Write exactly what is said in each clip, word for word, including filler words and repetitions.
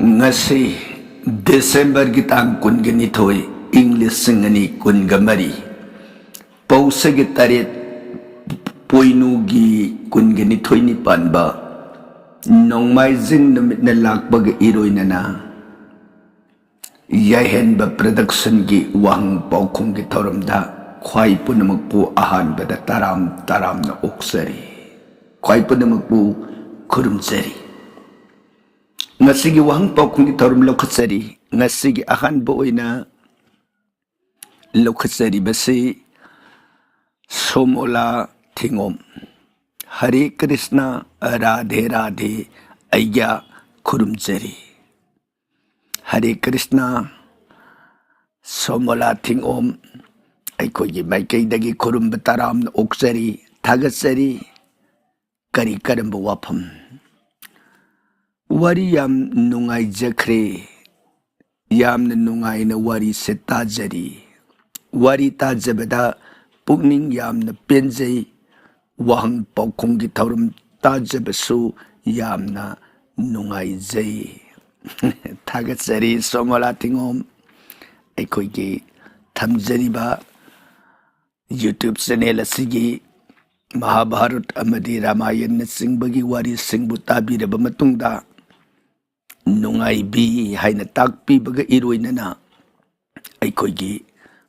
ꯉꯁꯤ ꯗꯤꯁꯦꯝꯕꯔꯒꯤ ꯇꯥꯡ ꯀꯨꯟꯒ ꯅꯤꯊꯣꯏ, ꯏꯪ ꯂꯤꯁꯤꯡ ꯑꯅꯤ ꯀꯨꯟꯒ ꯃꯔꯤ, ꯄꯧꯁꯒꯤ ꯇꯔꯦꯠ ꯄꯣꯏꯅꯨꯒꯤ ꯀꯨꯟꯒ ꯅꯤꯊꯣꯏꯅꯤ ꯄꯥꯟꯕ ꯅꯣꯡꯃꯥꯏꯖꯤꯡ ꯅꯨꯃꯤꯠꯅ ꯂꯥꯛꯄꯒ ꯏꯔꯣꯏꯅꯅ ꯌꯥꯏꯍꯟꯕ ꯄ꯭ꯔꯗꯛꯁꯟꯒꯤ ꯋꯥꯍꯪ ꯄꯥꯎꯈꯨꯝꯒꯤ ꯊꯧꯔꯝꯗ ꯈ꯭ꯋꯥꯏ ꯄꯨꯝꯅꯃꯛꯄꯨ ꯑꯍꯥꯟꯕꯗ ꯇꯔꯥꯝ ꯇꯔꯥꯝꯅ ꯑꯣꯛꯆꯔꯤ꯫ ꯈ꯭ꯋꯥꯏ ꯄꯨꯝꯅꯃꯛꯄꯨ ꯈꯨꯔꯨꯝꯖꯔꯤ꯫ ꯉꯁꯤꯒꯤ ꯋꯥꯍꯪ ꯄꯥꯎꯈꯨꯝꯒꯤ ꯊꯧꯔꯝ ꯂꯧꯈꯠꯆꯔꯤ꯫ ꯉꯁꯤꯒꯤ ꯑꯍꯥꯟꯕ ꯑꯣꯏꯅ ꯂꯧꯈꯠꯆꯔꯤꯕꯁꯤ ꯁꯣꯃꯣꯂꯥ ꯊꯤꯉꯣꯝ꯫ ꯍꯔꯦ ꯀ꯭ꯔꯤꯁꯅ, ꯔꯥꯙꯦ ꯔꯥꯙꯦ, ꯑꯩꯒ ꯈꯨꯔꯨꯝꯖꯔꯤ꯫ ꯍꯔꯦ ꯀ꯭ꯔꯤꯁꯅ, ꯁꯣꯃꯣꯂꯥ ꯊꯤꯉꯣꯝ, ꯑꯩꯈꯣꯏꯒꯤ ꯃꯥꯏꯀꯩꯗꯒꯤ ꯈꯨꯔꯨꯝꯕ ꯇꯔꯥꯝꯅ ꯑꯣꯛꯆꯔꯤ, ꯊꯥꯒꯠꯆꯔꯤ꯫ ꯀꯔꯤ ꯀꯔꯝꯕ ꯋꯥꯐꯝ? ꯋꯥꯔꯤ ꯌꯥꯝ ꯅꯨꯡꯉꯥꯏꯖꯈ꯭ꯔꯦ꯫ ꯌꯥꯝꯅ ꯅꯨꯡꯉꯥꯏꯅ ꯋꯥꯔꯤꯁꯦ ꯇꯥꯖꯔꯤ꯫ ꯋꯥꯔꯤ ꯇꯥꯖꯕꯗ ꯄꯨꯛꯅꯤꯡ ꯌꯥꯝꯅ ꯄꯦꯟꯖꯩ꯫ ꯋꯥꯍꯪ ꯄꯥꯎꯈꯨꯝꯒꯤ ꯊꯧꯔꯝ ꯇꯥꯖꯕꯁꯨ ꯌꯥꯝꯅ ꯅꯨꯡꯉꯥꯏꯖꯩ꯫ ꯊꯥꯒꯠꯆꯔꯤ ꯁꯣꯃꯣꯂꯥ ꯊꯤꯉꯣꯝ꯫ ꯑꯩꯈꯣꯏꯒꯤ ꯊꯝꯖꯔꯤꯕ YouTube ꯆꯦꯅꯦꯜ ꯑꯁꯤꯒꯤ ꯃꯍꯥꯚꯥꯔꯠ ꯑꯃꯗꯤ ꯔꯥꯃꯥꯌꯟꯅꯆꯤꯡꯕꯒꯤ ꯋꯥꯔꯤꯁꯤꯡꯕꯨ ꯇꯥꯕꯤꯔꯕ ꯃꯇꯨꯡꯗ, ꯅꯨꯡꯉꯥꯏꯕꯤ ꯍꯥꯏꯅ ꯇꯥꯛꯄꯤꯕꯒ ꯏꯔꯣꯏꯅꯅ ꯑꯩꯈꯣꯏꯒꯤ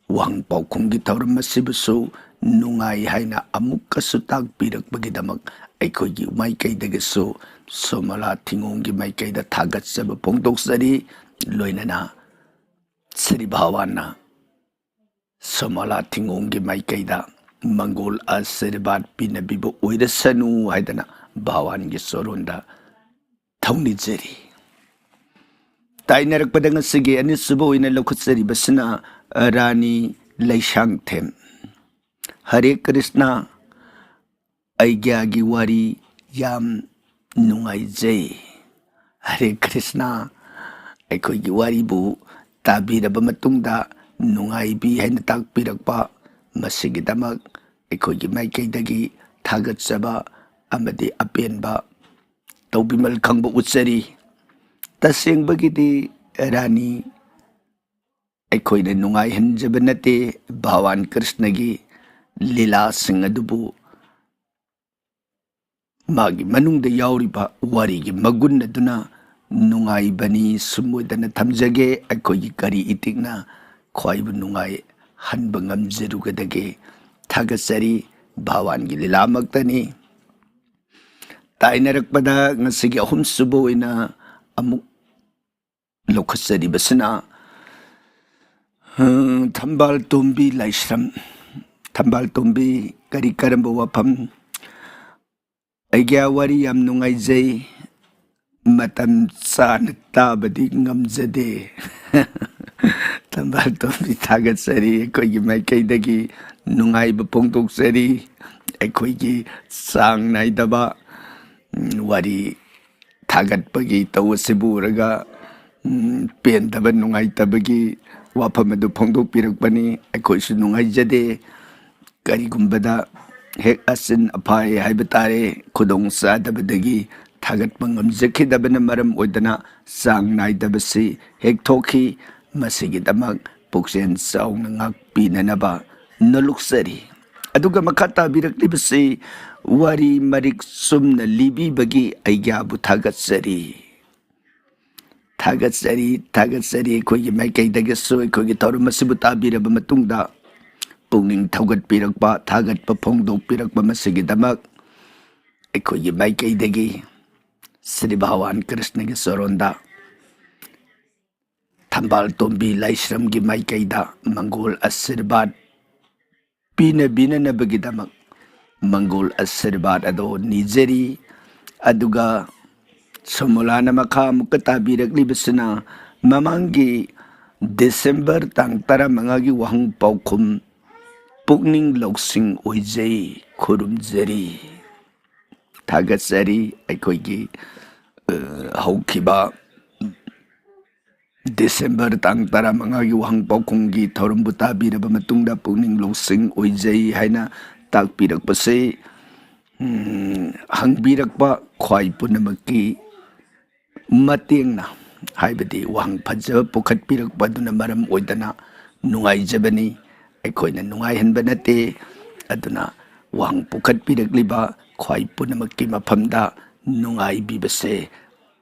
ꯋꯥꯍꯪ ꯄꯥꯎꯈꯨꯝꯒꯤ ꯊꯧꯔꯝ ꯑꯁꯤꯕꯨꯁꯨ ꯅꯨꯡꯉꯥꯏ ꯍꯥꯏꯅ ꯑꯃꯨꯛꯀꯁꯨ ꯇꯥꯛꯄꯤꯔꯛꯄꯒꯤꯗꯃꯛ ꯑꯩꯈꯣꯏꯒꯤ ꯃꯥꯏꯀꯩꯗꯒꯤꯁꯨ ꯁꯣꯃꯣꯂꯥ ꯊꯤꯉꯣꯝꯒꯤ ꯃꯥꯏꯀꯩꯗ ꯊꯥꯒꯠꯆꯕ ꯐꯣꯡꯗꯣꯛꯆꯔꯤ꯫ ꯂꯣꯏꯅꯅ ꯁ꯭ꯔꯤ ꯚꯒꯋꯥꯟꯅ ꯁꯣꯃꯣꯂꯥ ꯊꯤꯉꯣꯝꯒꯤ ꯃꯥꯏꯀꯩꯗ ꯃꯪꯒꯣꯜ ꯑꯥꯁꯤꯔꯕꯥꯗ ꯄꯤꯅꯕꯤꯕ ꯑꯣꯏꯔꯁꯅꯨ ꯍꯥꯏꯗꯅ ꯚꯒꯋꯥꯟꯒꯤ ꯆꯣꯔꯣꯟꯗ ꯊꯧꯅꯤꯖꯔꯤ꯫ ꯇꯥꯏꯅꯔꯛꯄꯗ ꯉꯁꯤꯒꯤ ꯑꯅꯤꯁꯨꯕ ꯑꯣꯏꯅ ꯂꯧꯈꯠꯆꯔꯤꯕꯁꯤꯅ ꯔꯥꯅꯤ ꯂꯩꯁꯥꯡꯊꯦꯝ꯫ ꯍꯔꯦ ꯀ꯭ꯔꯤꯁꯅ, ꯑꯩꯒ꯭ꯌꯥꯒꯤ ꯋꯥꯔꯤ ꯌꯥꯝ ꯅꯨꯡꯉꯥꯏꯖꯩ꯫ ꯍꯔꯦ ꯀ꯭ꯔꯤꯁꯅ, ꯑꯩꯈꯣꯏꯒꯤ ꯋꯥꯔꯤꯕꯨ ꯇꯥꯕꯤꯔꯕ ꯃꯇꯨꯡꯗ ꯅꯨꯡꯉꯥꯏꯕꯤ ꯍꯥꯏꯅ ꯇꯥꯛꯄꯤꯔꯛꯄ, ꯃꯁꯤꯒꯤꯗꯃꯛ ꯑꯩꯈꯣꯏꯒꯤ ꯃꯥꯏꯀꯩꯗꯒꯤ ꯊꯥꯒꯠꯆꯕ ꯑꯃꯗꯤ ꯑꯄꯦꯟꯕ ꯇꯧꯕꯤꯃꯜ ꯈꯪꯕ ꯎꯠꯆꯔꯤ꯫ ꯇꯁꯦꯡꯕꯒꯤꯗꯤ ꯔꯥꯅꯤ ꯑꯩꯈꯣꯏꯅ ꯅꯨꯡꯉꯥꯏꯍꯟꯖꯕ ꯅꯠꯇꯦ, ꯚꯒꯋꯥꯟ ꯀ꯭ꯔꯤꯁꯅꯒꯤ ꯂꯤꯂꯥꯁꯤꯡ ꯑꯗꯨꯕꯨ ꯃꯥꯒꯤ ꯃꯅꯨꯡꯗ ꯌꯥꯎꯔꯤꯕ ꯋꯥꯔꯤꯒꯤ ꯃꯒꯨꯟ ꯑꯗꯨꯅ ꯅꯨꯡꯉꯥꯏꯕꯅꯤ꯫ ꯁꯨꯝ ꯑꯣꯏꯗꯅ ꯊꯝꯖꯒꯦ, ꯑꯩꯈꯣꯏꯒꯤ ꯀꯔꯤ ꯏꯇꯤꯛꯅ ꯈ꯭ꯋꯥꯏꯕꯨ ꯅꯨꯡꯉꯥꯏꯍꯟꯕ ꯉꯝꯖꯔꯨꯒꯗꯒꯦ? ꯊꯥꯒꯠꯆꯔꯤ, ꯚꯒꯋꯥꯟꯒꯤ ꯂꯤꯂꯥꯃꯛꯇꯅꯤ꯫ ꯇꯥꯏꯅꯔꯛꯄꯗ ꯉꯁꯤꯒꯤ ꯑꯍꯨꯝꯁꯨꯕ ꯑꯣꯏꯅ ꯑꯃꯨꯛ ꯂꯧꯈꯠꯆꯔꯤꯕꯁꯤꯅ, ꯎꯝ, ꯊꯝꯕꯥꯜ ꯇꯣꯝꯕꯤ ꯂꯥꯏꯁ꯭ꯔꯝ꯫ ꯊꯝꯕꯥꯜ ꯇꯣꯝꯕꯤ, ꯀꯔꯤ ꯀꯔꯝꯕ ꯋꯥꯐꯝ? ꯑꯩꯒꯤ ꯋꯥꯔꯤ ꯌꯥꯝ ꯅꯨꯡꯉꯥꯏꯖꯩ, ꯃꯇꯝ ꯆꯥꯅ ꯇꯥꯕꯗꯤ ꯉꯝꯖꯗꯦ꯫ ꯊꯝꯕꯥꯜ ꯇꯣꯝꯕꯤ, ꯊꯥꯒꯠꯆꯔꯤ, ꯑꯩꯈꯣꯏꯒꯤ ꯃꯥꯏꯀꯩꯗꯒꯤ ꯅꯨꯡꯉꯥꯏꯕ ꯐꯣꯡꯗꯣꯛꯆꯔꯤ꯫ ꯑꯩꯈꯣꯏꯒꯤ ꯆꯥꯡ ꯅꯥꯏꯗꯕ, ꯎꯝ, ꯋꯥꯔꯤ ꯊꯥꯒꯠꯄꯒꯤ ꯇꯧ ꯑꯁꯤꯕꯨ ꯎꯔꯒ, ꯎꯝ, ꯄꯦꯟꯗꯕ, ꯅꯨꯡꯉꯥꯏꯇꯕꯒꯤ ꯋꯥꯐꯝ ꯑꯗꯨ ꯐꯣꯡꯗꯣꯛꯄꯤꯔꯛꯄꯅꯤ꯫ ꯑꯩꯈꯣꯏꯁꯨ ꯅꯨꯡꯉꯥꯏꯖꯗꯦ꯫ ꯀꯔꯤꯒꯨꯝꯕꯗ ꯍꯦꯛ ꯑꯆꯤꯟ ꯑꯐꯥꯏ ꯍꯥꯏꯕ ꯇꯥꯔꯦ, ꯈꯨꯗꯣꯡ ꯆꯥꯗꯕꯗꯒꯤ ꯊꯥꯒꯠꯄ ꯉꯝꯖꯈꯤꯗꯕꯅ ꯃꯔꯝ ꯑꯣꯏꯗꯅ ꯆꯥꯡ ꯅꯥꯏꯗꯕꯁꯤ ꯍꯦꯛ ꯊꯣꯛꯈꯤ꯫ ꯃꯁꯤꯒꯤꯗꯃꯛ ꯄꯨꯛꯆꯦꯜ ꯆꯥꯎꯅ ꯉꯥꯛꯄꯤꯅꯅꯕ ꯅꯣꯂꯨꯛꯆꯔꯤ꯫ ꯑꯗꯨꯒ ꯃꯈꯥ ꯇꯥꯕꯤꯔꯛꯂꯤꯕꯁꯤ ꯋꯥꯔꯤ ꯃꯔꯤꯛ ꯆꯨꯝꯅ ꯂꯤꯕꯤꯕꯒꯤ ꯑꯩꯒ꯭ꯌꯥꯕꯨ ꯊꯥꯒꯠꯆꯔꯤ꯫ ꯊꯥꯒꯠꯆꯔꯤ, ꯊꯥꯒꯠꯆꯔꯤ꯫ ꯑꯩꯈꯣꯏꯒꯤ ꯃꯥꯏꯀꯩꯗꯒꯤꯁꯨ ꯑꯩꯈꯣꯏꯒꯤ ꯊꯧꯔꯝ ꯑꯁꯤꯕꯨ ꯇꯥꯕꯤꯔꯕ ꯃꯇꯨꯡꯗ ꯄꯨꯛꯅꯤꯡ ꯊꯧꯒꯠꯄꯤꯔꯛꯄ, ꯊꯥꯒꯠꯄ ꯐꯣꯡꯗꯣꯛꯄꯤꯔꯛꯄ ꯃꯁꯤꯒꯤꯗꯃꯛ ꯑꯩꯈꯣꯏꯒꯤ ꯃꯥꯏꯀꯩꯗꯒꯤ ꯁ꯭ꯔꯤ ꯚꯒꯋꯥꯟ ꯀ꯭ꯔꯤꯁꯅꯒꯤ ꯆꯔꯣꯟꯗ, ꯊꯝꯕꯥꯜ ꯇꯣꯝꯕꯤ ꯂꯥꯏꯁ꯭ꯔꯝꯒꯤ ꯃꯥꯏꯀꯩꯗ ꯃꯪꯒꯣꯜ ꯑꯁꯤꯔꯕꯥꯗ ꯄꯤꯅꯕꯤꯅꯅꯕꯒꯤꯗꯃꯛ ꯃꯪꯒꯣꯜ ꯑꯁꯤꯔꯕꯥꯗ ꯑꯗꯣ ꯅꯤꯖꯔꯤ꯫ ꯑꯗꯨꯒ ꯁꯣꯃꯣꯂꯥꯅ ꯃꯈꯥ ꯑꯃꯨꯛꯀ ꯇꯥꯕꯤꯔꯛꯂꯤꯕꯁꯤꯅ ꯃꯃꯥꯡꯒꯤ ꯗꯤꯁꯦꯝꯕꯔ ꯇꯥꯡ ꯇꯔꯥꯃꯉꯥꯒꯤ ꯋꯥꯍꯪ ꯄꯥꯎꯈꯨꯝ ꯄꯨꯛꯅꯤꯡ ꯂꯧꯁꯤꯡ ꯑꯣꯏꯖꯩ, ꯈꯨꯔꯨꯝꯖꯔꯤ꯫ ꯊꯥꯒꯠꯆꯔꯤ꯫ ꯑꯩꯈꯣꯏꯒꯤ, ꯑ, ꯍꯧꯈꯤꯕ ꯗꯤꯁꯦꯝꯕꯔ ꯇꯥꯡ ꯇꯔꯥꯃꯉꯥꯒꯤ ꯋꯥꯍꯪ ꯄꯥꯎꯈꯨꯝꯒꯤ ꯊꯧꯔꯝꯕꯨ ꯇꯥꯕꯤꯔꯕ ꯃꯇꯨꯡꯗ ꯄꯨꯛꯅꯤꯡ ꯂꯧꯁꯤꯡ ꯑꯣꯏꯖꯩ ꯍꯥꯏꯅ ꯇꯥꯛꯄꯤꯔꯛꯄꯁꯤ, ꯎꯝ, ꯍꯪꯕꯤꯔꯛꯄ ꯈ꯭ꯋꯥꯏ ꯄꯨꯝꯅꯃꯛꯀꯤ ꯃꯇꯦꯡꯅ, ꯍꯥꯏꯕꯗꯤ ꯋꯥꯍꯪ ꯐꯖꯕ ꯄꯨꯈꯠꯄꯤꯔꯛꯄ ꯑꯗꯨꯅ ꯃꯔꯝ ꯑꯣꯏꯗꯅ ꯅꯨꯡꯉꯥꯏꯖꯕꯅꯤ꯫ ꯑꯩꯈꯣꯏꯅ ꯅꯨꯡꯉꯥꯏꯍꯟꯕ ꯅꯠꯇꯦ꯫ ꯑꯗꯨꯅ ꯋꯥꯍꯪ ꯄꯨꯈꯠꯄꯤꯔꯛꯂꯤꯕ ꯈ꯭ꯋꯥꯏ ꯄꯨꯝꯅꯃꯛꯀꯤ ꯃꯐꯝꯗ ꯅꯨꯡꯉꯥꯏꯕꯤꯕꯁꯦ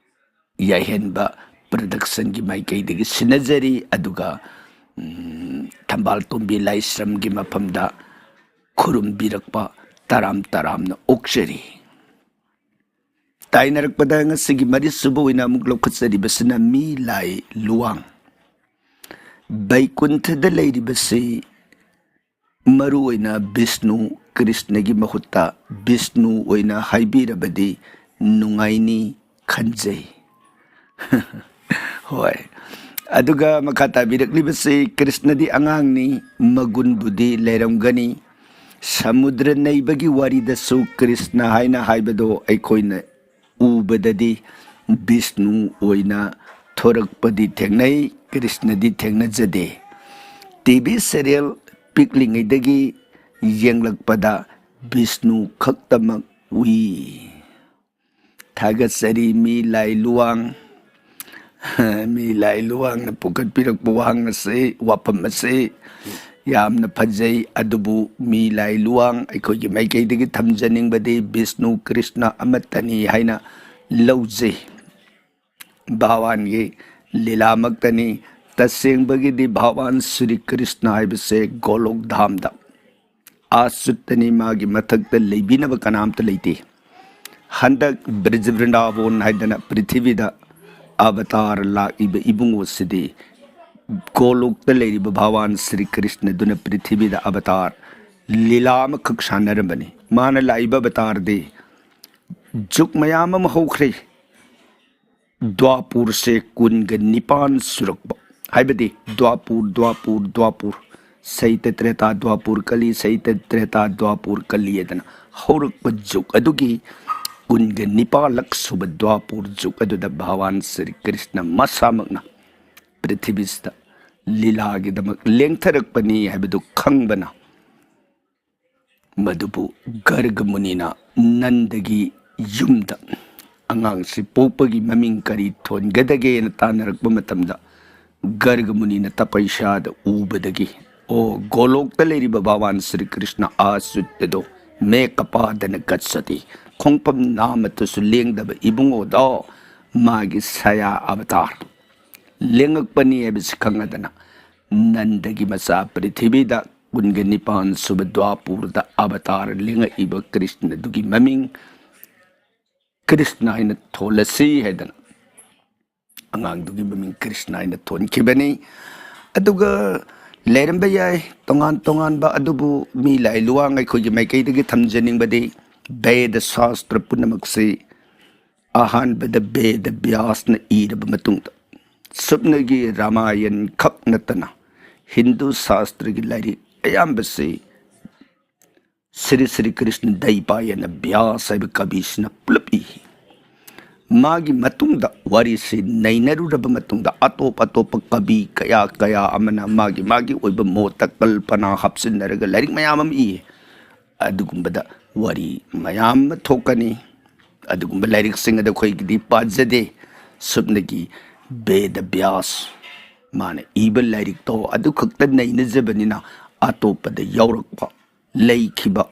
ꯌꯥꯏꯍꯦꯟꯕ ꯄ꯭ꯔꯗꯛꯁꯟꯒꯤ ꯃꯥꯏꯀꯩꯗꯒꯤ ꯁꯤꯟꯅꯖꯔꯤ꯫ ꯑꯗꯨꯒ, ꯎꯝ, ꯊꯝꯕꯥꯜ ꯇꯣꯝꯕꯤ ꯂꯥꯏꯁ꯭ꯔꯝꯒꯤ ꯃꯐꯝꯗ ꯈꯨꯔꯨꯝꯕꯤꯔꯛꯄ ꯇꯔꯥꯝ ꯇꯔꯥꯝꯅ ꯑꯣꯛꯆꯔꯤ꯫ ꯇꯥꯏꯅꯔꯛꯄꯗ ꯉꯁꯤꯒꯤ ꯃꯔꯤꯁꯨꯕ ꯑꯣꯏꯅ ꯑꯃꯨꯛ ꯂꯧꯈꯠꯆꯔꯤꯕꯁꯤꯅ ꯃꯤ ꯂꯥꯏ ꯂꯨꯋꯥꯡ꯫ ꯕꯩꯀꯨꯟꯊꯗ ꯂꯩꯔꯤꯕꯁꯤ ꯃꯔꯨꯑꯣꯏꯅ ꯕꯤꯁꯅꯨ ꯀ꯭ꯔꯤꯁꯅꯒꯤ ꯃꯍꯨꯠꯇ ꯕꯤꯁꯅꯨ ꯑꯣꯏꯅ ꯍꯥꯏꯕꯤꯔꯕꯗꯤ ꯅꯨꯡꯉꯥꯏꯅꯤ ꯈꯟꯖꯩ꯫ ꯍꯣꯏ꯫ ꯑꯗꯨꯒ ꯃꯈꯥ ꯇꯥꯕꯤꯔꯛꯂꯤꯕꯁꯤ, ꯀ꯭ꯔꯤꯁꯅꯗꯤ ꯑꯉꯥꯡꯅꯤ, ꯃꯒꯨꯟꯕꯨꯗꯤ ꯂꯩꯔꯝꯒꯅꯤ꯫ ꯁꯃꯨꯗ꯭ꯔ ꯅꯩꯕꯒꯤ ꯋꯥꯔꯤꯗꯁꯨ ꯀ꯭ꯔꯤꯁꯅ ꯍꯥꯏꯅ ꯍꯥꯏꯕꯗꯣ ꯑꯩꯈꯣꯏꯅ ꯎꯕꯗꯗꯤ ꯕꯤꯁꯅꯨ ꯑꯣꯏꯅ ꯊꯣꯔꯛꯄꯗꯤ ꯊꯦꯡꯅꯩ, ꯀ꯭ꯔꯤꯁꯅꯗꯤ ꯊꯦꯡꯅꯖꯗꯦ꯫ ꯇꯤ ꯚꯤ serial ꯄꯤꯛꯂꯤꯉꯩꯗꯒꯤ ꯌꯦꯡꯂꯛꯄꯗ ꯕꯤꯁꯅꯨ ꯈꯛꯇꯃꯛ ꯎꯏ꯫ ꯊꯥꯒꯠꯆꯔꯤ ꯃꯤ ꯂꯥꯏ ꯂꯨꯋꯥꯡ꯫ ꯃꯤ ꯂꯥꯏ ꯂꯨꯋꯥꯡꯅ ꯄꯨꯈꯠꯄꯤꯔꯛꯄ ꯋꯥꯍꯪ ꯑꯁꯤ, ꯋꯥꯐꯝ ꯑꯁꯤ ꯌꯥꯝꯅ ꯐꯖꯩ꯫ ꯑꯗꯨꯕꯨ ꯃꯤ ꯂꯥꯏ ꯂꯨꯋꯥꯡ ꯑꯩꯈꯣꯏꯒꯤ ꯃꯥꯏꯀꯩꯗꯒꯤ ꯊꯝꯖꯅꯤꯡꯕꯗꯤ ꯕꯤꯁꯅꯨ ꯀ꯭ꯔꯤꯁꯅ ꯑꯃꯠꯇꯅꯤ ꯍꯥꯏꯅ ꯂꯧꯖꯩ꯫ ꯚꯒꯋꯥꯟꯒꯤ ꯂꯤꯂꯥꯃꯛꯇꯅꯤ꯫ ꯇꯁꯦꯡꯕꯒꯤꯗꯤ ꯚꯒꯋꯥꯟ ꯁ꯭ꯔꯤ ꯀ꯭ꯔꯤꯁꯅ ꯍꯥꯏꯕꯁꯦ ꯒꯣꯂꯣꯛ ꯙꯥꯝꯗ ꯑꯥ ꯆꯨꯠꯇꯅꯤ, ꯃꯥꯒꯤ ꯃꯊꯛꯇ ꯂꯩꯕꯤꯅꯕ ꯀꯅꯥꯝꯇ ꯂꯩꯇꯦ꯫ ꯍꯟꯗꯛ ꯕ꯭ꯔꯤꯖ ꯕ꯭ꯔꯤꯟꯗꯥꯕꯣꯟ ꯍꯥꯏꯗꯅ ꯄ꯭ꯔꯤꯊꯤꯕꯤꯗ ꯑꯕꯇꯥꯔ ꯂꯥꯛꯏꯕ ꯏꯕꯨꯡꯉꯣꯁꯤꯗꯤ ꯒꯣꯂꯣꯛꯇ ꯂꯩꯔꯤꯕ ꯚꯒꯋꯥꯟ ꯁ꯭ꯔꯤ ꯀ꯭ꯔꯤꯁꯅꯗꯨꯅ ꯄ꯭ꯔꯤꯊꯤꯕꯤꯗ ꯑꯕꯇꯥꯔ ꯂꯤꯂꯥ ꯑꯃꯈꯛ ꯁꯥꯟꯅꯔꯝꯕꯅꯤ꯫ ꯃꯥꯅ ꯂꯥꯛꯏꯕ ꯑꯕꯇꯥꯔꯗꯤ ꯖꯨꯛ ꯃꯌꯥꯝ ꯑꯃ ꯍꯧꯈ꯭ꯔꯦ꯫ ꯗ꯭ꯋꯥꯄꯨꯔꯁꯦ ꯀꯨꯟꯒ ꯅꯤꯄꯥꯟ ꯁꯨꯔꯛꯄ, ꯍꯥꯏꯕꯗꯤ ꯗ꯭ꯋꯥꯄꯨꯔ, ꯗ꯭ꯋꯥꯄꯨꯔ, ꯗ꯭ꯋꯥꯄꯨꯔ, ꯁꯩꯇ ꯇ꯭ꯔꯦꯇꯥ ꯗ꯭ꯋꯥꯄꯨꯔ ꯀꯂꯤ, ꯁꯩꯇ ꯇ꯭ꯔꯦꯇꯥ ꯗ꯭ꯋꯥꯄꯨꯔ ꯀꯂꯤ ꯍꯥꯏꯗꯅ ꯍꯧꯔꯛꯄ ꯖꯨꯛ ꯑꯗꯨꯒꯤ ꯀꯨꯟꯒ ꯅꯤꯄꯥꯜꯂꯛ ꯁꯨꯕ ꯗ꯭ꯋꯥꯄꯨꯔ ꯖꯨꯛ ꯑꯗꯨꯗ ꯚꯒꯋꯥꯟ ꯁ꯭ꯔꯤ ꯀ꯭ꯔꯤꯁꯅ ꯃꯁꯥꯃꯛꯅ ꯄ꯭ꯔꯤꯊꯤꯕꯤꯁꯤꯗ ꯂꯤꯂꯥꯒꯤꯗꯃꯛ ꯂꯦꯡꯊꯔꯛꯄꯅꯤ ꯍꯥꯏꯕꯗꯨ ꯈꯪꯕꯅ, ꯃꯗꯨꯕꯨ ꯒꯔꯒ ꯃꯨꯅꯤꯅ ꯅꯟꯗꯒꯤ ꯌꯨꯝꯗ ꯑꯉꯥꯡꯁꯤ ꯄꯣꯛꯄꯒꯤ ꯃꯃꯤꯡ ꯀꯔꯤ ꯊꯣꯟꯒꯗꯒꯦꯅ ꯇꯥꯟꯅꯔꯛꯄ ꯃꯇꯝꯗ, ꯒꯔꯒ ꯃꯨꯅꯤꯅ ꯇꯄꯩꯁꯥꯗ ꯎꯕꯗꯒꯤ, "ꯑꯣ, ꯒꯣꯂꯣꯛꯇ ꯂꯩꯔꯤꯕ ꯚꯒꯋꯥꯟ ꯁ꯭ꯔꯤ ꯀ꯭ꯔꯤꯁꯅ ꯑꯥꯆꯨꯠꯇꯗꯣ ꯃꯦ ꯀꯄꯥꯗꯅ ꯒꯠꯆꯗꯦ, ꯈꯣꯡꯐꯝ ꯅꯥꯃꯠꯇꯁꯨ ꯂꯦꯡꯗꯕ ꯏꯕꯨꯡꯉꯣꯗꯣ ꯃꯥꯒꯤ ꯁꯌꯥ ꯑꯕꯇꯥꯔ ꯂꯦꯡꯉꯛꯄꯅꯤ ꯍꯥꯏꯕꯁꯤ ꯈꯪꯉꯗꯅ, ꯅꯟꯗꯒꯤ ꯃꯆꯥ ꯄ꯭ꯔꯤꯊꯤꯕꯤꯗ ꯀꯨꯟꯒ ꯅꯤꯄꯥꯟ ꯁꯨꯕ ꯗ꯭ꯋꯥꯄꯨꯔꯗ ꯑꯕꯇꯥꯔ ꯂꯦꯡꯉꯛꯏꯕ ꯀ꯭ꯔꯤꯁꯅꯗꯨꯒꯤ ꯃꯃꯤꯡ ꯀ꯭ꯔꯤꯁꯅ ꯍꯥꯏꯅ ꯊꯣꯜꯂꯁꯤ" ꯍꯥꯏꯗꯅ ꯑꯉꯥꯡꯗꯨꯒꯤ ꯃꯃꯤꯡ ꯀ꯭ꯔꯤꯁꯅ ꯍꯥꯏꯅ ꯊꯣꯟꯈꯤꯕꯅꯤ꯫ ꯑꯗꯨꯒ ꯂꯩꯔꯝꯕ ꯌꯥꯏ ꯇꯣꯉꯥꯟ ꯇꯣꯉꯥꯟꯕ, ꯑꯗꯨꯕꯨ ꯃꯤ ꯂꯥꯏ ꯂꯨꯋꯥꯡ ꯑꯩꯈꯣꯏꯒꯤ ꯃꯥꯏꯀꯩꯗꯒꯤ ꯊꯝꯖꯅꯤꯡꯕꯗꯤ, ꯕꯦꯗ ꯁꯥꯁꯇ꯭ꯔ ꯄꯨꯝꯅꯃꯛꯁꯤ ꯑꯍꯥꯟꯕꯗ ꯕꯦꯗ ꯕ꯭ꯌꯥꯁꯅ ꯏꯔꯕ ꯃꯇꯨꯡꯗ, ꯁꯨꯞꯅꯒꯤ ꯔꯥꯃꯥꯌꯟ ꯈꯛ ꯅꯠꯇꯅ ꯍꯤꯟꯗꯨ ꯁꯥꯁꯇ꯭ꯔꯒꯤ ꯂꯥꯏꯔꯤꯛ ꯑꯌꯥꯝꯕꯁꯤ ꯁ꯭ꯔꯤ ꯁ꯭ꯔꯤ ꯀ꯭ꯔꯤꯁꯅ ꯗꯩꯄꯥꯌꯅ ꯕ꯭ꯌꯥꯁ ꯍꯥꯏꯕ ꯀꯕꯤꯁꯤꯅ ꯄꯨꯂꯞ ꯏ꯫ ꯃꯥꯒꯤ ꯃꯇꯨꯡꯗ ꯋꯥꯔꯤꯁꯤ ꯅꯩꯅꯔꯨꯔꯕ ꯃꯇꯨꯡꯗ, ꯑꯇꯣꯞ ꯑꯇꯣꯞꯄ ꯀꯕꯤ ꯀꯌꯥ ꯀꯌꯥ ꯑꯃꯅ ꯃꯥꯒꯤ ꯃꯥꯒꯤ ꯑꯣꯏꯕ ꯃꯣꯠꯇ ꯀꯜꯄꯅꯥ ꯍꯥꯞꯆꯤꯟꯅꯔꯒ ꯂꯥꯏꯔꯤꯛ ꯃꯌꯥꯝ ꯑꯃ ꯏ꯫ ꯑꯗꯨꯒꯨꯝꯕꯗ ꯋꯥꯔꯤ ꯃꯌꯥꯝ ꯑꯃ ꯊꯣꯛꯀꯅꯤ꯫ ꯑꯗꯨꯒꯨꯝꯕ ꯂꯥꯏꯔꯤꯛꯁꯤꯡ ꯑꯗꯨ ꯑꯩꯈꯣꯏꯒꯤꯗꯤ ꯄꯥꯖꯗꯦ꯫ ꯁꯨꯞꯅꯒꯤ ꯕꯦꯗ ꯕ꯭ꯌꯥꯁ ꯃꯥꯅ ꯏꯕ ꯂꯥꯏꯔꯤꯛꯇꯣ ꯑꯗꯨꯈꯛꯇ ꯅꯩꯅꯖꯕꯅꯤꯅ, ꯑꯇꯣꯞꯄꯗ ꯌꯥꯎꯔꯛꯄ ꯂꯩꯈꯤꯕ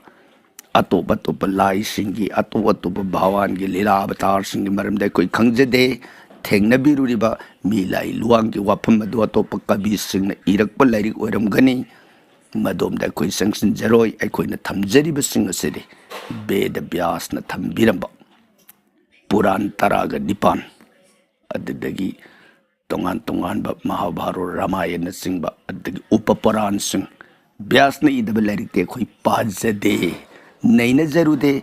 ꯑꯇꯣꯞ ꯑꯇꯣꯞꯄ ꯂꯥꯏꯁꯤꯡꯒꯤ, ꯑꯇꯣꯞ ꯑꯇꯣꯞꯄ ꯚꯒꯋꯥꯟꯒꯤ ꯂꯤꯂꯥ ꯑꯕꯇꯥꯔꯁꯤꯡꯒꯤ ꯃꯔꯝꯗ ꯑꯩꯈꯣꯏ ꯈꯪꯖꯗꯦ꯫ ꯊꯦꯡꯅꯕꯤꯔꯨꯔꯤꯕ ꯃꯤ ꯂꯥꯏ ꯂꯨꯋꯥꯡꯒꯤ ꯋꯥꯐꯝ ꯑꯗꯨ ꯑꯇꯣꯞꯄ ꯀꯕꯤꯁꯤꯡꯅ ꯏꯔꯛꯄ ꯂꯥꯏꯔꯤꯛ ꯑꯣꯏꯔꯝꯒꯅꯤ꯫ ꯃꯗꯣꯝꯗ ꯑꯩꯈꯣꯏ ꯆꯪꯁꯤꯟꯖꯔꯣꯏ꯫ ꯑꯩꯈꯣꯏꯅ ꯊꯝꯖꯔꯤꯕꯁꯤꯡ ꯑꯁꯤꯗꯤ ꯕꯦꯗ ꯕ꯭ꯌꯥꯁꯅ ꯊꯝꯕꯤꯔꯝꯕ ꯄꯨꯔꯥꯟ ꯇꯔꯥꯒ ꯅꯤꯄꯥꯟ, ꯑꯗꯨꯗꯒꯤ ꯇꯣꯉꯥꯟ ꯇꯣꯉꯥꯟꯕ ꯃꯍꯥꯚꯥꯔꯣꯠ, ꯔꯥꯃꯥꯌꯟꯅꯆꯤꯡꯕ, ꯑꯗꯨꯗꯒꯤ ꯎꯄꯄꯨꯔꯥꯟꯁꯤꯡ, ꯕ꯭ꯌꯥꯁꯅ ꯏꯗꯕ ꯂꯥꯏꯔꯤꯛꯇꯤ ꯑꯩꯈꯣꯏ ꯄꯥꯖꯗꯦ, ꯅꯩꯅꯖꯔꯨꯗꯦ꯫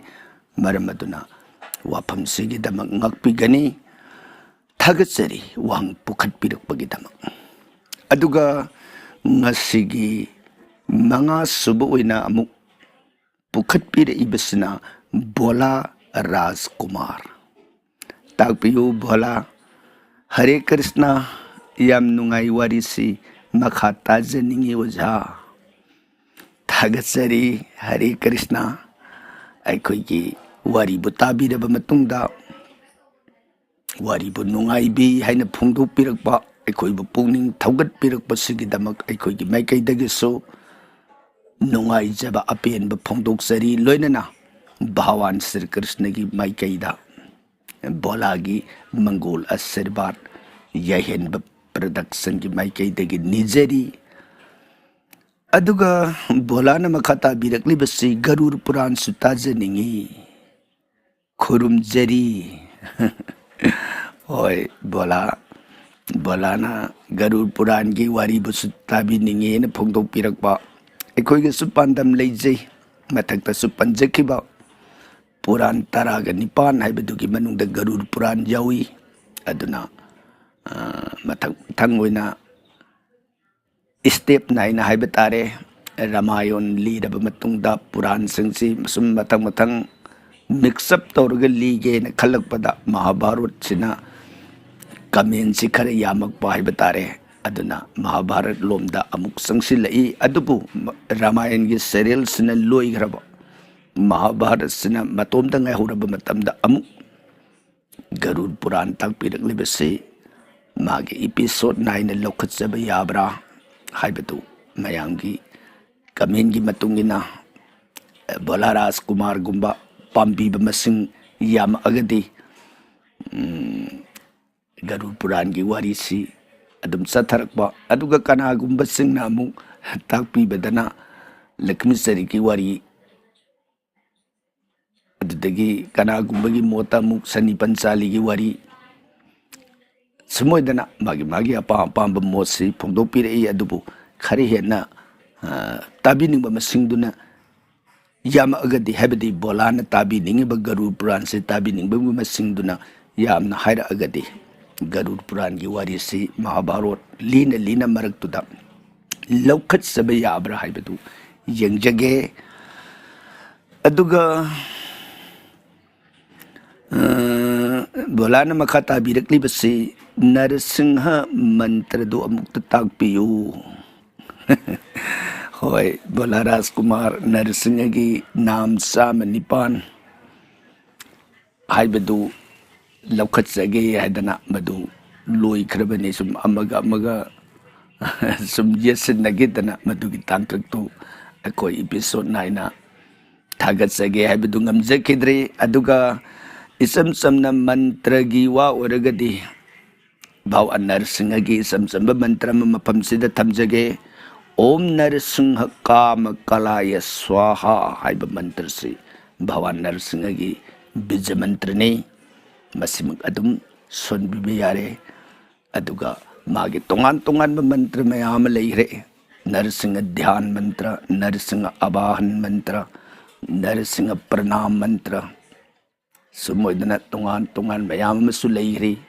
ꯃꯔꯝ ꯑꯗꯨꯅ ꯋꯥꯐꯝꯁꯤꯒꯤꯗꯃꯛ ꯉꯥꯛꯄꯤꯒꯅꯤ꯫ ꯊꯥꯒꯠꯆꯔꯤ ꯋꯥꯍꯪ ꯄꯨꯈꯠꯄꯤꯔꯛꯄꯒꯤꯗꯃꯛ꯫ ꯑꯗꯨꯒ ꯉꯁꯤꯒꯤ ꯃꯉꯥ ꯁꯨꯕ ꯑꯣꯏꯅ ꯑꯃꯨꯛ ꯄꯨꯈꯠꯄꯤꯔꯛꯏꯕꯁꯤꯅ ꯚꯣꯂꯥ ꯔꯥꯖꯀꯨꯃꯥꯔ꯫ ꯇꯥꯛꯄꯤꯌꯨ ꯚꯣꯂꯥ꯫ ꯍꯔꯦ ꯀ꯭ꯔꯤꯁꯅ, ꯌꯥꯝ ꯅꯨꯡꯉꯥꯏ ꯋꯥꯔꯤꯁꯤ, ꯃꯈꯥ ꯇꯥꯖꯅꯤꯡꯉꯤ ꯑꯣꯖꯥ꯫ ꯊꯥꯒꯠꯆꯔꯤ ꯍꯔꯦ ꯀ꯭ꯔꯤꯁꯅ꯫ ꯑꯩꯈꯣꯏꯒꯤ ꯋꯥꯔꯤꯕꯨ ꯇꯥꯕꯤꯔꯕ ꯃꯇꯨꯡꯗ, ꯋꯥꯔꯤꯕꯨ ꯅꯨꯡꯉꯥꯏꯕꯤ ꯍꯥꯏꯅ ꯐꯣꯡꯗꯣꯛꯄꯤꯔꯛꯄ, ꯑꯩꯈꯣꯏꯕꯨ ꯄꯨꯛꯅꯤꯡ ꯊꯧꯒꯠꯄꯤꯔꯛꯄꯁꯤꯒꯤꯗꯃꯛ ꯑꯩꯈꯣꯏꯒꯤ ꯃꯥꯏꯀꯩꯗꯒꯤꯁꯨ ꯅꯨꯡꯉꯥꯏꯖꯕ ꯑꯄꯦꯟꯕ ꯐꯣꯡꯗꯣꯛꯆꯔꯤ꯫ ꯂꯣꯏꯅꯅ ꯚꯒꯋꯥꯟ ꯁ꯭ꯔꯤ ꯀ꯭ꯔꯤꯁꯅꯒꯤ ꯃꯥꯏꯀꯩꯗ ꯚꯣꯂꯥꯒꯤ ꯃꯪꯒꯣꯜ ꯑꯁꯤꯔꯕꯥꯗ ꯌꯥꯏꯍꯟꯕ ꯄ꯭ꯔꯗꯛꯁꯟꯒꯤ ꯃꯥꯏꯀꯩꯗꯒꯤ ꯅꯤꯖꯔꯤ꯫ ꯑꯗꯨꯒ ꯚꯣꯂꯥꯅ ꯃꯈꯥ ꯇꯥꯕꯤꯔꯛꯂꯤꯕꯁꯤ ꯒꯔꯨꯔ ꯄꯨꯔꯥꯟꯁꯨ ꯇꯥꯖꯅꯤꯡꯏ, ꯈꯨꯔꯨꯝꯖꯔꯤ꯫ ꯍꯣꯏ, ꯚꯣꯂꯥ, ꯚꯣꯂꯥꯅ ꯒꯔꯨꯔ ꯄꯨꯔꯥꯟꯒꯤ ꯋꯥꯔꯤꯕꯨꯁꯨ ꯇꯥꯕꯤꯅꯤꯡꯉꯦꯅ ꯐꯣꯡꯗꯣꯛꯄꯤꯔꯛꯄ꯫ ꯑꯩꯈꯣꯏꯒꯤꯁꯨ ꯄꯥꯟꯗꯝ ꯂꯩꯖꯩ, ꯃꯊꯛꯇꯁꯨ ꯄꯟꯖꯈꯤꯕ ꯄꯨꯔꯥꯟ ꯇꯔꯥꯒ ꯅꯤꯄꯥꯟ ꯍꯥꯏꯕꯗꯨꯒꯤ ꯃꯅꯨꯡꯗ ꯒꯔꯨꯔ ꯄꯨꯔꯥꯟ ꯌꯥꯎꯏ꯫ ꯑꯗꯨꯅ, ꯑ, ꯃꯊꯪ ꯃꯊꯪ ꯑꯣꯏꯅ ꯁ꯭ꯇꯦꯞ ꯅꯥꯏꯅ ꯍꯥꯏꯕ ꯇꯥꯔꯦ, ꯔꯥꯃꯥꯌꯟ ꯂꯤꯔꯕ ꯃꯇꯨꯡꯗ ꯄꯨꯔꯥꯟꯁꯤꯡꯁꯤ ꯁꯨꯝ ꯃꯊꯪ ꯃꯊꯪ ꯃꯤꯛꯁ ꯑꯞ ꯇꯧꯔꯒ ꯂꯤꯒꯦꯅ ꯈꯜꯂꯛꯄꯗ ꯃꯍꯥꯚꯥꯔꯠꯁꯤꯅ ꯀꯃꯦꯟꯁꯤ ꯈꯔ ꯌꯥꯝꯃꯛꯄ ꯍꯥꯏꯕ ꯇꯥꯔꯦ꯫ ꯑꯗꯨꯅ ꯃꯍꯥꯚꯥꯔꯠ ꯂꯣꯝꯗ ꯑꯃꯨꯛ ꯆꯪꯁꯤꯜꯂꯛꯏ꯫ ꯑꯗꯨꯕꯨ ꯔꯥꯃꯥꯌꯟꯒꯤ ꯁꯦꯔꯤꯌꯦꯜꯁꯤꯅ ꯂꯣꯏꯈ꯭ꯔꯕ, ꯃꯍꯥꯚꯥꯔꯠꯁꯤꯅ ꯃꯇꯣꯝꯇ ꯉꯥꯏꯍꯧꯔꯕ ꯃꯇꯝꯗ ꯑꯃꯨꯛ ꯒꯔꯨꯔ ꯄꯨꯔꯥꯟ ꯇꯥꯛꯄꯤꯔꯛꯂꯤꯕꯁꯤ ꯃꯥꯒꯤ ꯏꯄꯤꯁꯣꯗ ꯅꯥꯏꯅ ꯂꯧꯈꯠꯆꯕ ꯌꯥꯕ꯭ꯔꯥ ꯍꯥꯏꯕꯗꯨ ꯃꯌꯥꯝꯒꯤ ꯀꯃꯦꯟꯒꯤ ꯃꯇꯨꯡ ꯏꯟꯅ, ꯚꯣꯂꯥ ꯔꯥꯖꯀꯨꯃꯥꯔꯒꯨꯝꯕ ꯄꯥꯝꯕꯤꯕ ꯃꯁꯤꯡ ꯌꯥꯝꯃꯛꯑꯒꯗꯤ, ꯎꯝ, ꯒꯔꯨꯔ ꯄꯨꯔꯥꯟꯒꯤ ꯋꯥꯔꯤꯁꯤ ꯑꯗꯨꯝ ꯆꯠꯊꯔꯛꯄ, ꯑꯗꯨꯒ ꯀꯅꯥꯒꯨꯝꯕꯁꯤꯡꯅ ꯑꯃꯨꯛ ꯇꯥꯛꯄꯤꯕꯗꯅ ꯂꯛꯈꯃꯤꯆꯔꯤꯒꯤ ꯋꯥꯔꯤ, ꯑꯗꯨꯗꯒꯤ ꯀꯅꯥꯒꯨꯝꯕꯒꯤ ꯃꯣꯠꯇ ꯑꯃꯨꯛ ꯁꯅꯤ ꯄꯟꯆꯥꯂꯤꯒꯤ ꯋꯥꯔꯤ, ꯁꯨꯝ ꯑꯣꯏꯗꯅ ꯃꯥꯒꯤ ꯃꯥꯒꯤ ꯑꯄꯥꯝ ꯑꯄꯥꯝꯕ ꯃꯣꯠꯁꯤ ꯐꯣꯡꯗꯣꯛꯄꯤꯔꯛꯏ꯫ ꯑꯗꯨꯕꯨ ꯈꯔ ꯍꯦꯟꯅ, ꯑ, ꯇꯥꯕꯤꯅꯤꯡꯕ ꯃꯁꯤꯡꯗꯨꯅ ꯌꯥꯝꯃꯛꯑꯒꯗꯤ, ꯍꯥꯏꯕꯗꯤ ꯚꯣꯂꯥꯅ ꯇꯥꯕꯤꯅꯤꯡꯉꯤꯕ ꯒꯔꯨꯔ ꯄꯨꯔꯥꯟꯁꯦ ꯇꯥꯕꯤꯅꯤꯡꯕꯒꯤ ꯃꯁꯤꯡꯗꯨꯅ ꯌꯥꯝꯅ ꯍꯥꯏꯔꯛꯑꯒꯗꯤ, ꯒꯔꯨꯔ ꯄꯨꯔꯥꯟꯒꯤ ꯋꯥꯔꯤꯁꯤ ꯃꯍꯥꯚꯥꯔꯠ ꯂꯤꯅ ꯂꯤꯅ ꯃꯔꯛꯇꯨꯗ ꯂꯧꯈꯠꯆꯕ ꯌꯥꯕ꯭ꯔꯥ ꯍꯥꯏꯕꯗꯨ ꯌꯦꯡꯖꯒꯦ꯫ ꯑꯗꯨꯒ, ꯑ, ꯚꯣꯂꯥꯅ ꯃꯈꯥ ꯇꯥꯕꯤꯔꯛꯂꯤꯕꯁꯤ, "ꯅꯔꯁꯤꯡꯍ ꯃꯟꯇ꯭ꯔꯗꯨ ꯑꯃꯨꯛꯇ ꯇꯥꯛꯄꯤꯌꯨ"꯫ ꯍꯣꯏ, ꯚꯣꯂꯥ ꯔꯥꯖꯀꯨꯃꯥꯔ ꯅꯔꯁꯤꯡꯍꯒꯤ ꯅꯥꯝ ꯆꯥꯝꯃ ꯅꯤꯄꯥꯟ ꯍꯥꯏꯕꯗꯨ ꯂꯧꯈꯠꯆꯒꯦ ꯍꯥꯏꯗꯅ ꯃꯗꯨ ꯂꯣꯏꯈ꯭ꯔꯕꯅꯤ꯫ ꯁꯨꯝ ꯑꯃꯒ ꯑꯃꯒ ꯁꯨꯝ ꯌꯦꯠꯁꯤꯟꯅꯈꯤꯗꯅ ꯃꯗꯨꯒꯤ ꯇꯥꯡꯀꯛꯇꯨ ꯑꯩꯈꯣꯏ ꯏꯄꯤꯁꯣꯠ ꯅꯥꯏꯅ ꯊꯥꯒꯠꯆꯒꯦ ꯍꯥꯏꯕꯗꯨ ꯉꯝꯖꯈꯤꯗ꯭ꯔꯦ꯫ ꯑꯗꯨꯒ ꯏꯆꯝ ꯆꯝꯅ ꯃꯟꯇ꯭ꯔꯒꯤ ꯋꯥ ꯑꯣꯏꯔꯒꯗꯤ ꯚꯒꯋꯥꯟ ꯅꯔꯁꯤꯡꯍꯒꯤ ꯏꯆꯝ ꯆꯝꯕ ꯃꯟꯇ꯭ꯔ ꯑꯃ ꯃꯐꯝꯁꯤꯗ ꯊꯝꯖꯒꯦ꯫ "ꯑꯣꯝ ꯅꯔꯁꯤꯡꯍ ꯀꯥꯃ ꯀꯂꯥꯌ ꯁ꯭ꯋꯥꯍꯥ" ꯍꯥꯏꯕ ꯃꯟꯇ꯭ꯔꯁꯤ ꯚꯒꯋꯥꯟ ꯅꯔꯁꯤꯡꯍꯒꯤ ꯕꯤꯖ ꯃꯟꯇ꯭ꯔꯅꯤ꯫ ꯃꯁꯤꯃꯛ ꯑꯗꯨꯝ ꯁꯣꯟꯕꯤꯕ ꯌꯥꯔꯦ꯫ ꯑꯗꯨꯒ ꯃꯥꯒꯤ ꯇꯣꯉꯥꯟ ꯇꯣꯉꯥꯟꯕ ꯃꯟꯇ꯭ꯔ ꯃꯌꯥꯝ ꯑꯃ ꯂꯩꯈ꯭ꯔꯦ꯫ ꯅꯔꯁꯤꯡꯍ ꯙ꯭ꯌꯥꯟ ꯃꯟꯇ꯭ꯔ, ꯅꯔꯁꯤꯡꯍ ꯑꯕꯥꯍꯟ ꯃꯟꯇ꯭ꯔ, ꯅꯔꯁꯤꯡꯍ ꯄ꯭ꯔꯅꯥꯝ ꯃꯟꯇ꯭ꯔ, ꯁꯨꯝ ꯑꯣꯏꯗꯅ ꯇꯣꯉꯥꯟ ꯇꯣꯉꯥꯟ ꯃꯌꯥꯝ ꯑꯃꯁꯨ ꯂꯩꯈ꯭ꯔꯤ꯫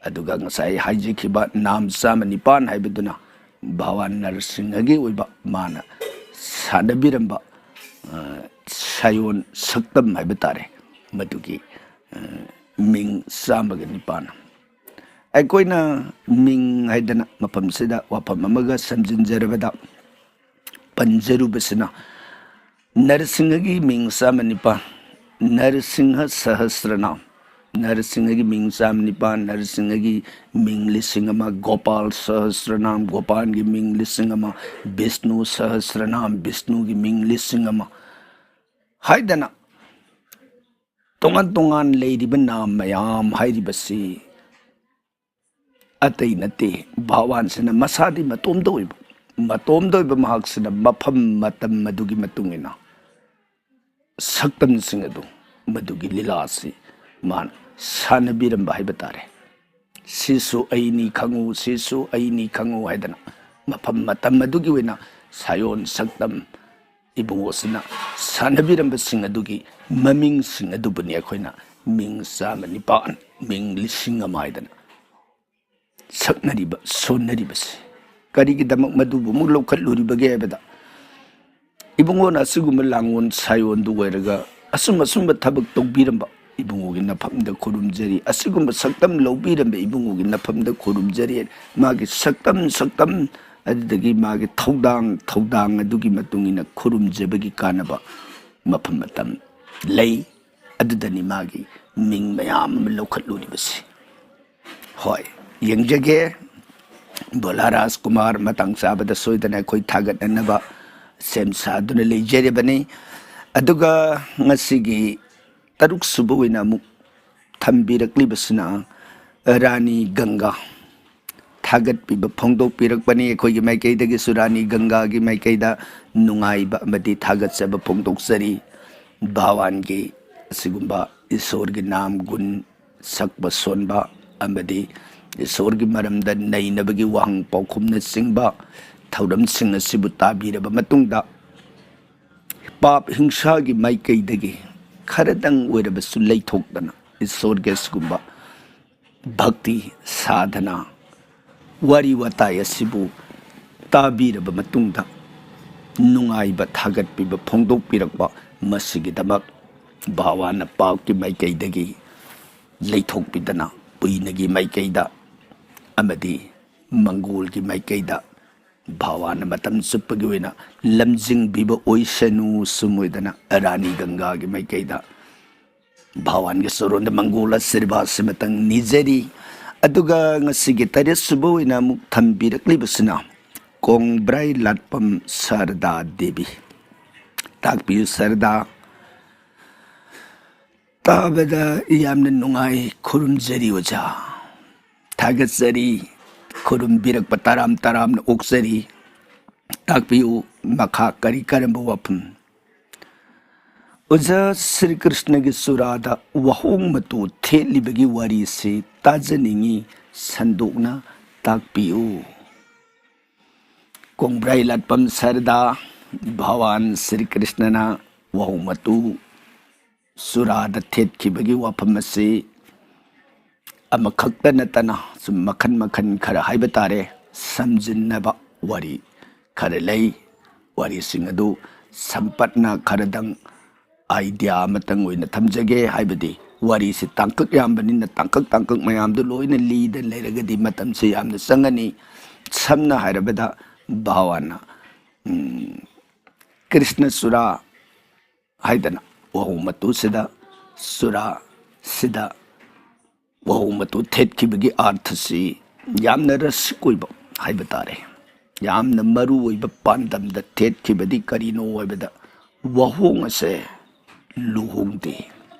ꯑꯗꯨꯒ ꯉꯁꯥꯏ ꯍꯥꯏꯖꯈꯤꯕ ꯅꯥꯝ ꯆꯥꯝꯃ ꯅꯤꯄꯥꯟ ꯍꯥꯏꯕꯗꯨꯅ ꯚꯒꯋꯥꯟ ꯅꯔꯁꯤꯡꯍꯒꯤ ꯑꯣꯏꯕ ꯃꯥꯅ ꯁꯥꯟꯅꯕꯤꯔꯝꯕ, ꯑ, ꯁꯥꯌꯣꯟ ꯁꯛꯇꯝ ꯍꯥꯏꯕ ꯇꯥꯔꯦ, ꯃꯗꯨꯒꯤ, ꯑ, ꯃꯤꯡ ꯆꯥꯝꯃꯒ ꯅꯤꯄꯥꯟ꯫ ꯑꯩꯈꯣꯏꯅ ꯃꯤꯡ ꯍꯥꯏꯗꯅ ꯃꯐꯝꯁꯤꯗ ꯋꯥꯐꯝ ꯑꯃꯒ ꯁꯝꯖꯤꯟꯖꯔꯕꯗ, ꯄꯟꯖꯔꯨꯕꯁꯤꯅ ꯅꯔꯁꯤꯡꯍꯒꯤ ꯃꯤꯡ ꯆꯥꯝꯃ ꯅꯤꯄꯥꯟ, ꯅꯔꯁꯤꯡꯍ ꯁꯍꯁ꯭ꯔꯅꯥꯝ, ꯅꯔꯁꯤꯡꯍꯒꯤ ꯃꯤꯡ ꯆꯥꯝꯃ ꯅꯤꯄꯥꯟ, ꯅꯔꯁꯤꯡꯍꯒꯤ ꯃꯤꯡ ꯂꯤꯁꯤꯡ ꯑꯃ, ꯒꯣꯄꯥꯜ ꯁꯍꯁ꯭ꯔꯅꯥꯝ, ꯒꯣꯄꯥꯜꯒꯤ ꯃꯤꯡ ꯂꯤꯁꯤꯡ ꯑꯃ, ꯕꯤꯁꯅꯨ ꯁꯍꯁ꯭ꯔꯅꯥꯝ, ꯕꯤꯁꯅꯨꯒꯤ ꯃꯤꯡ ꯂꯤꯁꯤꯡ ꯑꯃ ꯍꯥꯏꯗꯅ ꯇꯣꯉꯥꯟ ꯇꯣꯉꯥꯟ ꯂꯩꯔꯤꯕ ꯅꯥꯝ ꯃꯌꯥꯝ ꯍꯥꯏꯔꯤꯕꯁꯤ ꯑꯇꯩ ꯅꯠꯇꯦ, ꯚꯒꯋꯥꯟꯁꯤꯅ ꯃꯁꯥꯗꯤ ꯃꯇꯣꯝꯇ ꯑꯣꯏꯕ, ꯃꯇꯣꯝꯇ ꯑꯣꯏꯕ ꯃꯍꯥꯛꯁꯤꯅ ꯃꯐꯝ ꯃꯇꯝ ꯑꯗꯨꯒꯤ ꯃꯇꯨꯡ ꯏꯟꯅ ꯁꯛꯇꯝꯁꯤꯡ ꯑꯗꯨ, ꯃꯗꯨꯒꯤ ꯂꯤꯂꯥꯁꯤ ꯃꯥꯅ ꯁꯥꯟꯅꯕꯤꯔꯝꯕ ꯍꯥꯏꯕ ꯇꯥꯔꯦ꯫ "ꯁꯤꯁꯨ ꯑꯩꯅꯤ ꯈꯪꯉꯨ, ꯁꯤꯁꯨ ꯑꯩꯅꯤ ꯈꯪꯉꯨ" ꯍꯥꯏꯗꯅ ꯃꯐꯝ ꯃꯇꯝ ꯑꯗꯨꯒꯤ ꯑꯣꯏꯅ ꯁꯥꯌꯣꯟ ꯁꯛꯇꯝ ꯏꯕꯨꯡꯉꯣꯁꯤꯅ ꯁꯥꯟꯅꯕꯤꯔꯝꯕꯁꯤꯡ ꯑꯗꯨꯒꯤ ꯃꯃꯤꯡꯁꯤꯡ ꯑꯗꯨꯕꯨꯅꯤ ꯑꯩꯈꯣꯏꯅ ꯃꯤꯡ ꯆꯥꯝꯃ ꯅꯤꯄꯥꯟ, ꯃꯤꯡ ꯂꯤꯁꯤꯡ ꯑꯃ ꯍꯥꯏꯗꯅ ꯁꯛꯅꯔꯤꯕ, ꯁꯣꯟꯅꯔꯤꯕꯁꯤ꯫ ꯀꯔꯤꯒꯤꯗꯃꯛ ꯃꯗꯨꯕꯨ ꯑꯃꯨꯛ ꯂꯧꯈꯠꯂꯨꯔꯤꯕꯒꯦ ꯍꯥꯏꯕꯗ, ꯏꯕꯨꯡꯉꯣꯅ ꯑꯁꯤꯒꯨꯝꯕ ꯂꯥꯡꯑꯣꯟ ꯁꯥꯌꯣꯟꯗꯨ ꯑꯣꯏꯔꯒ ꯑꯁꯨꯝ ꯑꯁꯨꯝꯕ ꯊꯕꯛ ꯇꯧꯕꯤꯔꯝꯕ ꯏꯕꯨꯡꯉꯣꯒꯤ ꯅꯐꯝꯗ ꯈꯨꯔꯨꯝꯖꯔꯤ, ꯑꯁꯤꯒꯨꯝꯕ ꯁꯛꯇꯝ ꯂꯧꯕꯤꯔꯝꯕ ꯏꯕꯨꯡꯉꯣꯒꯤ ꯅꯐꯝꯗ ꯈꯨꯔꯨꯝꯖꯔꯤ꯫ ꯃꯥꯒꯤ ꯁꯛꯇꯝ, ꯁꯛꯇꯝ ꯑꯗꯨꯗꯒꯤ ꯃꯥꯒꯤ ꯊꯧꯗꯥꯡ, ꯊꯧꯗꯥꯡ ꯑꯗꯨꯒꯤ ꯃꯇꯨꯡ ꯏꯟꯅ ꯈꯨꯔꯨꯝꯖꯕꯒꯤ ꯀꯥꯟꯅꯕ ꯃꯐꯝ ꯃꯇꯝ ꯂꯩ꯫ ꯑꯗꯨꯗꯅꯤ ꯃꯥꯒꯤ ꯃꯤꯡ ꯃꯌꯥꯝ ꯑꯃ ꯂꯧꯈꯠꯂꯨꯔꯤꯕꯁꯤ꯫ ꯍꯣꯏ, ꯌꯦꯡꯖꯒꯦ꯫ ꯚꯣꯂꯥ ꯔꯥꯖꯀꯨꯃꯥꯔ ꯃꯇꯥꯡ ꯆꯥꯕꯗ ꯁꯣꯏꯗꯅ ꯑꯩꯈꯣꯏ ꯊꯥꯒꯠꯅꯅꯕ ꯁꯦꯝ ꯁꯥꯗꯨꯅ ꯂꯩꯖꯔꯤꯕꯅꯤ꯫ ꯑꯗꯨꯒ ꯉꯁꯤꯒꯤ ꯇꯔꯨꯛ ꯁꯨꯕ ꯑꯣꯏꯅ ꯑꯃꯨꯛ ꯊꯝꯕꯤꯔꯛꯂꯤꯕꯁꯤꯅ ꯔꯥꯅꯤ ꯒꯪꯒꯥ꯫ ꯊꯥꯒꯠꯄꯤꯕ ꯐꯣꯡꯗꯣꯛꯄꯤꯔꯛꯄꯅꯤ꯫ ꯑꯩꯈꯣꯏꯒꯤ ꯃꯥꯏꯀꯩꯗꯒꯤꯁꯨ ꯔꯥꯅꯤ ꯒꯪꯒꯥꯒꯤ ꯃꯥꯏꯀꯩꯗ ꯅꯨꯡꯉꯥꯏꯕ ꯑꯃꯗꯤ ꯊꯥꯒꯠꯆꯕ ꯐꯣꯡꯗꯣꯛꯆꯔꯤ꯫ ꯚꯒꯋꯥꯟꯒꯤ ꯑꯁꯤꯒꯨꯝꯕ ꯏꯁꯣꯔꯒꯤ ꯅꯥꯝ ꯒꯨꯟ ꯁꯛꯄ ꯁꯣꯟꯕ ꯑꯃꯗꯤ ꯏꯁꯣꯔꯒꯤ ꯃꯔꯝꯗ ꯅꯩꯅꯕꯒꯤ ꯋꯥꯍꯪ ꯄꯥꯎꯈꯨꯝꯅꯆꯤꯡꯕ ꯊꯧꯔꯝꯁꯤꯡ ꯑꯁꯤꯕꯨ ꯇꯥꯕꯤꯔꯕ ꯃꯇꯨꯡꯗ, ꯄꯥꯞ ꯍꯤꯡꯁꯥꯒꯤ ꯃꯥꯏꯀꯩꯗꯒꯤ ꯈꯔꯗꯪ ꯑꯣꯏꯔꯕꯁꯨ ꯂꯩꯊꯣꯛꯇꯅ ꯏꯁꯣꯔꯒꯤ ꯑꯁꯤꯒꯨꯝꯕ ꯚꯛꯇꯤ ꯁꯥꯙꯅ ꯋꯥꯔꯤ ꯋꯥꯇꯥꯏ ꯑꯁꯤꯕꯨ ꯇꯥꯕꯤꯔꯕ ꯃꯇꯨꯡꯗ ꯅꯨꯡꯉꯥꯏꯕ ꯊꯥꯒꯠꯄꯤꯕ ꯐꯣꯡꯗꯣꯛꯄꯤꯔꯛꯄ, ꯃꯁꯤꯒꯤꯗꯃꯛ ꯚꯒꯋꯥꯟꯅ ꯄꯥꯞꯀꯤ ꯃꯥꯏꯀꯩꯗꯒꯤ ꯂꯩꯊꯣꯛꯄꯤꯗꯅ ꯄꯨꯏꯅꯒꯤ ꯃꯥꯏꯀꯩꯗ ꯑꯃꯗꯤ ꯃꯪꯒꯣꯜꯒꯤ ꯃꯥꯏꯀꯩꯗ ꯚꯒꯋꯥꯟꯅ ꯃꯇꯝ ꯆꯨꯞꯄꯒꯤ ꯑꯣꯏꯅ ꯂꯝꯖꯤꯡꯕꯤꯕ ꯑꯣꯏꯁꯅꯨ꯫ ꯁꯨꯝ ꯑꯣꯏꯗꯅ ꯔꯥꯅꯤ ꯒꯪꯒꯥꯒꯤ ꯃꯥꯏꯀꯩꯗ ꯚꯒꯋꯥꯟꯒꯤ ꯆꯔꯣꯟꯗ ꯃꯪꯒꯣꯜ ꯑꯁꯤꯔꯕꯥꯗ ꯑꯁꯤꯃꯇꯪ ꯅꯤꯖꯔꯤ꯫ ꯑꯗꯨꯒ ꯉꯁꯤꯒꯤ ꯇꯔꯦꯠ ꯁꯨꯕ ꯑꯣꯏꯅ ꯑꯃꯨꯛ ꯊꯝꯕꯤꯔꯛꯂꯤꯕꯁꯤꯅ ꯀꯣꯡꯕ꯭ꯔꯥꯏ ꯂꯥꯠꯄꯝ ꯁꯥꯔꯗꯥ ꯗꯦꯕꯤ꯫ ꯇꯥꯛꯄꯤꯌꯨ ꯁꯥꯔꯗꯥ꯫ ꯇꯥꯕꯗ ꯌꯥꯝꯅ ꯅꯨꯡꯉꯥꯏ꯫ ꯈꯨꯔꯨꯝꯖꯔꯤ ꯑꯣꯖꯥ꯫ ꯊꯥꯒꯠꯆꯔꯤ꯫ ꯈꯨꯔꯨꯝꯕꯤꯔꯛꯄ ꯇꯔꯥꯝ ꯇꯔꯥꯝꯅ ꯑꯣꯛꯆꯔꯤ꯫ ꯇꯥꯛꯄꯤꯌꯨ, ꯃꯈꯥ ꯀꯔꯤ ꯀꯔꯝꯕ ꯋꯥꯐꯝ? ꯑꯣꯖꯥ, ꯁ꯭ꯔꯤ ꯀ꯭ꯔꯤꯁꯅꯒꯤ ꯆꯨꯔꯥꯗ ꯋꯥꯍꯣꯡ ꯃꯇꯨ ꯊꯦꯠꯂꯤꯕꯒꯤ ꯋꯥꯔꯤꯁꯤ ꯇꯥꯖꯅꯤꯡꯏ, ꯁꯟꯗꯣꯛꯅ ꯇꯥꯛꯄꯤꯌꯨ꯫ ꯀꯣꯡꯕ꯭ꯔꯥꯏ ꯂꯥꯠꯄꯝ ꯁꯥꯔꯗꯥ, ꯚꯒꯋꯥꯟ ꯁ꯭ꯔꯤ ꯀ꯭ꯔꯤꯁꯅꯅ ꯋꯥꯍꯣꯡ ꯃꯇꯨ ꯆꯨꯔꯥꯗ ꯊꯦꯠꯈꯤꯕꯒꯤ ꯋꯥꯐꯝ ꯑꯁꯤ ꯑꯃꯈꯛꯇ ꯅꯠꯇꯅ ꯁꯨꯝ ꯃꯈꯟ ꯃꯈꯟ ꯈꯔ ꯍꯥꯏꯕ ꯇꯥꯔꯦ, ꯁꯝꯖꯤꯟꯅꯕ ꯋꯥꯔꯤ ꯈꯔ ꯂꯩ꯫ ꯋꯥꯔꯤꯁꯤꯡ ꯑꯗꯨ ꯁꯝꯄꯠꯅ ꯈꯔꯗꯪ idea ꯑꯃꯇꯪ ꯑꯣꯏꯅ ꯊꯝꯖꯒꯦ꯫ ꯍꯥꯏꯕꯗꯤ ꯋꯥꯔꯤꯁꯤ ꯇꯥꯡꯀꯛ ꯌꯥꯝꯕꯅꯤꯅ ꯇꯥꯡꯀꯛ ꯇꯥꯡꯀꯛ ꯃꯌꯥꯝꯗꯨ ꯂꯣꯏꯅ ꯂꯤꯗ ꯂꯩꯔꯒꯗꯤ ꯃꯇꯝꯁꯤ ꯌꯥꯝꯅ ꯆꯪꯒꯅꯤ꯫ ꯁꯝꯅ ꯍꯥꯏꯔꯕꯗ ꯚꯒꯋꯥꯟꯅ, ꯎꯝ, ꯀ꯭ꯔꯤꯁꯅ ꯆꯨꯔꯥ ꯍꯥꯏꯗꯅ ꯋꯥꯍꯣꯡ ꯃꯇꯨꯁꯤꯗ ꯆꯨꯔꯥ ꯁꯤꯗ ꯋꯥꯍꯣꯡ ꯃꯇꯨ ꯊꯦꯠꯈꯤꯕꯒꯤ ꯑꯥꯔꯊꯁꯤ ꯌꯥꯝꯅ ꯔꯁꯤꯛ ꯑꯣꯏꯕ ꯍꯥꯏꯕ ꯇꯥꯔꯦ꯫ ꯌꯥꯝꯅ ꯃꯔꯨ ꯑꯣꯏꯕ ꯄꯥꯟꯗꯝꯗ ꯊꯦꯠꯈꯤꯕꯗꯤ ꯀꯔꯤꯅꯣ ꯍꯥꯏꯕꯗ, ꯋꯥꯍꯣꯡ ꯑꯁꯦ ꯂꯨꯍꯣꯡꯗꯦ,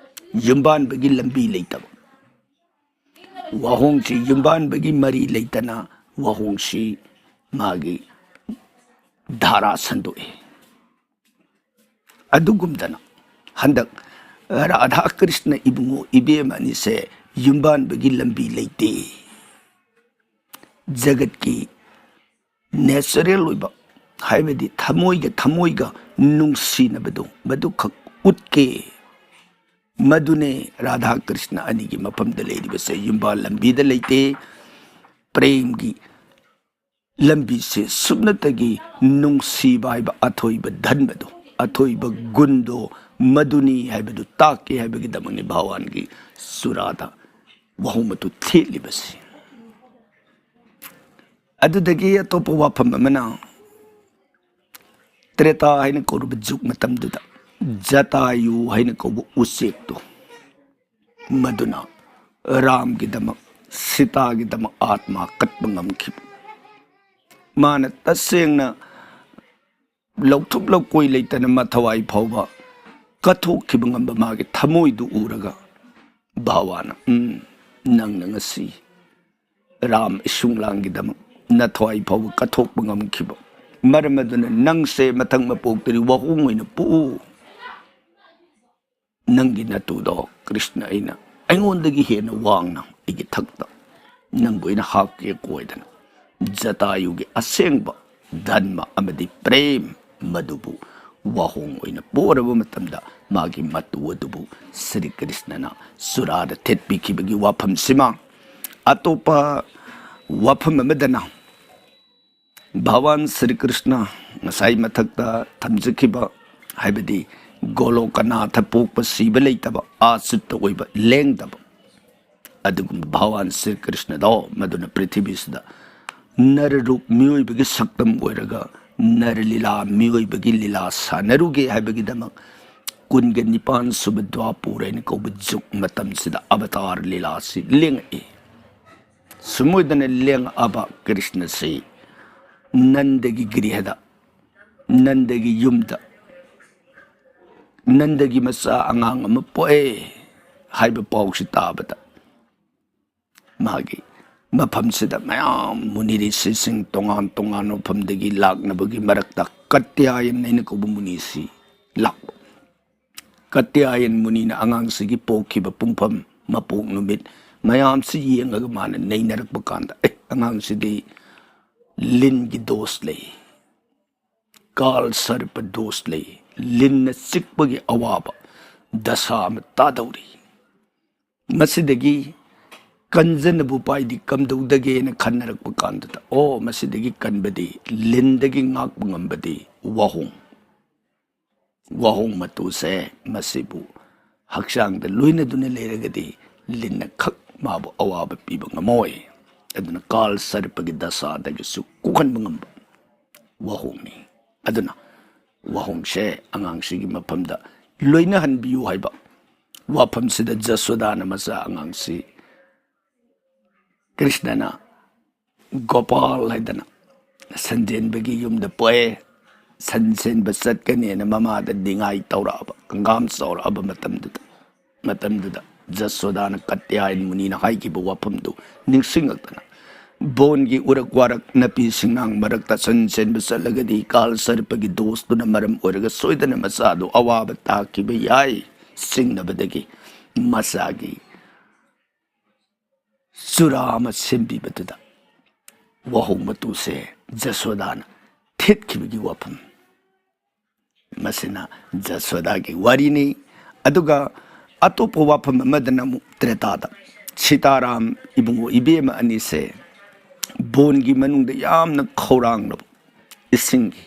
ꯌꯨꯝꯕꯥꯟꯕꯒꯤ ꯂꯝꯕꯤ ꯂꯩꯇꯕ꯫ ꯋꯥꯍꯣꯡꯁꯤ ꯌꯨꯝꯕꯥꯟꯕꯒꯤ ꯃꯔꯤ ꯂꯩꯇꯅ ꯋꯥꯍꯣꯡꯁꯤ ꯃꯥꯒꯤ ꯙꯥꯔꯥ ꯁꯟꯗꯣꯛꯏ꯫ ꯑꯗꯨꯒꯨꯝꯗꯅ ꯍꯟꯗꯛ ꯔꯥꯙꯥ ꯀ꯭ꯔꯤꯁꯅ ꯏꯕꯨꯡꯉꯣ ꯏꯕꯦꯝ ꯑꯅꯤꯁꯦ ꯌꯨꯝꯕꯥꯟꯕꯒꯤ ꯂꯝꯕꯤ ꯂꯩꯇꯦ꯫ ꯖꯒꯠꯀꯤ ꯅꯦꯆꯔꯦꯜ ꯑꯣꯏꯕ, ꯍꯥꯏꯕꯗꯤ ꯊꯃꯣꯏꯒ ꯊꯃꯣꯏꯒ ꯅꯨꯡꯁꯤꯅꯕꯗꯣ ꯃꯗꯨꯈꯛ ꯎꯠꯀꯦ꯫ ꯃꯗꯨꯅꯦ ꯔꯥꯙꯥ ꯀ꯭ꯔꯤꯁꯅ ꯑꯅꯤꯒꯤ ꯃꯐꯝꯗ ꯂꯩꯔꯤꯕꯁꯦ꯫ ꯌꯨꯝꯕꯥꯟ ꯂꯝꯕꯤꯗ ꯂꯩꯇꯦ꯫ ꯄ꯭ꯔꯦꯝꯒꯤ ꯂꯝꯕꯤꯁꯦ ꯁꯨꯞꯅꯇꯒꯤ ꯅꯨꯡꯁꯤꯕ ꯍꯥꯏꯕ ꯑꯊꯣꯏꯕ ꯙꯟꯕꯗꯣ, ꯑꯊꯣꯏꯕ ꯒꯨꯟꯗꯣ ꯃꯗꯨꯅꯤ ꯍꯥꯏꯕꯗꯨ ꯇꯥꯛꯀꯦ ꯍꯥꯏꯕꯒꯤꯗꯃꯛꯅꯤ ꯚꯒꯋꯥꯟꯒꯤ ꯆꯨꯔꯥꯗ ꯋꯥꯍꯣꯡ ꯃꯇꯨ ꯊꯦꯠꯂꯤꯕꯁꯤ꯫ ꯑꯗꯨꯗꯒꯤ ꯑꯇꯣꯞꯄ ꯋꯥꯐꯝ ꯑꯃꯅ, ꯇ꯭ꯔꯦꯇꯥ ꯍꯥꯏꯅ ꯀꯧꯔꯕ ꯖꯨꯒ ꯃꯇꯝꯗꯨꯗ ꯖꯇꯥꯌꯨ ꯍꯥꯏꯅ ꯀꯧꯕ ꯎꯆꯦꯛꯇꯣ, ꯃꯗꯨꯅ ꯔꯥꯝꯒꯤꯗꯃꯛ, ꯁꯤꯇꯥꯒꯤꯗꯃꯛ ꯑꯥꯠꯃꯥ ꯀꯠꯄ ꯉꯝꯈꯤꯕ꯫ ꯃꯥꯅ ꯇꯁꯦꯡꯅ ꯂꯧꯊꯣꯛ ꯂꯧꯀꯣꯏ ꯂꯩꯇꯅ ꯃꯊꯋꯥꯏ ꯐꯥꯎꯕ ꯀꯠꯊꯣꯛꯈꯤꯕ ꯉꯝꯕ ꯃꯥꯒꯤ ꯊꯃꯣꯏꯗꯨ ꯎꯔꯒ ꯚꯒꯋꯥꯟꯅ, "ꯎꯝ, ꯅꯪꯅ ꯉꯁꯤ ꯔꯥꯝ ꯏꯁꯨꯡꯂꯥꯡꯒꯤꯗꯃꯛ ꯅꯊꯋꯥꯏ ꯐꯥꯎꯕ ꯀꯠꯊꯣꯛꯄ ꯉꯝꯈꯤꯕ ꯃꯔꯝ ꯑꯗꯨꯅ ꯅꯪꯁꯦ ꯃꯊꯪ ꯃꯄꯣꯛꯇꯗꯤ ꯋꯥꯍꯣꯡ ꯑꯣꯏꯅ ꯄꯣꯛꯎ꯫ ꯅꯪꯒꯤ ꯅꯇꯨꯗꯣ ꯀ꯭ꯔꯤꯁꯅ ꯑꯩꯅ ꯑꯩꯉꯣꯟꯗꯒꯤ ꯍꯦꯟꯅ ꯋꯥꯡꯅ ꯑꯩꯒꯤ ꯊꯛꯇ ꯅꯪꯕꯨ ꯑꯩꯅ ꯍꯥꯞꯀꯦ" ꯀꯣꯏꯗꯅ ꯖꯇꯥꯌꯨꯒꯤ ꯑꯁꯦꯡꯕ ꯙꯟꯃ ꯑꯃꯗꯤ ꯄ꯭ꯔꯦꯝ ꯃꯗꯨꯕꯨ ꯋꯥꯍꯣꯡ ꯑꯣꯏꯅ ꯄꯣꯔꯕ ꯃꯇꯝꯗ ꯃꯥꯒꯤ ꯃꯇꯨ ꯑꯗꯨꯕꯨ ꯁ꯭ꯔꯤ ꯀ꯭ꯔꯤꯁꯅꯅ ꯆꯨꯔꯥꯗ ꯊꯦꯠꯄꯤꯈꯤꯕꯒꯤ ꯋꯥꯐꯝꯁꯤꯃ꯫ ꯑꯇꯣꯞꯄ ꯋꯥꯐꯝ ꯑꯃꯗꯅ ꯚꯒꯋꯥꯟ ꯁ꯭ꯔꯤ ꯀ꯭ꯔꯤꯁꯅ ꯉꯁꯥꯏ ꯃꯊꯛꯇ ꯊꯝꯖꯈꯤꯕ, ꯍꯥꯏꯕꯗꯤ ꯒꯣꯂꯣꯀꯅꯥꯊ ꯄꯣꯛꯄ ꯁꯤꯕ ꯂꯩꯇꯕ, ꯑꯥꯆꯨꯠꯇ ꯑꯣꯏꯕ, ꯂꯦꯡꯗꯕ ꯑꯗꯨꯒꯨꯝꯕ ꯚꯒꯋꯥꯟ ꯁ꯭ꯔꯤ ꯀ꯭ꯔꯤꯁꯅꯗꯣ ꯃꯗꯨꯅ ꯄ꯭ꯔꯤꯊꯤꯕꯤꯁꯤꯗ ꯅꯔꯔꯨꯞ ꯃꯤꯑꯣꯏꯕꯒꯤ ꯁꯛꯇꯝ ꯑꯣꯏꯔꯒ ꯅꯔꯂꯤꯂꯥ ꯃꯤꯑꯣꯏꯕꯒꯤ ꯂꯤꯂꯥ ꯁꯥꯟꯅꯔꯨꯒꯦ ꯍꯥꯏꯕꯒꯤꯗꯃꯛ ꯀꯨꯟꯒ ꯅꯤꯄꯥꯟ ꯁꯨꯕ ꯗ꯭ꯋꯥꯄꯨꯔ ꯍꯥꯏꯅ ꯀꯧꯕ ꯖꯨꯒ ꯃꯇꯝꯁꯤꯗ ꯑꯕꯇꯥꯔ ꯂꯤꯂꯥꯁꯤ ꯂꯦꯡꯉꯛꯏ꯫ ꯁꯨꯝ ꯑꯣꯏꯗꯅ ꯂꯦꯡꯉꯛꯑꯕ ꯀ꯭ꯔꯤꯁꯅꯁꯤ ꯅꯟꯗꯒꯤ ꯒ꯭ꯔꯤꯍꯗ, ꯅꯟꯗꯒꯤ ꯌꯨꯝꯗ, ꯅꯟꯗꯒꯤ ꯃꯆꯥ ꯑꯉꯥꯡ ꯑꯃ ꯄꯣꯛꯑꯦ ꯍꯥꯏꯕ ꯄꯥꯎꯁꯤ ꯇꯥꯕꯗ, ꯃꯥꯒꯤ ꯃꯐꯝꯁꯤꯗ ꯃꯌꯥꯝ ꯃꯨꯅꯤ ꯔꯤꯁꯤꯁꯤꯡ ꯇꯣꯉꯥꯟ ꯇꯣꯉꯥꯟꯕ ꯃꯐꯝꯗꯒꯤ ꯂꯥꯛꯅꯕꯒꯤ ꯃꯔꯛꯇ ꯀꯠꯇ꯭ꯌꯥꯌꯟ ꯍꯥꯏꯅ ꯀꯧꯕ ꯃꯨꯅꯤꯁꯤ ꯂꯥꯛꯄ꯫ ꯀꯠꯇ꯭ꯌꯥꯌꯟ ꯃꯨꯅꯤꯅ ꯑꯉꯥꯡꯁꯤꯒꯤ ꯄꯣꯛꯈꯤꯕ ꯄꯨꯡꯐꯝ, ꯃꯄꯣꯛ ꯅꯨꯃꯤꯠ ꯃꯌꯥꯝꯁꯤ ꯌꯦꯡꯉꯒ ꯃꯥꯅ ꯅꯩꯅꯔꯛꯄ ꯀꯥꯟꯗ, "ꯑꯦ, ꯑꯉꯥꯡꯁꯤꯗꯤ ꯂꯤꯟꯒꯤ ꯗꯣꯁ ꯂꯩ, ꯀꯥꯜ ꯁꯔꯄ ꯗꯣꯁ ꯂꯩ, ꯂꯤꯟꯅ ꯆꯤꯛꯄꯒꯤ ꯑꯋꯥꯕ ꯗꯁꯥ ꯑꯃ ꯇꯥꯗꯧꯔꯤ꯫ ꯃꯁꯤꯗꯒꯤ ꯀꯟꯖꯅꯕ ꯎꯄꯥꯏꯗꯤ ꯀꯝꯗꯧꯗꯒꯦꯅ ꯈꯟꯅꯔꯛꯄ ꯀꯥꯟꯗꯨꯗ, ꯑꯣ, ꯃꯁꯤꯗꯒꯤ ꯀꯟꯕꯗꯤ, ꯂꯤꯟꯗꯒꯤ ꯉꯥꯛꯄ ꯉꯝꯕꯗꯤ ꯋꯥꯍꯣꯡ꯫ ꯋꯥꯍꯣꯡ ꯃꯇꯨꯁꯦ ꯃꯁꯤꯕꯨ ꯍꯛꯆꯥꯡꯗ ꯂꯣꯏꯅꯗꯨꯅ ꯂꯩꯔꯒꯗꯤ ꯂꯤꯟꯅ ꯈꯛ ꯃꯥꯕꯨ ꯑꯋꯥꯕ ꯄꯤꯕ ꯉꯝꯃꯣꯏ꯫ ꯑꯗꯨꯅ ꯀꯥꯜ ꯁꯔꯄꯒꯤ ꯗꯁꯥꯗꯒꯤꯁꯨ ꯀꯣꯛꯍꯟꯕ ꯉꯝꯕ ꯋꯥꯍꯣꯡꯅꯤ꯫ ꯑꯗꯨꯅ ꯋꯥꯍꯣꯡꯁꯦ ꯑꯉꯥꯡꯁꯤꯒꯤ ꯃꯐꯝꯗ ꯂꯣꯏꯅꯍꯟꯕꯤꯌꯨ ꯍꯥꯏꯕ ꯋꯥꯐꯝꯁꯤꯗ ꯖꯁꯣꯗꯥꯅ ꯃꯆꯥ ꯑꯉꯥꯡꯁꯤ ꯀ꯭ꯔꯤꯁꯅꯅ ꯒꯣꯄꯥꯜ ꯍꯥꯏꯗꯅ ꯁꯟꯖꯦꯟꯕꯒꯤ ꯌꯨꯝꯗ ꯄꯣꯛꯑꯦ꯫ ꯁꯟ ꯁꯦꯟꯕ ꯆꯠꯀꯅꯦꯅ ꯃꯃꯥꯗ ꯅꯤꯡꯉꯥꯏ ꯇꯧꯔꯛꯑꯕ, ꯍꯪꯒꯥꯝ ꯆꯥꯎꯔꯛꯑꯕ ꯃꯇꯝꯗꯨꯗ, ꯃꯇꯝꯗꯨꯗ ꯖꯁꯣꯗꯥꯅ ꯀꯠꯇ꯭ꯌꯥꯌꯟ ꯃꯨꯅꯤꯅ ꯍꯥꯏꯈꯤꯕ ꯋꯥꯐꯝꯗꯨ ꯅꯤꯡꯁꯤꯡꯉꯛꯇꯅ, ꯕꯣꯟꯒꯤ ꯎꯔꯛ ꯋꯥꯔꯛ ꯅꯥꯄꯤ ꯁꯤꯡꯅꯥꯡ ꯃꯔꯛꯇ ꯁꯟ ꯁꯦꯟꯕ ꯆꯠꯂꯒꯗꯤ ꯀꯥꯜ ꯁꯔꯄꯒꯤ ꯗꯣꯁꯇꯨꯅ ꯃꯔꯝ ꯑꯣꯏꯔꯒ ꯁꯣꯏꯗꯅ ꯃꯆꯥꯗꯨ ꯑꯋꯥꯕ ꯇꯥꯈꯤꯕ ꯌꯥꯏ ꯆꯤꯡꯅꯕꯗꯒꯤ ꯃꯆꯥꯒꯤ ꯆꯨꯔꯥ ꯑꯃ ꯁꯦꯝꯕꯤꯕꯗꯨꯗ ꯋꯥꯍꯣꯡ ꯃꯇꯨꯁꯦ ꯖꯁꯣꯗꯥꯅ ꯊꯦꯠꯈꯤꯕꯒꯤ ꯋꯥꯐꯝ꯫ ꯃꯁꯤꯅ ꯖꯁꯣꯗꯥꯒꯤ ꯋꯥꯔꯤꯅꯤ꯫ ꯑꯗꯨꯒ ꯑꯇꯣꯞꯄ ꯋꯥꯐꯝ ꯑꯃꯗꯅ ꯑꯃꯨꯛ ꯇ꯭ꯔꯦꯇꯥꯗ ꯁꯤꯇꯥꯔꯥꯝ ꯏꯕꯨꯡꯉꯣ ꯏꯕꯦꯝꯃ ꯑꯅꯤꯁꯦ ꯕꯣꯟꯒꯤ ꯃꯅꯨꯡꯗ ꯌꯥꯝꯅ ꯈꯧꯔꯥꯡꯂꯕ ꯏꯁꯤꯡꯒꯤ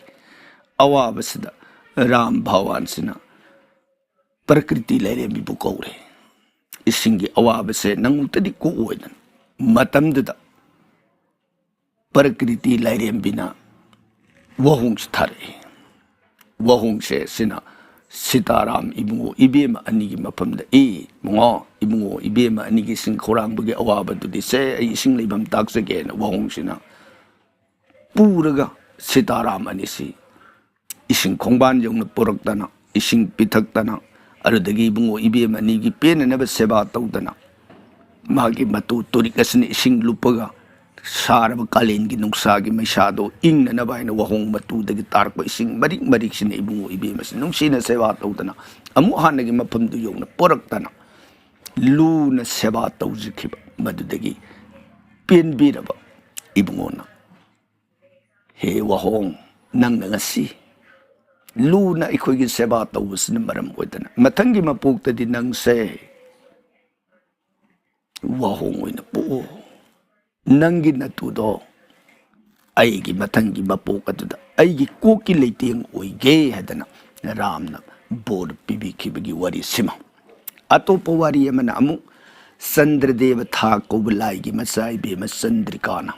ꯑꯋꯥꯕꯁꯤꯗ ꯔꯥꯝ ꯚꯒꯋꯥꯟꯁꯤꯅ ꯄ꯭ꯔꯀ꯭ꯔꯤꯇꯤ ꯂꯥꯏꯔꯦꯝꯕꯤꯕꯨ ꯀꯧꯔꯦ꯫ ꯏꯁꯤꯡꯒꯤ ꯑꯋꯥꯕꯁꯦ ꯅꯪꯃꯛꯇꯗꯤ ꯀꯣꯛꯑꯣꯏꯗꯅ꯫ ꯃꯇꯝꯗꯨꯗ ꯄ꯭ꯔꯀ꯭ꯔꯤꯇꯤ ꯂꯥꯏꯔꯦꯝꯕꯤꯅ ꯋꯥꯍꯣꯡꯁꯦ ꯊꯥꯔꯛꯏ꯫ ꯋꯥꯍꯣꯡꯁꯦ ꯁꯤꯅ ꯁꯤꯇꯥꯔꯥꯝ ꯏꯕꯨꯡꯉꯣ ꯏꯕꯦꯝꯃ ꯑꯅꯤꯒꯤ ꯃꯐꯝꯗ, "ꯏ ꯏꯕꯨꯡꯉꯣ, ꯏꯕꯨꯡꯉꯣ ꯏꯕꯦꯝꯃ ꯑꯅꯤꯒꯤ ꯏꯁꯤꯡ ꯈꯧꯔꯥꯡꯕꯒꯤ ꯑꯋꯥꯕꯗꯨꯗꯤ ꯁꯦ, ꯑꯩ ꯏꯁꯤꯡ ꯂꯩꯐꯝ ꯇꯥꯛꯆꯒꯦꯅ" ꯋꯥꯍꯣꯡꯁꯤꯅ ꯄꯨꯔꯒ ꯁꯤꯇꯥꯔꯥꯝ ꯑꯅꯤꯁꯤ ꯏꯁꯤꯡ ꯈꯣꯡꯕꯥꯟ ꯌꯧꯅ ꯄꯨꯔꯛꯇꯅ, ꯏꯁꯤꯡ ꯄꯤꯊꯛꯇꯅ, ꯑꯗꯨꯗꯒꯤ ꯏꯕꯨꯡꯉꯣ ꯏꯕꯦꯝ ꯑꯅꯤꯒꯤ ꯄꯦꯟꯅꯅꯕ ꯁꯦꯕꯥ ꯇꯧꯗꯅ, ꯃꯥꯒꯤ ꯃꯇꯨ ꯇꯨꯔꯤꯛ ꯑꯁꯤꯅ ꯏꯁꯤꯡ ꯂꯨꯞꯄꯒ, ꯁꯥꯔꯕ ꯀꯥꯂꯦꯟꯒꯤ ꯅꯨꯡꯁꯥꯒꯤ ꯃꯩꯁꯥꯗꯣ ꯏꯪꯅꯅꯕ ꯍꯥꯏꯅ ꯋꯥꯍꯣꯡ ꯃꯇꯨꯗꯒꯤ ꯇꯥꯔꯛꯄ ꯏꯁꯤꯡ ꯃꯔꯤꯛ ꯃꯔꯤꯛꯁꯤꯅ ꯏꯕꯨꯡꯉꯣ ꯏꯕꯦꯝ ꯑꯁꯤ ꯅꯨꯡꯁꯤꯅ ꯁꯦꯕꯥ ꯇꯧꯗꯅ, ꯑꯃꯨꯛ ꯍꯥꯟꯅꯒꯤ ꯃꯐꯝꯗꯨ ꯌꯧꯅ ꯄꯨꯔꯛꯇꯅ, ꯂꯨꯅ ꯁꯦꯕꯥ ꯇꯧꯖꯈꯤꯕ꯫ ꯃꯗꯨꯗꯒꯤ ꯄꯦꯟꯕꯤꯔꯕ ꯏꯕꯨꯡꯉꯣꯅ, "ꯍꯦ ꯋꯥꯍꯣꯡ, ꯅꯪꯅ ꯉꯁꯤ ꯂꯨꯅ ꯑꯩꯈꯣꯏꯒꯤ ꯁꯦꯕꯥ ꯇꯧꯕꯁꯤꯅ ꯃꯔꯝ ꯑꯣꯏꯗꯅ, ꯃꯊꯪꯒꯤ ꯃꯄꯣꯛꯇꯗꯤ ꯅꯪꯁꯦ ꯋꯥꯍꯣꯡ ꯑꯣꯏꯅ ꯄꯣꯛꯑꯣ꯫ ꯅꯪꯒꯤ ꯅꯇꯨꯗꯣ ꯑꯩꯒꯤ ꯃꯊꯪꯒꯤ ꯃꯄꯣꯛ ꯑꯗꯨꯗ ꯑꯩꯒꯤ ꯀꯣꯛꯀꯤ ꯂꯩꯇꯦꯡ ꯑꯣꯏꯒꯦ" ꯍꯥꯏꯗꯅ ꯔꯥꯝꯅ ꯕꯣꯔ ꯄꯤꯕꯤꯈꯤꯕꯒꯤ ꯋꯥꯔꯤꯁꯤꯃ꯫ ꯑꯇꯣꯞꯄ ꯋꯥꯔꯤ ꯑꯃꯅ ꯑꯃꯨꯛ ꯆꯟꯗ꯭ꯔꯗꯦꯕ ꯊꯥ ꯀꯧꯕ ꯂꯥꯏꯒꯤ ꯃꯆꯥ ꯏꯕꯦꯝꯃ ꯆꯟꯗ꯭ꯔꯤꯀꯥꯅ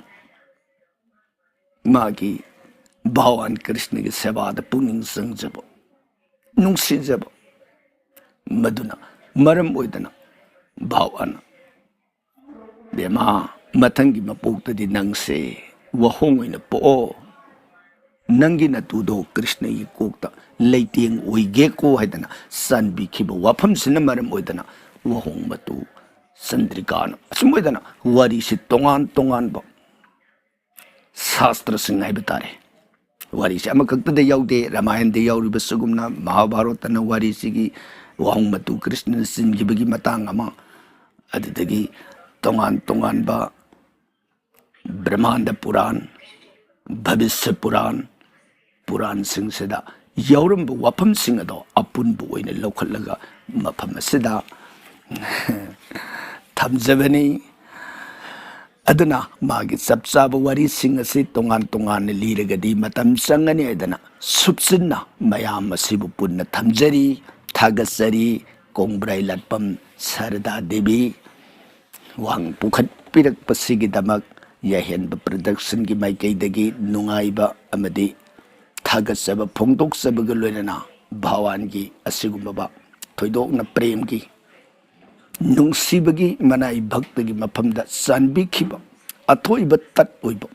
ꯃꯥꯒꯤ ꯚꯒꯋꯥꯟ ꯀ꯭ꯔꯤꯁꯅꯒꯤ ꯁꯦꯕꯥꯗ ꯄꯨꯛꯅꯤꯡ ꯆꯪꯖꯕ, ꯅꯨꯡꯁꯤꯖꯕ, ꯃꯗꯨꯅ ꯃꯔꯝ ꯑꯣꯏꯗꯅ ꯚꯒꯋꯥꯟꯅ, "ꯕꯦꯝꯃ, ꯃꯊꯪꯒꯤ ꯃꯄꯣꯛꯇꯗꯤ ꯅꯪꯁꯦ ꯋꯥꯍꯣꯡ ꯑꯣꯏꯅ ꯄꯣꯛꯑꯣ, ꯅꯪꯒꯤ ꯅꯇꯨꯗꯣ ꯀ꯭ꯔꯤꯁꯅꯒꯤ ꯀꯣꯛꯇ ꯂꯩꯇꯦꯡ ꯑꯣꯏꯒꯦꯀꯣ" ꯍꯥꯏꯗꯅ ꯆꯥꯟꯕꯤꯈꯤꯕ ꯋꯥꯐꯝꯁꯤꯅ ꯃꯔꯝ ꯑꯣꯏꯗꯅ ꯋꯥꯍꯣꯡ ꯃꯇꯨ ꯆꯟꯗ꯭ꯔꯤꯀꯥꯅ, ꯑꯁꯨꯝ ꯑꯣꯏꯗꯅ ꯋꯥꯔꯤꯁꯤ ꯇꯣꯉꯥꯟ ꯇꯣꯉꯥꯟꯕ ꯁꯥꯁꯇ꯭ꯔꯁꯤꯡ ꯍꯥꯏꯕ ꯇꯥꯔꯦ, ꯋꯥꯔꯤꯁꯤ ꯑꯃꯈꯛꯇꯗ ꯌꯥꯎꯗꯦ꯫ ꯔꯥꯃꯥꯌꯟꯗ ꯌꯥꯎꯔꯤꯕ ꯁꯤꯒꯨꯝꯅ, ꯃꯍꯥꯚꯥꯔꯠꯇꯅ ꯋꯥꯔꯤꯁꯤꯒꯤ ꯋꯥꯍꯣꯡ ꯃꯇꯨ ꯀ꯭ꯔꯤꯁꯅꯅ ꯆꯤꯟꯈꯤꯕꯒꯤ ꯃꯇꯥꯡ ꯑꯃ, ꯑꯗꯨꯗꯒꯤ ꯇꯣꯉꯥꯟ ꯇꯣꯉꯥꯟꯕ ꯕ꯭ꯔꯍꯃꯥꯟꯗ ꯄꯨꯔꯥꯟ, ꯚꯕꯤꯁ꯭ꯌ ꯄꯨꯔꯥꯟ, ꯄꯨꯔꯥꯟꯁꯤꯡꯁꯤꯗ ꯌꯥꯎꯔꯝꯕ ꯋꯥꯐꯝꯁꯤꯡ ꯑꯗꯣ ꯑꯄꯨꯟꯕ ꯑꯣꯏꯅ ꯂꯧꯈꯠꯂꯒ ꯃꯐꯝ ꯑꯁꯤꯗ ꯊꯝꯖꯕꯅꯤ꯫ ꯑꯗꯨꯅ ꯃꯥꯒꯤ ꯆꯞ ꯆꯥꯕ ꯋꯥꯔꯤꯁꯤꯡ ꯑꯁꯤ ꯇꯣꯉꯥꯟ ꯇꯣꯉꯥꯟꯅ ꯂꯤꯔꯒꯗꯤ ꯃꯇꯝ ꯆꯪꯒꯅꯤ ꯍꯥꯏꯗꯅ ꯁꯨꯞꯆꯤꯟꯅ ꯃꯌꯥꯝ ꯑꯁꯤꯕꯨ ꯄꯨꯟꯅ ꯊꯝꯖꯔꯤ꯫ ꯊꯥꯒꯠꯆꯔꯤ꯫ ꯀꯣꯡꯕ꯭ꯔꯥꯏ ꯂꯥꯠꯄꯝ ꯁꯥꯔꯗꯥ ꯗꯦꯕꯤ ꯋꯥꯍꯪ ꯄꯨꯈꯠꯄꯤꯔꯛꯄꯁꯤꯒꯤꯗꯃꯛ ꯌꯥꯏꯍꯦꯟꯕ ꯄ꯭ꯔꯗꯛꯁꯟꯒꯤ ꯃꯥꯏꯀꯩꯗꯒꯤ ꯅꯨꯡꯉꯥꯏꯕ ꯑꯃꯗꯤ ꯊꯥꯒꯠꯆꯕ ꯐꯣꯡꯗꯣꯛꯆꯕꯒ ꯂꯣꯏꯅꯅ ꯚꯥꯋꯥꯟꯒꯤ ꯑꯁꯤꯒꯨꯝꯂꯕ ꯊꯣꯏꯗꯣꯛꯅ ꯄ꯭ꯔꯦꯝꯒꯤ, ꯅꯨꯡꯁꯤꯕꯒꯤ ꯃꯅꯥꯏ ꯚꯛꯇꯒꯤ ꯃꯐꯝꯗ ꯆꯥꯟꯕꯤꯈꯤꯕ ꯑꯊꯣꯏꯕ ꯇꯠ ꯑꯣꯏꯕ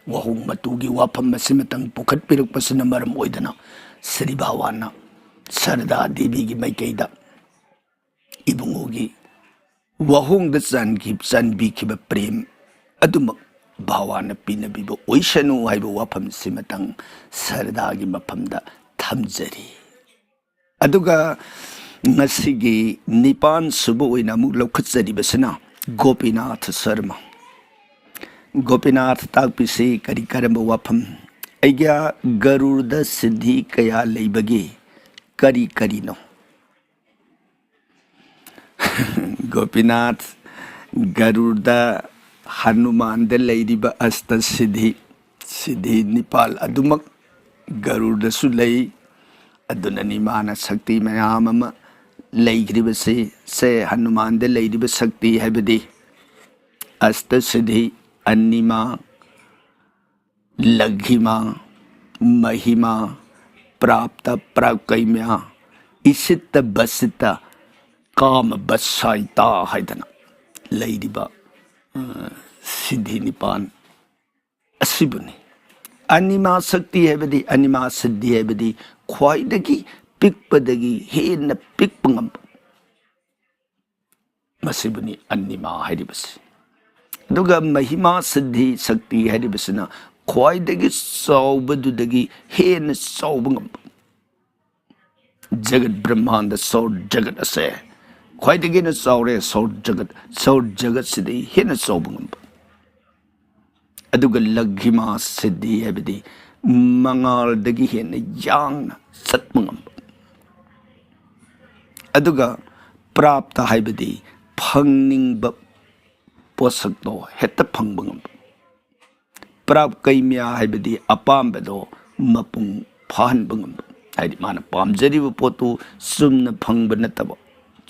ꯋꯥꯍꯣꯡ ꯃꯇꯨꯒꯤ ꯋꯥꯐꯝ ꯑꯁꯤꯃꯇꯪ ꯄꯨꯈꯠꯄꯤꯔꯛꯄꯁꯤꯅ ꯃꯔꯝ ꯑꯣꯏꯗꯅ ꯁ꯭ꯔꯤ ꯚꯥꯋꯥꯟꯅ ꯁꯔꯗꯥ ꯗꯦꯕꯤꯒꯤ ꯃꯥꯏꯀꯩꯗ ꯏꯕꯨꯡꯉꯣꯒꯤ ꯋꯥꯍꯣꯡꯗ ꯆꯥꯟꯈꯤ-, ꯆꯥꯟꯕꯤꯈꯤꯕ ꯄ꯭ꯔꯦꯝ ꯑꯗꯨꯃꯛ ꯚꯥꯋꯥꯟꯅ ꯄꯤꯅꯕꯤꯕ ꯑꯣꯏꯁꯅꯨ ꯍꯥꯏꯕ ꯋꯥꯐꯝꯁꯤꯃꯇꯪ ꯁꯔꯗꯥꯒꯤ ꯃꯐꯝꯗ ꯊꯝꯖꯔꯤ꯫ ꯑꯗꯨꯒ ꯉꯁꯤꯒꯤ ꯅꯤꯄꯥꯟ ꯁꯨꯕ ꯑꯣꯏꯅ ꯑꯃꯨꯛ ꯂꯧꯈꯠꯆꯔꯤꯕꯁꯤꯅ ꯒꯣꯄꯤꯅꯥꯊ ꯁꯔꯃ꯫ ꯒꯣꯄꯤꯅꯥꯊ ꯇꯥꯛꯄꯤꯁꯤ ꯀꯔꯤ ꯀꯔꯝꯕ ꯋꯥꯐꯝ? ꯑꯩꯒ꯭ꯌꯥ ꯒꯔꯨꯔꯗ ꯁꯤꯗꯤ ꯀꯌꯥ ꯂꯩꯕꯒꯦ? ꯀꯔꯤ ꯀꯔꯤꯅꯣ? ꯒꯣꯄꯤꯅꯥꯊ, ꯒꯔꯨꯔꯗ ꯍꯅꯨꯃꯥꯟꯗ ꯂꯩꯔꯤꯕ ꯑꯁꯇ ꯁꯤꯗꯤ, ꯁꯤꯗꯤ ꯅꯤꯄꯥꯜ ꯑꯗꯨꯃꯛ ꯒꯔꯨꯔꯗꯁꯨ ꯂꯩ꯫ ꯑꯗꯨꯅꯅꯤ ꯃꯥꯅ ꯁꯛꯇꯤ ꯃꯌꯥꯝ ꯑꯃ ꯂꯩꯈ꯭ꯔꯤꯕꯁꯤ꯫ ꯁꯦ ꯍꯅꯨꯃꯥꯟꯗ ꯂꯩꯔꯤꯕ ꯁꯛꯇꯤ ꯍꯥꯏꯕꯗꯤ ꯑꯁꯇ ꯁꯤꯗꯤ, ꯑꯅꯤꯃꯥ, ꯂꯘꯤꯃꯥ, ꯃꯍꯤꯃꯥ, ꯄ꯭ꯔꯥꯞꯇ, ꯄ꯭ꯔꯥꯞꯀꯩꯃ꯭ꯌꯥ, ꯏꯁꯤꯠꯇ, ꯕꯁꯤꯠꯇ, ꯀꯥꯃ, ꯕꯁꯥꯏꯇꯥ ꯍꯥꯏꯗꯅ ꯂꯩꯔꯤꯕ, ꯑ, ꯁꯤꯗꯤ ꯅꯤꯄꯥꯟ ꯑꯁꯤꯕꯨꯅꯤ꯫ ꯑꯅꯤꯃꯥ ꯁꯛꯇꯤ ꯍꯥꯏꯕꯗꯤ, ꯑꯅꯤꯃꯥ ꯁꯤꯗꯤ ꯍꯥꯏꯕꯗꯤ ꯈ꯭ꯋꯥꯏꯗꯒꯤ ꯄꯤꯛꯄꯗꯒꯤ ꯍꯦꯟꯅ ꯄꯤꯛꯄ ꯉꯝꯕ꯫ ꯃꯁꯤꯕꯨꯅꯤ ꯑꯅꯤꯃꯥ ꯍꯥꯏꯔꯤꯕꯁꯤ꯫ ꯑꯗꯨꯒ ꯃꯍꯤꯃꯥ ꯁꯤꯗꯤ ꯁꯛꯇꯤ ꯍꯥꯏꯔꯤꯕꯁꯤꯅ ꯈ꯭ꯋꯥꯏꯗꯒꯤ ꯆꯥꯎꯕꯗꯨꯗꯒꯤ ꯍꯦꯟꯅ ꯆꯥꯎꯕ ꯉꯝꯕ꯫ ꯖꯒꯠ ꯕ꯭ꯔꯍ꯭ꯃꯥꯟꯗ ꯁꯧꯔ ꯖꯒꯠ ꯑꯁꯦ ꯈ꯭ꯋꯥꯏꯗꯒꯤ ꯍꯦꯟꯅ ꯆꯥꯎꯔꯦ, ꯁꯧꯔ ꯖꯒꯠ, ꯁꯧꯔ ꯖꯒꯠꯁꯤꯗꯒꯤ ꯍꯦꯟꯅ ꯆꯥꯎꯕ ꯉꯝꯕ꯫ ꯑꯗꯨꯒ ꯂꯘꯤꯃꯥ ꯁꯤꯗꯤ ꯍꯥꯏꯕꯗꯤ ꯃꯉꯥꯜꯗꯒꯤ ꯍꯦꯟꯅ ꯌꯥꯡꯅ ꯆꯠꯄ ꯉꯝꯕ꯫ ꯑꯗꯨꯒ ꯄ꯭ꯔꯥꯞꯇ ꯍꯥꯏꯕꯗꯤ ꯐꯪꯅꯤꯡꯕ ꯄꯣꯠꯁꯛꯇꯣ ꯍꯦꯛꯇ ꯐꯪꯕ ꯉꯝꯕ꯫ ꯄ꯭ꯔꯥꯞꯀꯩꯃ꯭ꯌꯥ ꯍꯥꯏꯕꯗꯤ ꯑꯄꯥꯝꯕꯗꯣ ꯃꯄꯨꯡ ꯐꯥꯍꯟꯕ ꯉꯝꯕ꯫ ꯍꯥꯏꯗꯤ ꯃꯥꯅ ꯄꯥꯝꯖꯔꯤꯕ ꯄꯣꯠꯇꯨ ꯆꯨꯝꯅ ꯐꯪꯕ ꯅꯠꯇꯕ,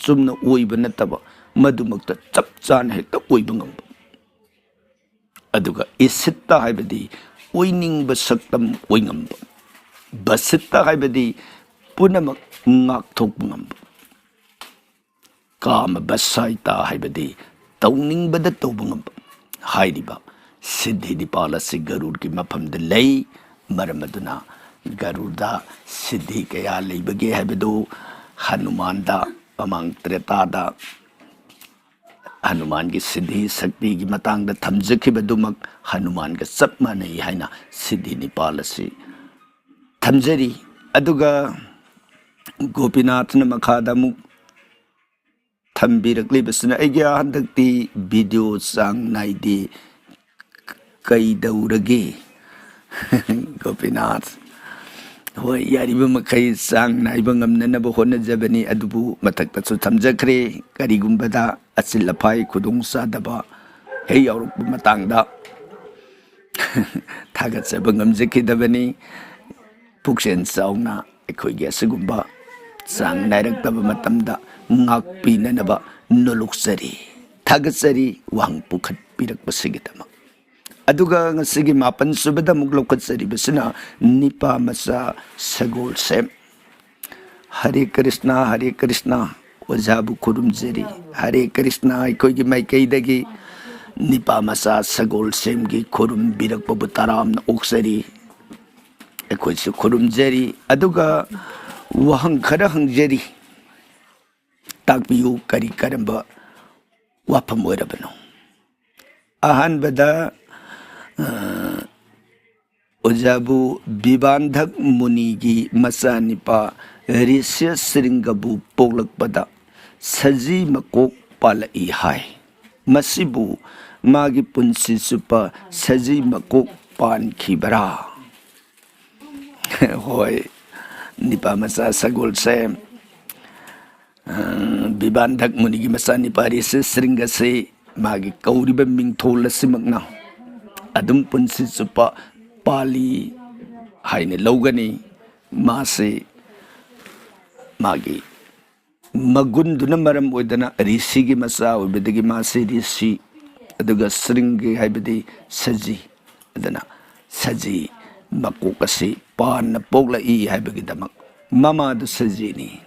ꯆꯨꯝꯅ ꯑꯣꯏꯕ ꯅꯠꯇꯕ, ꯃꯗꯨꯃꯛꯇ ꯆꯞ ꯆꯥꯅ ꯍꯦꯛꯇ ꯑꯣꯏꯕ ꯉꯝꯕ꯫ ꯑꯗꯨꯒ ꯏꯁꯤꯠꯇ ꯍꯥꯏꯕꯗꯤ ꯑꯣꯏꯅꯤꯡꯕ ꯁꯛꯇꯝ ꯑꯣꯏꯉꯝꯕ꯫ ꯕꯁꯤꯠꯇ ꯍꯥꯏꯕꯗꯤ ꯄꯨꯝꯅꯃꯛ ꯉꯥꯛꯊꯣꯛꯄ ꯉꯝꯕ꯫ ꯀꯥꯃ ꯕꯁꯥꯏꯇꯥ ꯍꯥꯏꯕꯗꯤ ꯇꯧꯅꯤꯡꯕꯗ ꯇꯧꯕ ꯉꯝꯕ꯫ ꯍꯥꯏꯔꯤꯕ ꯁꯤꯗꯤ ꯅꯤꯄꯥꯜ ꯑꯁꯤ ꯒꯔꯨꯔꯒꯤ ꯃꯐꯝꯗ ꯂꯩ꯫ ꯃꯔꯝ ꯑꯗꯨꯅ ꯒꯔꯨꯔꯗ ꯁꯤꯗꯤ ꯀꯌꯥ ꯂꯩꯕꯒꯦ ꯍꯥꯏꯕꯗꯨ ꯍꯅꯨꯃꯥꯟꯗ, ꯃꯃꯥꯡ ꯇ꯭ꯔꯦꯇꯥꯗ ꯍꯅꯨꯃꯥꯟꯒꯤ ꯁꯤꯗꯤ ꯁꯛꯇꯤꯒꯤ ꯃꯇꯥꯡꯗ ꯊꯝꯖꯈꯤꯕꯗꯨꯃꯛ ꯍꯅꯨꯃꯥꯟꯒ ꯆꯞ ꯃꯥꯟꯅꯩ ꯍꯥꯏꯅ ꯁꯤꯗꯤ ꯅꯤꯄꯥꯜ ꯑꯁꯤ ꯊꯝꯖꯔꯤ꯫ ꯑꯗꯨꯒ ꯒꯣꯄꯤꯅꯥꯊꯅ ꯃꯈꯥꯗ ꯑꯃꯨꯛ ꯊꯝꯕꯤꯔꯛꯂꯤꯕꯁꯤꯅ, "ꯑꯩꯒꯤ ꯍꯟꯗꯛꯇꯤ ꯚꯤꯗꯤꯑꯣ ꯆꯥꯡ ꯅꯥꯏꯗꯦ, ꯀꯩꯗꯧꯔꯒꯦ?" ꯒꯣꯄꯤꯅꯥꯊ, ꯍꯣꯏ, ꯌꯥꯔꯤꯕ ꯃꯈꯩ ꯆꯥꯡ ꯅꯥꯏꯕ ꯉꯝꯅꯅꯕ ꯍꯣꯠꯅꯖꯕꯅꯤ, ꯑꯗꯨꯕꯨ ꯃꯊꯛꯇꯁꯨ ꯊꯝꯖꯈ꯭ꯔꯦ, ꯀꯔꯤꯒꯨꯝꯕꯗ ꯑꯆꯤꯜ ꯑꯐꯥꯏ ꯈꯨꯗꯣꯡ ꯆꯥꯗꯕ ꯍꯦꯛ ꯌꯥꯎꯔꯛꯄ ꯃꯇꯥꯡꯗ ꯊꯥꯒꯠꯆꯕ ꯉꯝꯖꯈꯤꯗꯕꯅꯤ꯫ ꯄꯨꯛꯆꯦꯜ ꯆꯥꯎꯅ ꯑꯩꯈꯣꯏꯒꯤ ꯑꯁꯤꯒꯨꯝꯕ ꯆꯥꯡ ꯅꯥꯏꯔꯛꯇꯕ ꯃꯇꯝꯗ ꯉꯥꯛꯄꯤꯅꯅꯕ ꯅꯣꯂꯨꯛꯆꯔꯤ, ꯊꯥꯒꯠꯆꯔꯤ ꯋꯥꯍꯪ ꯄꯨꯈꯠꯄꯤꯔꯛꯄꯁꯤꯒꯤꯗꯃꯛ꯫ ꯑꯗꯨꯒ ꯉꯁꯤꯒꯤ ꯃꯥꯄꯟ ꯁꯨꯕꯗ ꯑꯃꯨꯛ ꯂꯧꯈꯠꯆꯔꯤꯕꯁꯤꯅ ꯅꯤꯄꯥ ꯃꯆꯥ ꯁꯒꯣꯜꯁꯦꯝ꯫ ꯍꯔꯦ ꯀ꯭ꯔꯤꯁꯅ, ꯍꯔꯦ ꯀ꯭ꯔꯤꯁꯅ, ꯑꯣꯖꯥꯕꯨ ꯈꯨꯔꯨꯝꯖꯔꯤ꯫ ꯍꯔꯦ ꯀ꯭ꯔꯤꯁꯅ, ꯑꯩꯈꯣꯏꯒꯤ ꯃꯥꯏꯀꯩꯗꯒꯤ ꯅꯤꯄꯥ ꯃꯆꯥ ꯁꯒꯣꯜꯁꯦꯝꯒꯤ ꯈꯨꯔꯨꯝꯕꯤꯔꯛꯄꯕꯨ ꯇꯔꯥꯝꯅ ꯑꯣꯛꯆꯔꯤ꯫ ꯑꯩꯈꯣꯏꯁꯨ ꯈꯨꯔꯨꯝꯖꯔꯤ꯫ ꯑꯗꯨꯒ ꯋꯥꯍꯪ ꯈꯔ ꯍꯪꯖꯔꯤ, ꯇꯥꯛꯄꯤꯌꯨ, ꯀꯔꯤ ꯀꯔꯝꯕ ꯋꯥꯐꯝ ꯑꯣꯏꯔꯕꯅꯣ? ꯑꯍꯥꯟꯕꯗ, ꯑ, ꯑꯣꯖꯥꯕꯨ ꯕꯤꯕꯥꯟꯙꯛ ꯃꯨꯅꯤꯒꯤ ꯃꯆꯥꯅꯤꯄꯥ ꯔꯤꯁ꯭ꯌ ꯁ꯭ꯔꯤꯡꯒꯕꯨ ꯄꯣꯛꯂꯛꯄꯗ ꯁꯖꯤ ꯃꯀꯣꯛ ꯄꯥꯜꯂꯛꯏ ꯍꯥꯏ꯫ ꯃꯁꯤꯕꯨ ꯃꯥꯒꯤ ꯄꯨꯟꯁꯤ ꯆꯨꯞꯄ ꯁꯖꯤ ꯃꯀꯣꯛ ꯄꯥꯟꯈꯤꯕꯔꯥ? ꯍꯣꯏ, ꯅꯤꯄꯥ ꯃꯆꯥ ꯁꯒꯣꯜꯁꯦꯝ, ꯑ, ꯕꯤꯕꯥꯟꯙꯛ ꯃꯨꯅꯤꯒꯤ ꯃꯆꯥꯅꯤꯄꯥ ꯔꯤꯁꯤ ꯁ꯭ꯔꯤꯡꯒꯁꯤ ꯃꯥꯒꯤ ꯀꯧꯔꯤꯕ ꯃꯤꯡꯊꯣꯜ ꯑꯁꯤꯃꯛꯅ ꯑꯗꯨꯝ ꯄꯨꯟꯁꯤ ꯆꯨꯞꯄ ꯄꯥꯜꯂꯤ ꯍꯥꯏꯅ ꯂꯧꯒꯅꯤ꯫ ꯃꯥꯁꯤ ꯃꯥꯒꯤ ꯃꯒꯨꯟꯗꯨꯅ ꯃꯔꯝ ꯑꯣꯏꯗꯅ ꯔꯤꯁꯤꯒꯤ ꯃꯆꯥ ꯑꯣꯏꯕꯗꯒꯤ ꯃꯥꯁꯤ ꯔꯤꯁꯤ, ꯑꯗꯨꯒ ꯁ꯭ꯔꯤꯡꯒꯤ ꯍꯥꯏꯕꯗꯤ ꯁꯖꯤ, ꯑꯗꯨꯅ ꯁꯖꯤ ꯃꯀꯣꯛ ꯑꯁꯤ ꯄꯥꯟꯅ ꯄꯣꯛꯂꯛꯏ ꯍꯥꯏꯕꯒꯤꯗꯃꯛ ꯃꯃꯥꯗꯨ ꯁꯖꯤꯅꯤ,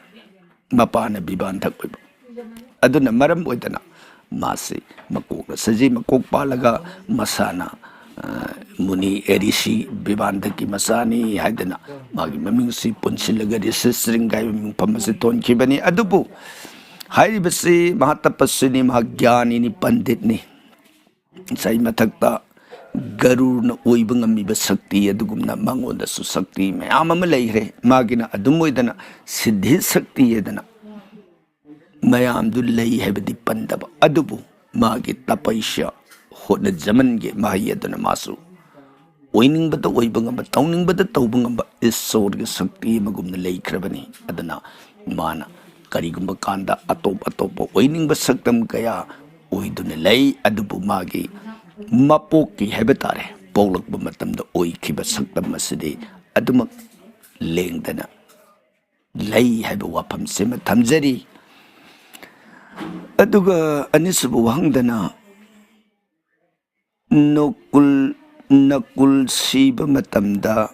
ꯃꯄꯥꯅ ꯕꯤꯕꯥꯟꯊꯛ ꯑꯣꯏꯕ꯫ ꯑꯗꯨꯅ ꯃꯔꯝ ꯑꯣꯏꯗꯅ ꯃꯥꯁꯤ ꯃꯀꯣꯛꯅ ꯁꯖꯤ ꯃꯀꯣꯛ ꯄꯥꯜꯂꯒ ꯃꯁꯥꯅ, ꯑ, ꯃꯨꯅꯤ ꯑꯦꯔꯤꯁꯤ ꯕꯤꯕꯥꯟꯊꯛꯀꯤ ꯃꯆꯥꯅꯤ ꯍꯥꯏꯗꯅ ꯃꯥꯒꯤ ꯃꯃꯤꯡꯁꯤ ꯄꯨꯟꯁꯤꯜꯂꯒ ꯔꯤꯁꯤꯁ꯭ꯔꯤꯡ ꯍꯥꯏꯕ ꯃꯤꯡꯐꯝ ꯑꯁꯤ ꯊꯣꯟꯈꯤꯕꯅꯤ꯫ ꯑꯗꯨꯕꯨ ꯍꯥꯏꯔꯤꯕꯁꯤ ꯃꯍꯥꯇꯄꯁ꯭ꯋꯤꯅꯤ, ꯃꯍꯥꯛ ꯒ꯭ꯌꯥꯅꯤꯅꯤ, ꯄꯟꯗꯤꯠꯅꯤ꯫ ꯉꯁꯥꯏ ꯃꯊꯛꯇ ꯒꯔꯨꯔꯅ ꯑꯣꯏꯕ ꯉꯝꯃꯤꯕ ꯁꯛꯇꯤ ꯑꯗꯨꯒꯨꯝꯅ ꯃꯉꯣꯟꯗꯁꯨ ꯁꯛꯇꯤ ꯃꯌꯥꯝ ꯑꯃ ꯂꯩꯈ꯭ꯔꯦ꯫ ꯃꯥꯒꯤꯅ ꯑꯗꯨꯝ ꯑꯣꯏꯗꯅ ꯁꯤꯗ꯭ꯙꯤ ꯁꯛꯇꯤ ꯍꯥꯏꯗꯅ ꯃꯌꯥꯝꯗꯨ ꯂꯩ ꯍꯥꯏꯕꯗꯤ ꯄꯟꯗꯕ, ꯑꯗꯨꯕꯨ ꯃꯥꯒꯤ ꯇꯄꯩꯁ꯭ꯌ, ꯍꯣꯠꯅꯖꯃꯟꯒꯤ ꯃꯍꯩ ꯑꯗꯨꯅ ꯃꯥꯁꯨ ꯑꯣꯏꯅꯤꯡꯕꯗ ꯑꯣꯏꯕ ꯉꯝꯕ, ꯇꯧꯅꯤꯡꯕꯗ ꯇꯧꯕ ꯉꯝꯕ ꯏꯁꯣꯔꯒꯤ ꯁꯛꯇꯤ ꯑꯃꯒꯨꯝꯅ ꯂꯩꯈ꯭ꯔꯕꯅꯤ꯫ ꯑꯗꯨꯅ ꯃꯥꯅ ꯀꯔꯤꯒꯨꯝꯕ ꯀꯥꯟꯗ ꯑꯇꯣꯞ ꯑꯇꯣꯞꯄ ꯑꯣꯏꯅꯤꯡꯕ ꯁꯛꯇꯝ ꯀꯌꯥ ꯑꯣꯏꯗꯨꯅ ꯂꯩ, ꯑꯗꯨꯕꯨ ꯃꯥꯒꯤ ꯃꯄꯣꯛꯀꯤ ꯍꯥꯏꯕ ꯇꯥꯔꯦ, ꯄꯣꯛꯂꯛꯄ ꯃꯇꯝꯗ ꯑꯣꯏꯈꯤꯕ ꯁꯛꯇꯝ ꯑꯁꯤꯗꯤ ꯑꯗꯨꯃꯛ ꯂꯦꯡꯗꯅ ꯂꯩ ꯍꯥꯏꯕ ꯋꯥꯐꯝꯁꯤꯃ ꯊꯝꯖꯔꯤ꯫ ꯑꯗꯨꯒ ꯑꯅꯤꯁꯨꯕ ꯋꯥꯍꯪꯗꯅ, ꯅꯣꯀꯨꯜ, ꯅꯀꯨꯜ ꯁꯤꯕ ꯃꯇꯝꯗ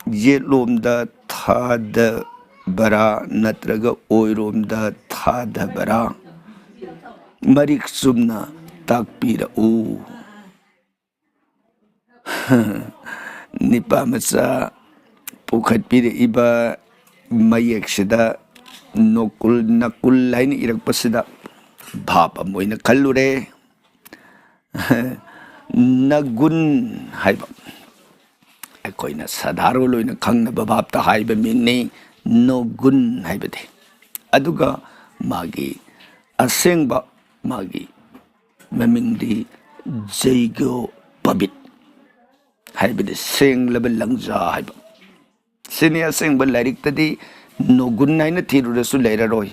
ꯌꯦꯠꯂꯣꯝꯗ ꯊꯥꯗꯕꯔꯥ ꯅꯠꯇ꯭ꯔꯒ ꯑꯣꯏꯔꯣꯝꯗ ꯊꯥꯗꯕꯔꯥ? ꯃꯔꯤꯛ ꯆꯨꯝꯅ ꯇꯥꯛꯄꯤꯔꯛꯎ꯫ ꯅꯤꯄꯥ ꯃꯆꯥ ꯄꯨꯈꯠꯄꯤꯔꯛꯏꯕ ꯃꯌꯦꯛꯁꯤꯗ ꯅꯣꯀꯨꯜ, ꯅꯀꯨꯜ ꯍꯥꯏꯅ ꯏꯔꯛꯄꯁꯤꯗ ꯚꯥꯞ ꯑꯃ ꯑꯣꯏꯅ ꯈꯜꯂꯨꯔꯦ꯫ ꯅꯒꯨꯟ ꯍꯥꯏꯕ, ꯑꯩꯈꯣꯏꯅ ꯁꯥꯙꯥꯔꯣꯟ ꯑꯣꯏꯅ ꯈꯪꯅꯕ ꯚꯥꯞꯇ ꯍꯥꯏꯕ ꯃꯤꯡꯅꯤ ꯅꯣꯒꯨꯟ ꯍꯥꯏꯕꯗꯤ꯫ ꯑꯗꯨꯒ ꯃꯥꯒꯤ ꯑꯁꯦꯡꯕ, ꯃꯥꯒꯤ ꯃꯃꯤꯡꯗꯤ ꯖꯩꯒꯣ ꯄꯕꯤꯠ ꯍꯥꯏꯕꯗꯤ ꯁꯦꯡꯂꯕ ꯂꯪꯖꯥ ꯍꯥꯏꯕ꯫ ꯁꯤꯅꯤ ꯑꯁꯦꯡꯕ ꯂꯥꯏꯔꯤꯛꯇꯗꯤ ꯅꯣꯒꯨꯟ ꯍꯥꯏꯅ ꯊꯤꯔꯨꯔꯁꯨ ꯂꯩꯔꯔꯣꯏ꯫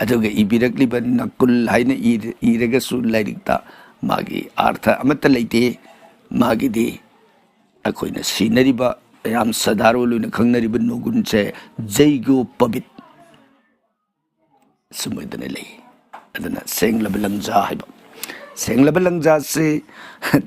ꯑꯗꯨꯒ ꯏꯕꯤꯔꯛꯂꯤꯕ ꯅꯀꯨꯜ ꯍꯥꯏꯅ ꯏꯔ-, ꯏꯔꯒꯁꯨ ꯂꯥꯏꯔꯤꯛꯇ ꯃꯥꯒꯤ ꯑꯥꯔꯊ ꯑꯃꯠꯇ ꯂꯩꯇꯦ꯫ ꯃꯥꯒꯤꯗꯤ ꯑꯩꯈꯣꯏꯅ ꯁꯤꯟꯅꯔꯤꯕ, ꯃꯌꯥꯝ ꯁꯥꯙꯥꯔꯣꯟ ꯑꯣꯏꯅ ꯈꯪꯅꯔꯤꯕ ꯅꯣꯒꯨꯟꯁꯦ ꯖꯩꯒꯣ ꯄꯕꯤꯠ ꯁꯨꯃꯥꯏꯗꯅ ꯂꯩ꯫ ꯑꯗꯨꯅ ꯁꯦꯡꯂꯕ ꯂꯪꯖꯥ ꯍꯥꯏꯕ꯫ ꯁꯦꯡꯂꯕ ꯂꯪꯖꯥꯁꯤ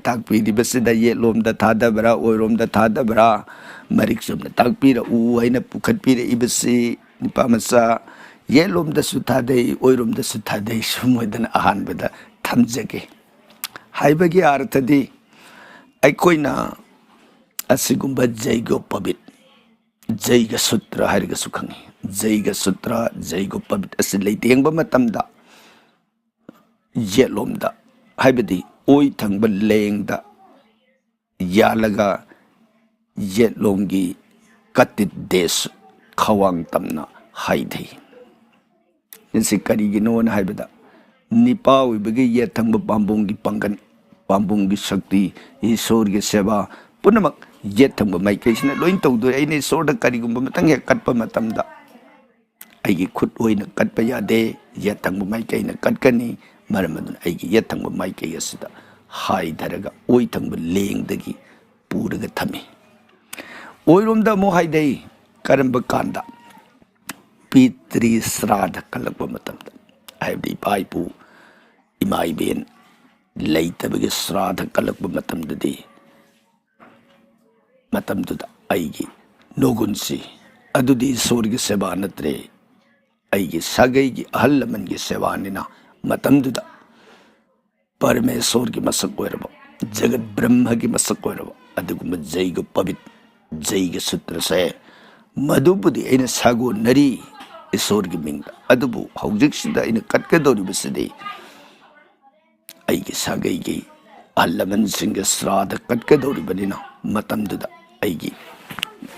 ꯇꯥꯛꯄꯤꯔꯤꯕꯁꯤꯗ ꯌꯦꯠꯂꯣꯝꯗ ꯊꯥꯗꯕ꯭ꯔꯥ, ꯑꯣꯏꯔꯣꯝꯗ ꯊꯥꯗꯕ꯭ꯔꯥ, ꯃꯔꯤꯛ ꯆꯨꯝꯅ ꯇꯥꯛꯄꯤꯔꯛꯎ ꯍꯥꯏꯅ ꯄꯨꯈꯠꯄꯤꯔꯛꯏꯕꯁꯤ, ꯅꯨꯄꯥ ꯃꯆꯥ, ꯌꯦꯠꯂꯣꯝꯗꯁꯨ ꯊꯥꯗꯩ, ꯑꯣꯏꯔꯣꯝꯗꯁꯨ ꯊꯥꯗꯩ꯫ ꯁꯨꯝ ꯑꯣꯏꯗꯅ ꯑꯍꯥꯟꯕꯗ ꯊꯝꯖꯒꯦ꯫ ꯍꯥꯏꯕꯒꯤ ꯑꯥꯔꯊꯗꯤ, ꯑꯩꯈꯣꯏꯅ ꯑꯁꯤꯒꯨꯝꯕ ꯖꯩꯒꯣ ꯄꯕꯤꯠ, ꯖꯩꯒ ꯁꯨꯇ꯭ꯔ ꯍꯥꯏꯔꯒꯁꯨ ꯈꯪꯉꯤ, ꯖꯩꯒ ꯁꯨꯇ꯭ꯔ, ꯖꯩꯒꯣ ꯄꯕꯤꯠ ꯑꯁꯤ ꯂꯩꯇꯦꯡꯕ ꯃꯇꯝꯗ, ꯌꯦꯠꯂꯣꯝꯗ, ꯍꯥꯏꯕꯗꯤ ꯑꯣꯏ ꯊꯪꯕ ꯂꯦꯡꯗ ꯌꯥꯜꯂꯒ, ꯌꯦꯠꯂꯣꯝꯒꯤ ꯀꯇꯤꯠ ꯗꯦꯁ, ꯈ꯭ꯋꯥꯡ ꯇꯝꯅ ꯍꯥꯏꯊꯩ꯫ ꯃꯁꯤ ꯀꯔꯤꯒꯤꯅꯣꯅ ꯍꯥꯏꯕꯗ, ꯅꯤꯄꯥ ꯑꯣꯏꯕꯒꯤ ꯌꯦꯠ ꯊꯪꯕ ꯄꯥꯝꯕꯣꯝꯒꯤ ꯄꯥꯡꯒꯜ, ꯄꯥꯝꯕꯣꯝꯒꯤ ꯁꯛꯇꯤ, ꯏꯁꯣꯔꯒꯤ ꯁꯦꯕꯥ ꯄꯨꯝꯅꯃꯛ ꯌꯦꯠ ꯊꯪꯕ ꯃꯥꯏꯀꯩꯁꯤꯅ ꯂꯣꯏ ꯇꯧꯗꯣꯏ꯫ ꯑꯩꯅ ꯏꯁꯣꯔꯗ ꯀꯔꯤꯒꯨꯝꯕ ꯑꯃꯇꯪ ꯍꯦꯛ ꯀꯠꯄ ꯃꯇꯝꯗ, ꯑꯩꯒꯤ ꯈꯨꯠ ꯑꯣꯏꯅ ꯀꯠꯄ ꯌꯥꯗꯦ, ꯌꯦꯠ ꯊꯪꯕ ꯃꯥꯏꯀꯩꯅ ꯀꯠꯀꯅꯤ꯫ ꯃꯔꯝ ꯑꯗꯨꯅ ꯑꯩꯒꯤ ꯌꯦꯠ ꯊꯪꯕ ꯃꯥꯏꯀꯩ ꯑꯁꯤꯗ ꯍꯥꯏꯊꯔꯒ ꯑꯣꯏ ꯊꯪꯕ ꯂꯦꯡꯗꯒꯤ ꯄꯨꯔꯒ ꯊꯝꯃꯤ꯫ ꯑꯣꯏꯔꯣꯝꯗ ꯑꯃꯨꯛ ꯍꯥꯏꯗꯩ꯫ ꯀꯔꯝꯕ ꯀꯥꯟꯗ? ꯄꯤꯇ꯭ꯔꯤ ꯁ꯭ꯔꯥꯗ ꯀꯜꯂꯛꯄ ꯃꯇꯝꯗ, ꯍꯥꯏꯕꯗꯤ ꯏꯄꯥ ꯏꯄꯨ, ꯏꯃꯥ ꯏꯕꯦꯟ ꯂꯩꯇꯕꯒꯤ ꯁ꯭ꯔꯥꯗ ꯀꯜꯂꯛꯄ ꯃꯇꯝꯗꯗꯤ, ꯃꯇꯝꯗꯨꯗ ꯑꯩꯒꯤ ꯅꯣꯒꯨꯟꯁꯤ, ꯑꯗꯨꯗꯤ ꯏꯁꯣꯔꯒꯤ ꯁꯦꯕꯥ ꯅꯠꯇ꯭ꯔꯦ, ꯑꯩꯒꯤ ꯁꯥꯒꯩꯒꯤ ꯑꯍꯜ ꯂꯃꯟꯒꯤ ꯁꯦꯕꯥꯅꯤꯅ, ꯃꯇꯝꯗꯨꯗ ꯄꯔꯃꯦꯁꯣꯔꯒꯤ ꯃꯁꯛ ꯑꯣꯏꯔꯕ, ꯖꯒꯠ ꯕ꯭ꯔꯍ꯭ꯃꯒꯤ ꯃꯁꯛ ꯑꯣꯏꯔꯕ ꯑꯗꯨꯒꯨꯝꯕ ꯖꯩꯒ ꯄꯕꯤꯠ, ꯖꯩꯒ ꯁꯨꯇ꯭ꯔꯁꯦ, ꯃꯗꯨꯕꯨꯗꯤ ꯑꯩꯅ ꯁꯥꯒꯣꯟꯅꯔꯤ ꯏꯁꯣꯔꯒꯤ ꯃꯤꯡꯗ꯫ ꯑꯗꯨꯕꯨ ꯍꯧꯖꯤꯛꯁꯤꯗ ꯑꯩꯅ ꯀꯠꯀꯗꯧꯔꯤꯕꯁꯤꯗꯤ ꯑꯩꯒꯤ ꯁꯥꯒꯩꯒꯤ ꯑꯍꯜ ꯂꯃꯟꯁꯤꯡꯒꯤ ꯁ꯭ꯔꯥꯗ ꯀꯠꯀꯗꯧꯔꯤꯕꯅꯤꯅ, ꯃꯇꯝꯗꯨꯗ ꯑꯩꯒꯤ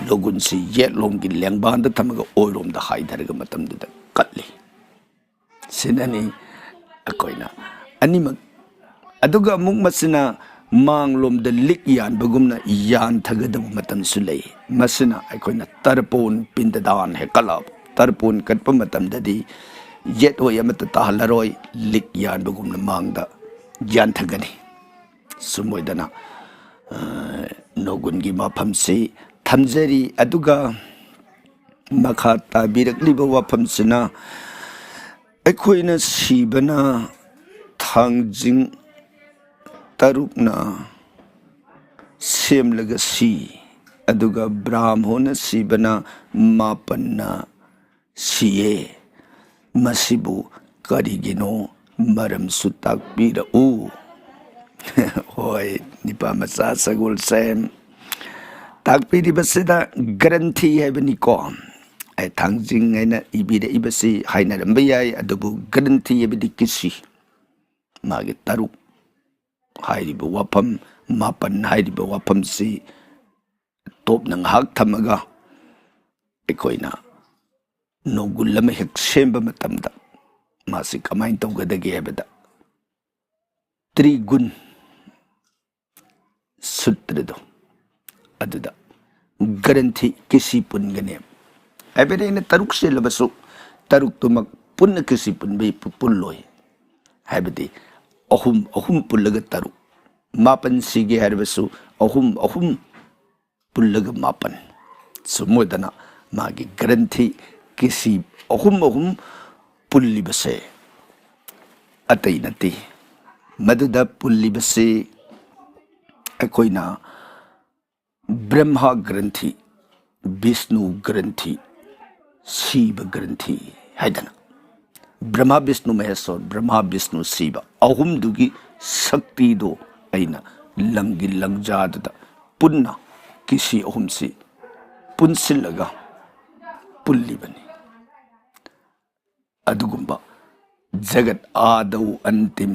ꯂꯣꯒꯨꯟꯁꯤ ꯌꯦꯠꯂꯣꯝꯒꯤ ꯂꯦꯡꯕꯥꯟꯗ ꯊꯝꯃꯒ ꯑꯣꯏꯔꯣꯝꯗ ꯍꯥꯏꯊꯔꯒ ꯃꯇꯝꯗꯨꯗ ꯀꯠꯂꯤ꯫ ꯁꯤꯅꯅꯤ ꯑꯩꯈꯣꯏꯅ ꯑꯅꯤꯃꯛ꯫ ꯑꯗꯨꯒ ꯑꯃꯨꯛ ꯃꯁꯤꯅ ꯃꯥꯡꯂꯣꯝꯗ ꯂꯤꯛ ꯌꯥꯟꯕꯒꯨꯝꯅ ꯌꯥꯟꯊꯒꯗꯕ ꯃꯇꯝꯁꯨ ꯂꯩ꯫ ꯃꯁꯤꯅ ꯑꯩꯈꯣꯏꯅ ꯇꯔꯄꯣꯟ ꯄꯤꯟꯗꯗꯥꯟ ꯍꯦꯛ ꯀꯠꯂꯛꯑꯕ, ꯇꯔꯄꯣꯟ ꯀꯠꯄ ꯃꯇꯝꯗꯗꯤ ꯌꯦꯠ ꯑꯣꯏ ꯑꯃꯠꯇ ꯇꯥꯍꯜꯂꯔꯣꯏ, ꯂꯤꯛ ꯌꯥꯟꯕꯒꯨꯝꯅ ꯃꯥꯡꯗ ꯌꯥꯟꯊꯒꯅꯤ꯫ ꯁꯨꯝ ꯑꯣꯏꯗꯅ, ꯑ, ꯅꯣꯒꯨꯟꯒꯤ ꯃꯐꯝꯁꯤ ꯊꯝꯖꯔꯤ꯫ ꯑꯗꯨꯒ ꯃꯈꯥ ꯇꯥꯕꯤꯔꯛꯂꯤꯕ ꯋꯥꯐꯝꯁꯤꯅ, ꯑꯩꯈꯣꯏꯅ ꯁꯤꯕꯅ ꯊꯥꯡꯖꯤꯡ ꯇꯔꯨꯛꯅ ꯁꯦꯝꯂꯒ ꯁꯤ, ꯑꯗꯨꯒ ꯕ꯭ꯔꯥꯝꯍꯣꯅ ꯁꯤꯕꯅ ꯃꯥꯄꯟꯅ ꯁꯤꯌꯦ꯫ ꯃꯁꯤꯕꯨ ꯀꯔꯤꯒꯤꯅꯣ? ꯃꯔꯝꯁꯨ ꯇꯥꯛꯄꯤꯔꯛꯎ꯫ ꯍꯣꯏ, ꯅꯤꯄꯥ ꯃꯆꯥ ꯁꯒꯣꯜꯁꯦꯝ꯫ ꯇꯥꯛꯄꯤꯔꯤꯕꯁꯤꯗ ꯒ꯭ꯔꯟꯊꯤ ꯍꯥꯏꯕꯅꯤꯀꯣ꯫ ꯑꯩ ꯊꯥꯡꯖꯤꯡ ꯍꯥꯏꯅ ꯏꯕꯤꯔꯛꯏꯕꯁꯤ ꯍꯥꯏꯅꯔꯝꯕ ꯌꯥꯏ, ꯑꯗꯨꯕꯨ ꯒ꯭ꯔꯟꯊꯤ ꯍꯥꯏꯕꯗꯤ ꯀꯤꯁꯤ꯫ ꯃꯥꯒꯤ ꯇꯔꯨꯛ ꯍꯥꯏꯔꯤꯕ ꯋꯥꯐꯝ, ꯃꯥꯄꯟ ꯍꯥꯏꯔꯤꯕ ꯋꯥꯐꯝꯁꯤ ꯇꯣꯞꯅ ꯉꯥꯏꯍꯥꯛ ꯊꯝꯃꯒ, ꯑꯩꯈꯣꯏꯅ ꯅꯣꯡꯒꯨꯜ ꯑꯃ ꯍꯦꯛ ꯁꯦꯝꯕ ꯃꯇꯝꯗ ꯃꯥꯁꯤ ꯀꯃꯥꯏꯅ ꯇꯧꯒꯗꯒꯦ ꯍꯥꯏꯕꯗ, ꯇ꯭ꯔꯤꯒꯨꯟ ꯁꯨꯇ꯭ꯔꯗꯣ ꯑꯗꯨꯗ ꯒ꯭ꯔꯟꯊꯤ ꯀꯤꯁꯤ ꯄꯨꯟꯒꯅꯤ ꯍꯥꯏꯕꯗꯤ, ꯑꯩꯅ ꯇꯔꯨꯛ ꯁꯤꯜꯂꯕꯁꯨ ꯇꯔꯨꯛꯇꯨꯃꯛ ꯄꯨꯟꯅ ꯀꯤꯁꯤ ꯄꯨꯟꯕ ꯄꯨꯜꯂꯣꯏ꯫ ꯍꯥꯏꯕꯗꯤ ꯑꯍꯨꯝ, ꯑꯍꯨꯝ ꯄꯨꯜꯂꯒ ꯇꯔꯨꯛ, ꯃꯥꯄꯟ ꯁꯤꯒꯦ ꯍꯥꯏꯔꯕꯁꯨ ꯑꯍꯨꯝ, ꯑꯍꯨꯝ ꯄꯨꯜꯂꯒ ꯃꯥꯄꯟ꯫ ꯁꯨꯝ ꯑꯣꯏꯗꯅ ꯃꯥꯒꯤ ꯒ꯭ꯔꯟꯊꯤ ꯀꯤꯁꯤ ꯑꯍꯨꯝ ꯑꯍꯨꯝ ꯄꯨꯜꯂꯤꯕꯁꯦ ꯑꯇꯩ ꯅꯠꯇꯦ꯫ ꯃꯗꯨꯗ ꯄꯨꯜꯂꯤꯕꯁꯤ ꯑꯩꯈꯣꯏꯅ ꯕ꯭ꯔꯍ꯭ꯃ ꯒ꯭ꯔꯟꯊꯤ, ꯕꯤꯁꯅꯨ ꯒ꯭ꯔꯟꯊꯤ, ꯁꯤꯕ ꯒ꯭ꯔꯟꯊꯤ ꯍꯥꯏꯗꯅ, ꯕ꯭ꯔꯍ꯭ꯃ, ꯕꯤꯁꯅꯨ, ꯃꯍꯦꯁ꯭ꯋꯔ, ꯕ꯭ꯔꯍ꯭ꯃ, ꯕꯤꯁꯅꯨ, ꯁꯤꯕ ꯑꯍꯨꯝꯗꯨꯒꯤ ꯁꯛꯇꯤꯗꯣ ꯑꯩꯅ ꯂꯪꯒꯤ ꯂꯪꯖꯥꯗꯨꯗ ꯄꯨꯟꯅ ꯀꯤꯁꯤ ꯑꯍꯨꯝꯁꯤ ꯄꯨꯟꯁꯤꯜꯂꯒ ꯄꯨꯜꯂꯤꯕꯅꯤ꯫ ꯑꯗꯨꯒꯨꯝꯕ ꯖꯒꯠ ꯑꯥꯗꯧ ꯑꯟꯇꯤꯝ,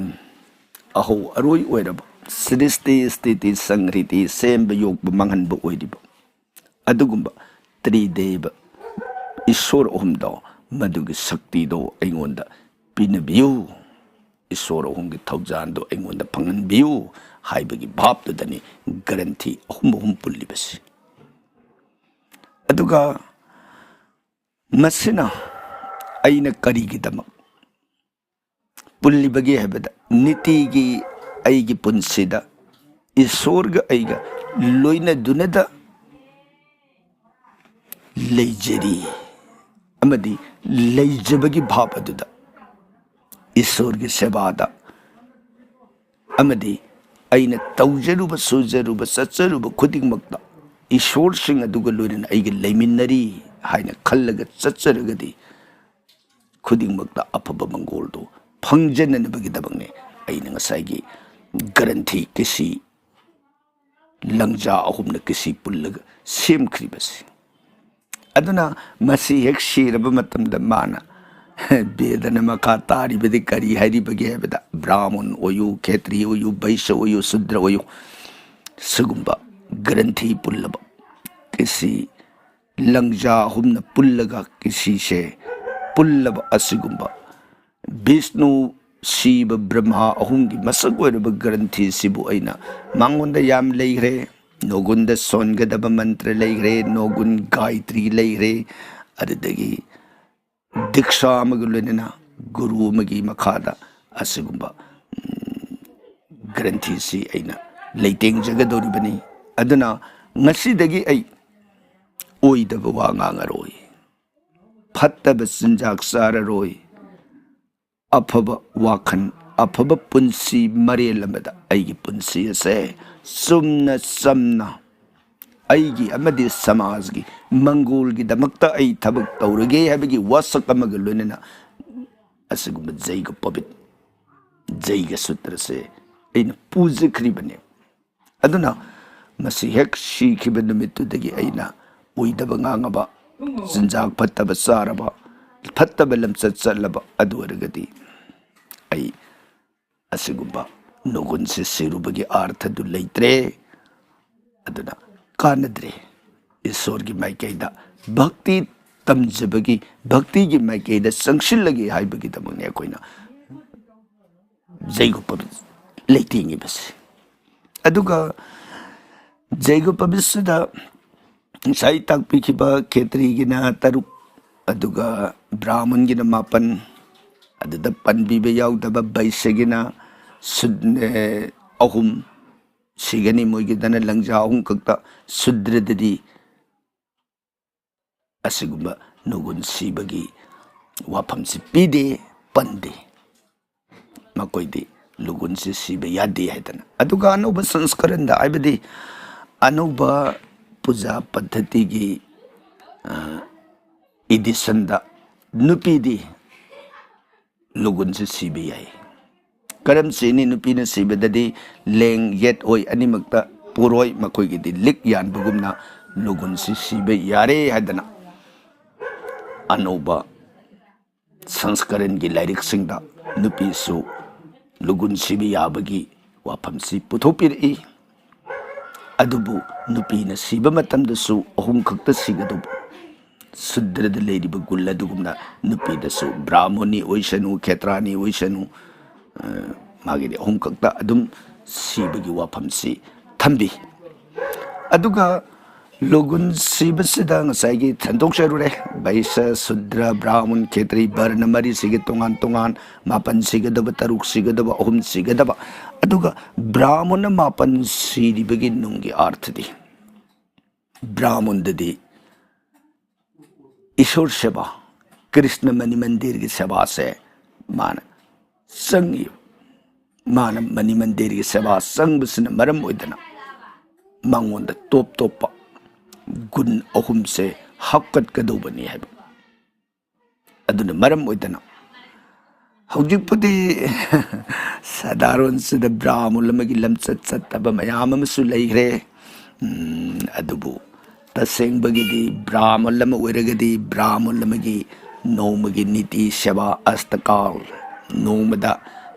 ꯑꯍꯧ ꯑꯔꯣꯏ ꯑꯣꯏꯔꯕ, ꯁ꯭ꯔꯤꯁꯇꯤ ꯁ꯭ꯊꯤꯇꯤ ꯁꯪꯍ꯭ꯔꯤꯇꯤ, ꯁꯦꯝꯕ ꯌꯣꯛꯄ ꯃꯥꯡꯍꯟꯕ ꯑꯣꯏꯔꯤꯕ ꯑꯗꯨꯒꯨꯝꯕ ꯇ꯭ꯔꯤꯗꯦꯕ ꯏꯁꯣꯔ ꯑꯍꯨꯝꯗꯣ, ꯃꯗꯨꯒꯤ ꯁꯛꯇꯤꯗꯣ ꯑꯩꯉꯣꯟꯗ ꯄꯤꯅꯕꯤꯌꯨ, ꯏꯁꯣꯔ ꯑꯍꯨꯝꯒꯤ ꯊꯧꯖꯥꯜꯗꯣ ꯑꯩꯉꯣꯟꯗ ꯐꯪꯍꯟꯕꯤꯌꯨ ꯍꯥꯏꯕꯒꯤ ꯚꯥꯞꯇꯨꯗꯅꯤ ꯒ꯭ꯔꯟꯊꯤ ꯑꯍꯨꯝ ꯑꯍꯨꯝ ꯄꯨꯜꯂꯤꯕꯁꯤ꯫ ꯑꯗꯨꯒ ꯃꯁꯤꯅ ꯑꯩꯅ ꯀꯔꯤꯒꯤꯗꯃꯛ ꯄꯨꯜꯂꯤꯕꯒꯦ ꯍꯥꯏꯕꯗ, ꯅꯤꯇꯤꯒꯤ ꯑꯩꯒꯤ ꯄꯨꯟꯁꯤꯗ ꯏꯁꯣꯔꯒ ꯑꯩꯒ ꯂꯣꯏꯅꯗꯨꯅꯗ ꯂꯩꯖꯔꯤ ꯑꯃꯗꯤ ꯂꯩꯖꯕꯒꯤ ꯚꯥꯞ ꯑꯗꯨꯗ ꯏꯁꯣꯔꯒꯤ ꯁꯦꯕꯥꯗ ꯑꯃꯗꯤ ꯑꯩꯅ ꯇꯧꯖꯔꯨꯕ, ꯁꯨꯖꯔꯨꯕ, ꯆꯠꯆꯔꯨꯕ ꯈꯨꯗꯤꯡꯃꯛꯇ ꯏꯁꯣꯔꯁꯤꯡ ꯑꯗꯨꯒ ꯂꯣꯏꯅꯅ ꯑꯩꯒ ꯂꯩꯃꯤꯟꯅꯔꯤ ꯍꯥꯏꯅ ꯈꯜꯂꯒ ꯆꯠꯆꯔꯒꯗꯤ, ꯈꯨꯗꯤꯡꯃꯛꯇ ꯑꯐꯕ ꯃꯪꯒꯣꯜꯗꯨ ꯐꯪꯖꯅꯅꯕꯒꯤꯗꯃꯛꯅꯦ ꯑꯩꯅ ꯉꯁꯥꯏꯒꯤ ꯒ꯭ꯔꯟꯊꯤ ꯀꯤꯁꯤ ꯂꯪꯖꯥ ꯑꯍꯨꯝꯅ ꯀꯤꯁꯤ ꯄꯨꯜꯂꯒ ꯁꯦꯝꯈ꯭ꯔꯤꯕꯁꯤ꯫ ꯑꯗꯨꯅ ꯃꯁꯤ ꯍꯦꯛ ꯁꯤꯔꯕ ꯃꯇꯝꯗ ꯃꯥꯅ ꯕꯦꯗꯅ ꯃꯈꯥ ꯇꯥꯔꯤꯕꯗꯤ ꯀꯔꯤ ꯍꯥꯏꯔꯤꯕꯒꯦ ꯍꯥꯏꯕꯗ, ꯕ꯭ꯔꯥꯍꯃꯟ ꯑꯣꯏꯌꯨ, ꯈꯦꯇ꯭ꯔꯤ ꯑꯣꯏꯌꯨ, ꯕꯩꯁ ꯑꯣꯏꯌꯨ, ꯁꯨꯗ꯭ꯔ ꯑꯣꯏꯌꯨ, ꯁꯤꯒꯨꯝꯕ ꯒ꯭ꯔꯟꯊꯤ ꯄꯨꯜꯂꯕ ꯀꯤꯁꯤ ꯂꯪꯖꯥ ꯑꯍꯨꯝꯅ ꯄꯨꯜꯂꯒ ꯀꯤꯁꯤꯁꯦ ꯄꯨꯜꯂꯕ ꯑꯁꯤꯒꯨꯝꯕ ꯕꯤꯁꯅꯨ, ꯁꯤꯕ, ꯕ꯭ꯔꯍꯃꯥ ꯑꯍꯨꯝꯒꯤ ꯃꯁꯛ ꯑꯣꯏꯔꯕ ꯒ꯭ꯔꯟꯊꯤꯁꯤꯕꯨ ꯑꯩꯅ ꯃꯉꯣꯟꯗ ꯌꯥꯝ ꯂꯩꯈ꯭ꯔꯦ꯫ ꯅꯣꯒꯨꯟꯗ ꯁꯣꯟꯒꯗꯕ ꯃꯟꯇ꯭ꯔ ꯂꯩꯈ꯭ꯔꯦ, ꯅꯣꯒꯨꯟ ꯒꯥꯌꯇ꯭ꯔꯤ ꯂꯩꯈ꯭ꯔꯦ, ꯑꯗꯨꯗꯒꯤ ꯗꯤꯛꯁꯥ ꯑꯃꯒ ꯂꯣꯏꯅꯅ ꯒꯨꯔꯨ ꯑꯃꯒꯤ ꯃꯈꯥꯗ ꯑꯁꯤꯒꯨꯝꯕ, ꯎꯝ, ꯒ꯭ꯔꯟꯊꯤꯁꯤ ꯑꯩꯅ ꯂꯩꯇꯦꯡꯖꯒꯗꯧꯔꯤꯕꯅꯤ꯫ ꯑꯗꯨꯅ ꯉꯁꯤꯗꯒꯤ ꯑꯩ ꯑꯣꯏꯗꯕ ꯋꯥ ꯉꯥꯡꯉꯔꯣꯏ, ꯐꯠꯇꯕ ꯆꯤꯟꯖꯥꯛ ꯆꯥꯔꯔꯣꯏ, ꯑꯐꯕ ꯋꯥꯈꯜ, ꯑꯐꯕ ꯄꯨꯟꯁꯤ ꯃꯔꯦꯜ ꯑꯃꯗ ꯑꯩꯒꯤ ꯄꯨꯟꯁꯤ ꯑꯁꯦ ꯆꯨꯝꯅ ꯆꯝꯅ ꯑꯩꯒꯤ ꯑꯃꯗꯤ ꯁꯃꯥꯖꯒꯤ ꯃꯪꯒꯣꯜꯒꯤꯗꯃꯛꯇ ꯑꯩ ꯊꯕꯛ ꯇꯧꯔꯒꯦ ꯍꯥꯏꯕꯒꯤ ꯋꯥꯁꯛ ꯑꯃꯒ ꯂꯣꯏꯅꯅ ꯑꯁꯤꯒꯨꯝꯕ ꯖꯩꯒ ꯄꯕꯤꯠ, ꯖꯩꯒ ꯁꯨꯇ꯭ꯔꯁꯦ ꯑꯩꯅ ꯄꯨꯖꯈ꯭ꯔꯤꯕꯅꯦ꯫ ꯑꯗꯨꯅ ꯃꯁꯤ ꯍꯦꯛ ꯁꯤꯈꯤꯕ ꯅꯨꯃꯤꯠꯇꯨꯗꯒꯤ ꯑꯩꯅ ꯑꯣꯏꯗꯕ ꯉꯥꯡꯉꯕ, ꯆꯤꯟꯖꯥꯛ ꯐꯠꯇꯕ ꯆꯥꯔꯕ, ꯐꯠꯇꯕ ꯂꯝꯆꯠ ꯆꯠꯂꯕ ꯑꯗꯨ ꯑꯣꯏꯔꯒꯗꯤ ꯑꯩ ꯑꯁꯤꯒꯨꯝꯕ ꯅꯣꯒꯨꯟꯁꯦ ꯁꯤꯔꯨꯕꯒꯤ ꯑꯥꯔꯊꯗꯨ ꯂꯩꯇ꯭ꯔꯦ꯫ ꯑꯗꯨꯅ ꯀꯥꯟꯅꯗ꯭ꯔꯦ꯫ ꯏꯁꯣꯔꯒꯤ ꯃꯥꯏꯀꯩꯗ ꯚꯛꯇꯤ ꯇꯝꯖꯕꯒꯤ, ꯚꯛꯇꯤꯒꯤ ꯃꯥꯏꯀꯩꯗ ꯆꯪꯁꯤꯜꯂꯒꯦ ꯍꯥꯏꯕꯒꯤꯗꯃꯛꯅꯤ ꯑꯩꯈꯣꯏꯅ ꯖꯩꯒꯣꯄ ꯂꯩꯇꯦꯡꯉꯤꯕꯁꯦ꯫ ꯑꯗꯨꯒ ꯖꯩꯒꯣꯄꯕꯤꯁꯤꯗ ꯉꯁꯥꯏ ꯇꯥꯛꯄꯤꯈꯤꯕ ꯈꯦꯇ꯭ꯔꯤꯒꯤꯅ ꯇꯔꯨꯛ, ꯑꯗꯨꯒ ꯕ꯭ꯔꯥꯍꯃꯟꯒꯤꯅ ꯃꯥꯄꯟ, ꯑꯗꯨꯗ ꯄꯟꯕꯤꯕ ꯌꯥꯎꯗꯕ ꯕꯩꯁꯒꯤꯅ ꯁꯨꯗ-, ꯑꯦ, ꯑꯍꯨꯝ ꯁꯤꯒꯅꯤ, ꯃꯣꯏꯒꯤꯗꯅ ꯂꯪꯖꯥ ꯑꯍꯨꯝ ꯈꯛꯇ, ꯁꯨꯗ꯭ꯔꯗꯗꯤ ꯑꯁꯤꯒꯨꯝꯕ ꯅꯨꯒꯨꯟ ꯁꯤꯕꯒꯤ ꯋꯥꯐꯝꯁꯤ ꯄꯤꯗꯦ, ꯄꯟꯗꯦ꯫ ꯃꯈꯣꯏꯗꯤ ꯂꯨꯒꯨꯟꯁꯤ ꯁꯤꯕ ꯌꯥꯗꯦ ꯍꯥꯏꯗꯅ꯫ ꯑꯗꯨꯒ ꯑꯅꯧꯕ ꯁꯪꯁꯀꯔꯟꯗ, ꯍꯥꯏꯕꯗꯤ ꯑꯅꯧꯕ ꯄꯨꯖꯥ ꯄꯗꯙꯇꯤꯒꯤ, ꯑ, ꯏꯗꯤꯁꯟꯗ ꯅꯨꯄꯤꯗꯤ ꯂꯨꯒꯨꯟꯁꯤ ꯁꯤꯕ ꯌꯥꯏ꯫ ꯀꯔꯝ ꯁꯤꯅꯤ? ꯅꯨꯄꯤꯅ ꯁꯤꯕꯗꯗꯤ ꯂꯦꯡ ꯌꯦꯠ ꯑꯣꯏ ꯑꯅꯤꯃꯛꯇ ꯄꯨꯔꯣꯏ, ꯃꯈꯣꯏꯒꯤꯗꯤ ꯂꯤꯛ ꯌꯥꯟꯕꯒꯨꯝꯅ ꯂꯨꯒꯨꯟꯁꯤ ꯁꯤꯕ ꯌꯥꯔꯦ ꯍꯥꯏꯗꯅ ꯑꯅꯧꯕ ꯁꯪꯁꯀꯔꯟꯒꯤ ꯂꯥꯏꯔꯤꯛꯁꯤꯡꯗ ꯅꯨꯄꯤꯁꯨ ꯂꯨꯒꯨꯟ ꯁꯤꯕ ꯌꯥꯕꯒꯤ ꯋꯥꯐꯝꯁꯤ ꯄꯨꯊꯣꯛꯄꯤꯔꯛꯏ꯫ ꯑꯗꯨꯕꯨ ꯅꯨꯄꯤꯅ ꯁꯤꯕ ꯃꯇꯝꯗꯁꯨ ꯑꯍꯨꯝ ꯈꯛꯇ ꯁꯤꯒꯗꯧꯕ, ꯁꯨꯗ꯭ꯔꯗ ꯂꯩꯔꯤꯕ ꯒꯨꯟ ꯑꯗꯨꯒꯨꯝꯅ ꯅꯨꯄꯤꯗꯁꯨ, ꯕ꯭ꯔꯥꯍꯃꯣꯅꯤ ꯑꯣꯏꯁꯅꯨ, ꯈꯦꯇ꯭ꯔꯥꯅꯤ ꯑꯣꯏꯁꯅꯨ, ꯑ, ꯃꯥꯒꯤꯗꯤ ꯑꯍꯨꯝ ꯈꯛꯇ ꯑꯗꯨꯝ ꯁꯤꯕꯒꯤ ꯋꯥꯐꯝꯁꯤ ꯊꯝꯕꯤ꯫ ꯑꯗꯨꯒ ꯂꯨꯒꯨꯟ ꯁꯤꯕꯁꯤꯗ ꯉꯁꯥꯏꯒꯤ ꯁꯟꯗꯣꯛꯆꯔꯨꯔꯦ, ꯚꯩꯁ꯭ꯌ, ꯁꯨꯗ꯭ꯔ, ꯕ꯭ꯔꯥꯍꯃꯟ, ꯈꯦꯇ꯭ꯔꯤ, ꯕꯔꯅ ꯃꯔꯤꯁꯤꯒꯤ ꯇꯣꯉꯥꯟ ꯇꯣꯉꯥꯟ, ꯃꯥꯄꯟ ꯁꯤꯒꯗꯕ, ꯇꯔꯨꯛ ꯁꯤꯒꯗꯕ, ꯑꯍꯨꯝ ꯁꯤꯒꯗꯕ꯫ ꯑꯗꯨꯒ ꯕ꯭ꯔꯥꯍꯃꯟꯅ ꯃꯥꯄꯟ ꯁꯤꯔꯤꯕꯒꯤ ꯅꯨꯡꯒꯤ ꯑꯥꯔꯊꯗꯤ, ꯕ꯭ꯔꯥꯍꯃꯟꯗꯗꯤ ꯏꯁꯣꯔ ꯁꯦꯕꯥ, ꯀ꯭ꯔꯤꯁꯅ ꯃꯅꯤ ꯃꯟꯗꯤꯔꯒꯤ ꯁꯦꯕꯥꯁꯦ ꯃꯥꯅ ꯆꯪꯉꯤ꯫ ꯃꯥꯅ ꯃꯅꯤ ꯃꯟꯗꯤꯔꯒꯤ ꯁꯦꯕꯥ ꯆꯪꯕꯁꯤꯅ ꯃꯔꯝ ꯑꯣꯏꯗꯅ ꯃꯉꯣꯟꯗ ꯇꯣꯞ ꯇꯣꯞꯄ ꯒꯨꯟ ꯑꯍꯨꯝꯁꯦ ꯍꯥꯞꯀꯠꯀꯗꯧꯕꯅꯤ ꯍꯥꯏꯕ꯫ ꯑꯗꯨꯅ ꯃꯔꯝ ꯑꯣꯏꯗꯅ ꯍꯧꯖꯤꯛꯄꯨꯗꯤ ꯁꯥꯗꯥꯔꯣꯟꯁꯤꯗ ꯕ꯭ꯔꯥꯍꯃꯟ ꯑꯃꯒꯤ ꯂꯝꯆꯠ ꯆꯠꯇꯕ ꯃꯌꯥꯝ ꯑꯃꯁꯨ ꯂꯩꯈ꯭ꯔꯦ꯫ ꯎꯝ, ꯑꯗꯨꯕꯨ ꯇꯁꯦꯡꯕꯒꯤꯗꯤ ꯕ꯭ꯔꯥꯍꯃꯟ ꯑꯃ ꯑꯣꯏꯔꯒꯗꯤ ꯕ꯭ꯔꯥꯍꯃꯟ ꯑꯃꯒꯤ ꯅꯣꯡꯃꯒꯤ ꯅꯤꯇꯤ ꯁꯦꯕꯥ ꯑꯁꯇꯀꯥꯜ, ꯅꯣꯡꯃꯗ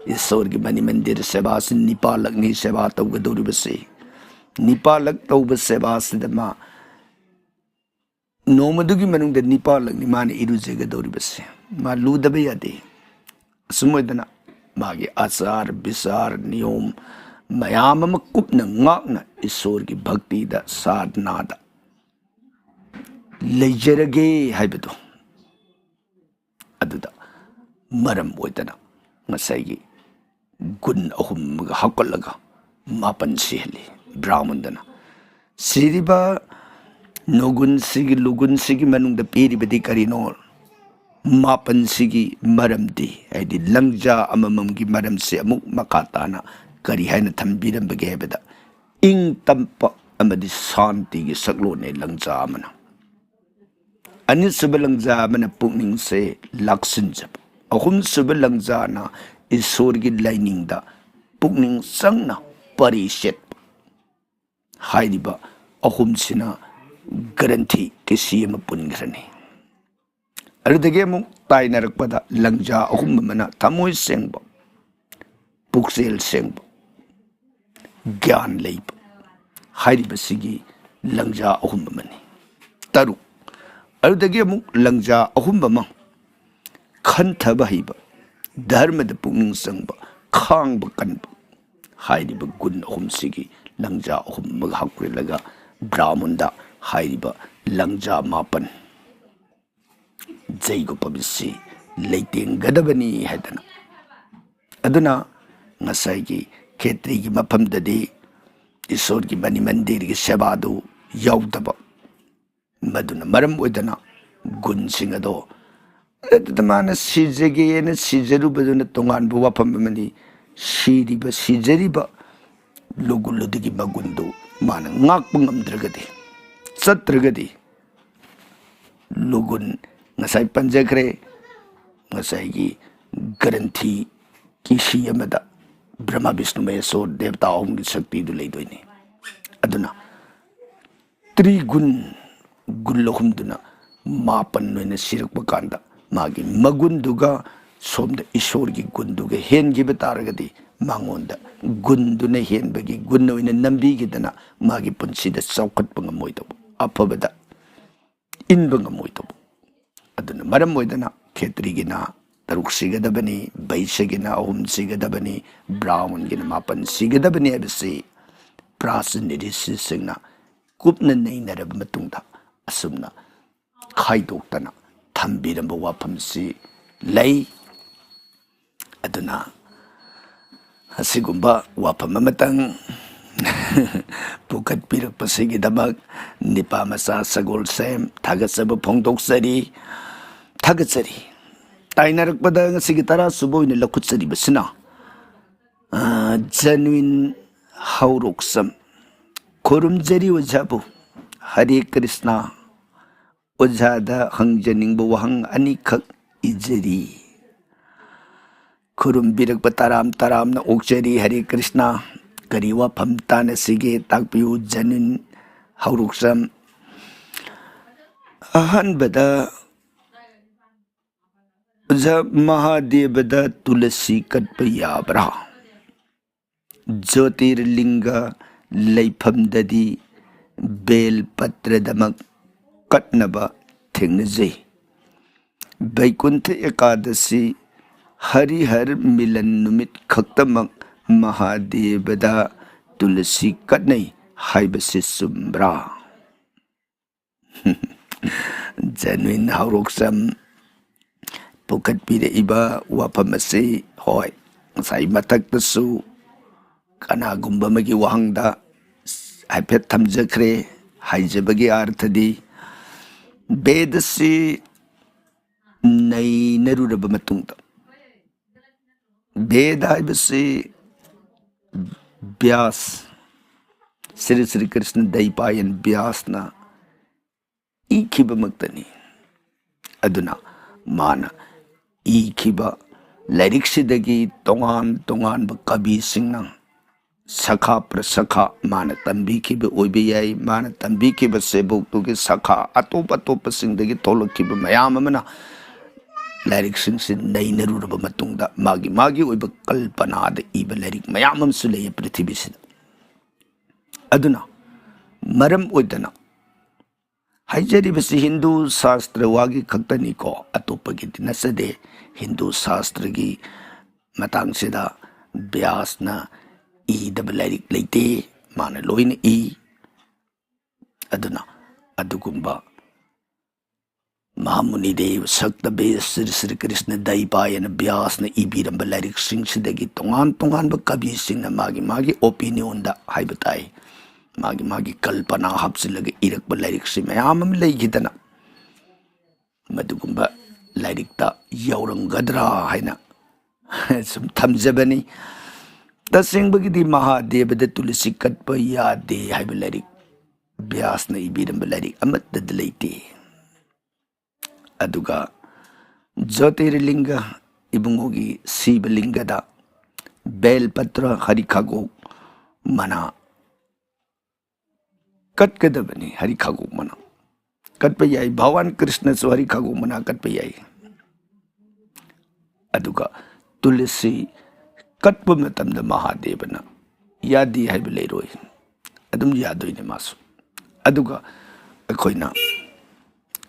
ꯏꯁꯣꯔꯒꯤ ꯃꯅꯤ ꯃꯟꯗꯤꯔ ꯁꯦꯕꯥꯁꯤ ꯅꯤꯄꯥꯜꯂꯛꯅꯤ ꯁꯦꯕꯥ ꯇꯧꯒꯗꯧꯔꯤꯕꯁꯤ꯫ ꯅꯤꯄꯥꯜꯂꯛ ꯇꯧꯕ ꯁꯦꯕꯥꯁꯤꯗ ꯃꯥ ꯅꯣꯡꯃꯗꯨꯒꯤ ꯃꯅꯨꯡꯗ ꯅꯤꯄꯥꯜꯂꯛꯅꯤ ꯃꯥꯅ ꯏꯔꯨꯖꯒꯗꯧꯔꯤꯕꯁꯦ꯫ ꯃꯥ ꯂꯨꯗꯕ ꯌꯥꯗꯦ꯫ ꯑꯁꯨꯝ ꯑꯣꯏꯗꯅ ꯃꯥꯒꯤ ꯑꯆꯥꯔ ꯕꯤꯆꯥꯔ ꯅꯤꯌꯣꯝ ꯃꯌꯥꯝ ꯑꯃ ꯀꯨꯞꯅ ꯉꯥꯛꯅ ꯏꯁꯣꯔꯒꯤ ꯚꯛꯇꯤꯗ, ꯁꯥꯙꯅꯥꯗ ꯂꯩꯖꯔꯒꯦ ꯍꯥꯏꯕꯗꯣ, ꯑꯗꯨꯗ ꯃꯔꯝ ꯑꯣꯏꯗꯅ ꯉꯁꯥꯏꯒꯤ ꯒꯨꯟ ꯑꯍꯨꯝ ꯑꯃꯒ ꯍꯥꯞꯀꯠꯂꯒ ꯃꯥꯄꯟ ꯁꯤꯍꯜꯂꯤ ꯕ꯭ꯔꯥꯍꯃꯟꯗꯅ꯫ ꯁꯤꯔꯤꯕ ꯅꯣꯒꯨꯟꯁꯤꯒꯤ, ꯂꯨꯒꯨꯟꯁꯤꯒꯤ ꯃꯅꯨꯡꯗ ꯄꯤꯔꯤꯕꯗꯤ ꯀꯔꯤꯅꯣ? ꯃꯥꯄꯟꯁꯤꯒꯤ ꯃꯔꯝꯗꯤ, ꯍꯥꯏꯗꯤ ꯂꯪꯖꯥ ꯑꯃꯃꯝꯒꯤ ꯃꯔꯝꯁꯦ ꯑꯃꯨꯛ ꯃꯈꯥ ꯇꯥꯅ ꯀꯔꯤ ꯍꯥꯏꯅ ꯊꯝꯕꯤꯔꯝꯕꯒꯦ ꯍꯥꯏꯕꯗ, ꯏꯪ ꯇꯞꯄ ꯑꯃꯗꯤ ꯁꯥꯟꯇꯤꯒꯤ ꯁꯛꯂꯣꯟꯅꯦ ꯂꯪꯖꯥ ꯑꯃꯅ꯫ ꯑꯅꯤꯁꯨꯕ ꯂꯪꯖꯥ ꯑꯃꯅ ꯄꯨꯛꯅꯤꯡꯁꯦ ꯂꯥꯛꯁꯤꯟꯖꯕ꯫ ꯑꯍꯨꯝꯁꯨꯕ ꯂꯪꯖꯥꯅ ꯏꯁꯣꯔꯒꯤ ꯂꯥꯏꯅꯤꯡꯗ ꯄꯨꯛꯅꯤꯡ ꯆꯪꯅ ꯄꯔꯤ ꯆꯦꯠꯄ꯫ ꯍꯥꯏꯔꯤꯕ ꯑꯍꯨꯝꯁꯤꯅ ꯒ꯭ꯔꯟꯊꯤ ꯀꯤꯁꯤ ꯑꯃ ꯄꯨꯟꯈ꯭ꯔꯅꯤ꯫ ꯑꯗꯨꯗꯒꯤ ꯑꯃꯨꯛ ꯇꯥꯏꯅꯔꯛꯄꯗ ꯂꯪꯖꯥ ꯑꯍꯨꯝ ꯑꯃꯅ ꯊꯃꯣꯏ ꯁꯦꯡꯕ, ꯄꯨꯛꯆꯦꯜ ꯁꯦꯡꯕ, ꯒ꯭ꯌꯥꯟ ꯂꯩꯕ ꯍꯥꯏꯔꯤꯕꯁꯤꯒꯤ ꯂꯪꯖꯥ ꯑꯍꯨꯝ ꯑꯃꯅꯤ꯫ ꯇꯔꯨꯛ꯫ ꯑꯗꯨꯗꯒꯤ ꯑꯃꯨꯛ ꯂꯪꯖꯥ ꯑꯍꯨꯝ ꯑꯃ ꯈꯟꯊꯕ ꯍꯩꯕ, ꯙꯔꯃꯗ ꯄꯨꯛꯅꯤꯡ ꯆꯪꯕ, ꯈꯥꯡꯕ ꯀꯟꯕ ꯍꯥꯏꯔꯤꯕ ꯒꯨꯟ ꯑꯍꯨꯝꯁꯤꯒꯤ ꯂꯪꯖꯥ ꯑꯍꯨꯝ ꯑꯃꯒ ꯍꯥꯞꯆꯤꯜꯂꯒ ꯕ꯭ꯔꯥꯍꯃꯟꯗ ꯍꯥꯏꯔꯤꯕ ꯂꯪꯖꯥ ꯃꯥꯄꯟ ꯖꯩꯒꯣ ꯄꯕꯤꯁꯤ ꯂꯩꯇꯦꯡꯒꯗꯕꯅꯤ ꯍꯥꯏꯗꯅ꯫ ꯑꯗꯨꯅ ꯉꯁꯥꯏꯒꯤ ꯈꯦꯇ꯭ꯔꯤꯒꯤ ꯃꯐꯝꯗꯗꯤ ꯏꯁꯣꯔꯒꯤ ꯃꯅꯤ ꯃꯟꯗꯤꯔꯒꯤ ꯁꯦꯕꯥꯗꯨ ꯌꯥꯎꯗꯕ, ꯃꯗꯨꯅ ꯃꯔꯝ ꯑꯣꯏꯗꯅ ꯒꯨꯟꯁꯤꯡ ꯑꯗꯣ, ꯑꯗꯨꯗ ꯃꯥꯅ ꯁꯤꯖꯒꯦꯅ ꯁꯤꯖꯔꯨꯕꯗꯨꯅ ꯇꯣꯉꯥꯟꯕ ꯋꯥꯐꯝ ꯑꯃꯅꯤ꯫ ꯁꯤꯔꯤꯕ, ꯁꯤꯖꯔꯤꯕ ꯂꯨꯒꯨꯟ ꯑꯗꯨꯒꯤ ꯃꯒꯨꯟꯗꯨ ꯃꯥꯅ ꯉꯥꯛꯄ ꯉꯝꯗ꯭ꯔꯒꯗꯤ, ꯆꯠꯇ꯭ꯔꯒꯗꯤ, ꯂꯨꯒꯨꯟ ꯉꯁꯥꯏ ꯄꯟꯖꯈ꯭ꯔꯦ, ꯉꯁꯥꯏꯒꯤ ꯒ꯭ꯔꯟꯊꯤ ꯀꯤꯁꯤ ꯑꯃꯗ ꯕ꯭ꯔꯍꯃ, ꯕꯤꯁꯅꯨ, ꯃꯍꯦꯁꯣꯔ ꯗꯦꯕꯇꯥ ꯑꯍꯨꯝꯒꯤ ꯁꯛꯇꯤꯗꯨ ꯂꯩꯗꯣꯏꯅꯤ꯫ ꯑꯗꯨꯅ ꯇ꯭ꯔꯤꯒꯨꯟ, ꯒꯨꯟ ꯑꯍꯨꯝꯗꯨꯅ ꯃꯥꯄꯟ ꯑꯣꯏꯅ ꯁꯤꯔꯛꯄ ꯀꯥꯟꯗ, ꯃꯥꯒꯤ ꯃꯒꯨꯟꯗꯨꯒ ꯁꯣꯝꯗ ꯏꯁꯣꯔꯒꯤ ꯒꯨꯟꯗꯨꯒ ꯍꯦꯟꯈꯤꯕ ꯇꯥꯔꯒꯗꯤ, ꯃꯉꯣꯟꯗ ꯒꯨꯟꯗꯨꯅ ꯍꯦꯟꯕꯒꯤ ꯒꯨꯟ ꯑꯣꯏꯅ ꯅꯝꯕꯤꯈꯤꯗꯅ, ꯃꯥꯒꯤ ꯄꯨꯟꯁꯤꯗ ꯆꯥꯎꯈꯠꯄ ꯉꯝꯃꯣꯏꯗꯧꯕ, ꯑꯐꯕꯗ ꯏꯟꯕ ꯉꯝꯃꯣꯏꯗꯧꯕ꯫ ꯑꯗꯨꯅ ꯃꯔꯝ ꯑꯣꯏꯗꯅ ꯈꯦꯇ꯭ꯔꯤꯒꯤꯅ ꯇꯔꯨꯛ ꯁꯤꯒꯗꯕꯅꯤ, ꯚꯩꯁ꯭ꯌꯒꯤꯅ ꯑꯍꯨꯝ ꯁꯤꯒꯗꯕꯅꯤ, ꯕ꯭ꯔꯥꯍꯃꯟꯒꯤꯅ ꯃꯥꯄꯟ ꯁꯤꯒꯗꯕꯅꯤ ꯍꯥꯏꯕꯁꯤ ꯄ꯭ꯔꯥꯆꯤꯟ ꯔꯤꯁꯤꯁꯤꯡꯅ ꯀꯨꯞꯅ ꯅꯩꯅꯔꯕ ꯃꯇꯨꯡꯗ ꯑꯁꯨꯝꯅ ꯈꯥꯏꯗꯣꯛꯇꯅ ꯊꯝꯕꯤꯔꯝꯕ ꯋꯥꯐꯝꯁꯤ ꯂꯩ꯫ ꯑꯗꯨꯅ ꯑꯁꯤꯒꯨꯝꯕ ꯋꯥꯐꯝ ꯑꯃꯇꯪ ꯄꯨꯈꯠꯄꯤꯔꯛꯄꯁꯤꯒꯤꯗꯃꯛ ꯅꯤꯄꯥ ꯃꯆꯥ ꯁꯒꯣꯜꯁꯦꯝ ꯊꯥꯒꯠꯆꯕ ꯐꯣꯡꯗꯣꯛꯆꯔꯤ꯫ ꯊꯥꯒꯠꯆꯔꯤ꯫ ꯇꯥꯏꯅꯔꯛꯄꯗ ꯉꯁꯤꯒꯤ ꯇꯔꯥ ꯁꯨꯕ ꯑꯣꯏꯅ ꯂꯧꯈꯠꯆꯔꯤꯕꯁꯤꯅ, ꯑ, ꯖꯦꯅ꯭ꯋꯤꯟ ꯍꯧꯔꯣꯛꯆꯝ꯫ ꯈꯨꯔꯨꯝꯖꯔꯤ ꯑꯣꯖꯥꯕꯨ꯫ ꯍꯔꯦ ꯀ꯭ꯔꯤꯁꯅ꯫ ꯑꯣꯖꯥꯗ ꯍꯪꯖꯅꯤꯡꯕ ꯋꯥꯍꯪ ꯑꯅꯤꯈꯛ ꯏꯖꯔꯤ꯫ ꯈꯨꯔꯨꯝꯕꯤꯔꯛꯄ ꯇꯔꯥꯝ ꯇꯔꯥꯝꯅ ꯑꯣꯛꯆꯔꯤ꯫ ꯍꯔꯦ ꯀ꯭ꯔꯤꯁꯅ꯫ ꯀꯔꯤ ꯋꯥꯐꯝ ꯇꯥꯟꯅꯁꯤꯒꯦ? ꯇꯥꯛꯄꯤꯌꯨ꯫ ꯖꯦꯅ꯭ꯋꯤꯟ ꯍꯧꯔꯣꯛꯆꯝ꯫ ꯑꯍꯥꯟꯕꯗ, ꯑꯣꯖꯥ, ꯃꯍꯥꯗꯦꯕꯗ ꯇꯨꯂꯁꯤ ꯀꯠꯄ ꯌꯥꯕ꯭ꯔꯥ? ꯖꯣꯇꯤꯔꯂꯤꯡꯒ ꯂꯩꯐꯝꯗꯗꯤ ꯕꯦꯜ ꯄꯇ꯭ꯔꯗꯃꯛ ꯀꯠꯅꯕ ꯊꯦꯡꯅꯖꯩ꯫ ꯕꯩꯀꯨꯟꯊ ꯑꯦꯀꯥꯗꯁꯤ, ꯍꯔꯤꯍꯔ ꯃꯤꯂꯟ ꯅꯨꯃꯤꯠ ꯈꯛꯇꯃꯛ ꯃꯍꯥꯗꯦꯕꯗ ꯇꯨꯂꯁꯤ ꯀꯠꯅꯩ ꯍꯥꯏꯕꯁꯤ ꯆꯨꯝꯕ꯭ꯔꯥ? ꯖꯦꯅ꯭ꯋꯤꯟ ꯍꯧꯔꯣꯛꯆꯝ ꯄꯨꯈꯠꯄꯤꯔꯛꯏꯕ ꯋꯥꯐꯝ ꯑꯁꯤ, ꯍꯣꯏ, ꯉꯁꯥꯏ ꯃꯊꯛꯇꯁꯨ ꯀꯅꯥꯒꯨꯝꯕ ꯑꯃꯒꯤ ꯋꯥꯍꯪꯗ ꯍꯥꯏꯐꯦꯠ ꯊꯝꯖꯈ꯭ꯔꯦ꯫ ꯍꯥꯏꯖꯕꯒꯤ ꯑꯥꯔꯊꯗꯤ, ꯕꯦꯗꯁꯤ ꯅꯩꯅꯔꯨꯔꯕ ꯃꯇꯨꯡꯗ, ꯕꯦꯗ ꯍꯥꯏꯕꯁꯤ ꯕ꯭ꯌꯥꯁ, ꯁ꯭ꯔꯤ ꯁ꯭ꯔꯤ ꯀ꯭ꯔꯤꯁꯅ ꯗꯩꯄꯥꯌꯟ ꯕ꯭ꯌꯥꯁꯅ ꯏꯈꯤꯕꯃꯛꯇꯅꯤ꯫ ꯑꯗꯨꯅ ꯃꯥꯅ ꯏꯈꯤꯕ ꯂꯥꯏꯔꯤꯛꯁꯤꯗꯒꯤ ꯇꯣꯉꯥꯟ ꯇꯣꯉꯥꯟꯕ ꯀꯕꯤꯁꯤꯡꯅ ꯁꯈꯥ ꯄ꯭ꯔꯁꯈꯥ ꯃꯥꯅ ꯇꯝꯕꯤꯈꯤꯕ ꯑꯣꯏꯕ ꯌꯥꯏ꯫ ꯃꯥꯅ ꯇꯝꯕꯤꯈꯤꯕ ꯁꯦꯕꯣꯛꯇꯨꯒꯤ ꯁꯈꯥ ꯑꯇꯣꯞ ꯑꯇꯣꯞꯄꯁꯤꯡꯗꯒꯤ ꯊꯣꯛꯂꯛꯈꯤꯕ ꯃꯌꯥꯝ ꯑꯃꯅ ꯂꯥꯏꯔꯤꯛꯁꯤꯡꯁꯤ ꯅꯩꯅꯔꯨꯔꯕ ꯃꯇꯨꯡꯗ ꯃꯥꯒꯤ ꯃꯥꯒꯤ ꯑꯣꯏꯕ ꯀꯜꯄꯅꯥꯗ ꯏꯕ ꯂꯥꯏꯔꯤꯛ ꯃꯌꯥꯝ ꯑꯃꯁꯨ ꯂꯩꯌꯦ ꯄ꯭ꯔꯤꯊꯤꯕꯤꯁꯤꯗ꯫ ꯑꯗꯨꯅ ꯃꯔꯝ ꯑꯣꯏꯗꯅ ꯍꯥꯏꯖꯔꯤꯕꯁꯤ ꯍꯤꯟꯗꯨ ꯁꯥꯁꯇ꯭ꯔ ꯋꯥꯒꯤ ꯈꯛꯇꯅꯤꯀꯣ, ꯑꯇꯣꯞꯄꯒꯤꯗꯤ ꯅꯠꯆꯗꯦ꯫ ꯍꯤꯟꯗꯨ ꯁꯥꯁꯇ꯭ꯔꯒꯤ ꯃꯇꯥꯡꯁꯤꯗ ꯕ꯭ꯌꯥꯁꯅ ꯏꯗꯕ ꯂꯥꯏꯔꯤꯛ ꯂꯩꯇꯦ, ꯃꯥꯅ ꯂꯣꯏꯅ ꯏ꯫ ꯑꯗꯨꯅ ꯑꯗꯨꯒꯨꯝꯕ ꯃꯍꯥꯃꯨꯅꯤꯗꯦꯕ ꯁꯛꯇ ꯕꯦꯁ ꯁ꯭ꯔꯤ ꯁ꯭ꯔꯤ ꯀ꯭ꯔꯤꯁꯅ ꯗꯩꯄꯥꯌꯅ ꯕ꯭ꯌꯥꯁꯅ ꯏꯕꯤꯔꯝꯕ ꯂꯥꯏꯔꯤꯛꯁꯤꯡꯁꯤꯗꯒꯤ ꯇꯣꯉꯥꯟ ꯇꯣꯉꯥꯟꯕ ꯀꯕꯤꯁꯤꯡꯅ ꯃꯥꯒꯤ ꯃꯥꯒꯤ ꯑꯣꯄꯤꯅꯤꯌꯟꯗ ꯍꯥꯏꯕ ꯇꯥꯏ, ꯃꯥꯒꯤ ꯃꯥꯒꯤ ꯀꯜꯄꯅꯥ ꯍꯥꯞꯆꯤꯜꯂꯒ ꯏꯔꯛꯄ ꯂꯥꯏꯔꯤꯛꯁꯤ ꯃꯌꯥꯝ ꯑꯃ ꯂꯩꯈꯤꯗꯅ, ꯃꯗꯨꯒꯨꯝꯕ ꯂꯥꯏꯔꯤꯛꯇ ꯌꯥꯎꯔꯝꯒꯗ꯭ꯔꯥ ꯍꯥꯏꯅ ꯁꯨꯝ ꯊꯝꯖꯕꯅꯤ꯫ ꯇꯁꯦꯡꯕꯒꯤꯗꯤ ꯃꯍꯥꯗꯦꯕꯗ ꯇꯨꯂꯁꯤ ꯀꯠꯄ ꯌꯥꯗꯦ ꯍꯥꯏꯕ ꯂꯥꯏꯔꯤꯛ ꯕ꯭ꯌꯥꯁꯅ ꯏꯕꯤꯔꯝꯕ ꯂꯥꯏꯔꯤꯛ ꯑꯃꯠꯇꯗ ꯂꯩꯇꯦ꯫ ꯑꯗꯨꯒ ꯖꯣꯇꯤꯔꯂꯤꯡꯒ, ꯏꯕꯨꯡꯉꯣꯒꯤ ꯁꯤꯕꯂꯤꯡꯒꯗ ꯕꯦꯜꯄꯇ꯭ꯔ, ꯍꯔꯤꯈꯥꯒꯣꯛ ꯃꯅꯥ ꯀꯠꯀꯗꯕꯅꯤ꯫ ꯍꯔꯤꯈꯥꯒꯣꯛ ꯃꯅꯥ ꯀꯠꯄ ꯌꯥꯏ, ꯚꯒꯋꯥꯟ ꯀ꯭ꯔꯤꯁꯅꯁꯨ ꯍꯔꯤꯈꯥꯒꯣꯛ ꯃꯅꯥ ꯀꯠꯄ ꯌꯥꯏ꯫ ꯑꯗꯨꯒ ꯇꯨꯂꯁꯤ ꯀꯠꯄ ꯃꯇꯝꯗ ꯃꯍꯥꯗꯦꯕꯅ ꯌꯥꯗꯦ ꯍꯥꯏꯕ ꯂꯩꯔꯣꯏ, ꯑꯗꯨꯝ ꯌꯥꯗꯣꯏꯅꯦ ꯃꯥꯁꯨ꯫ ꯑꯗꯨꯒ ꯑꯩꯈꯣꯏꯅ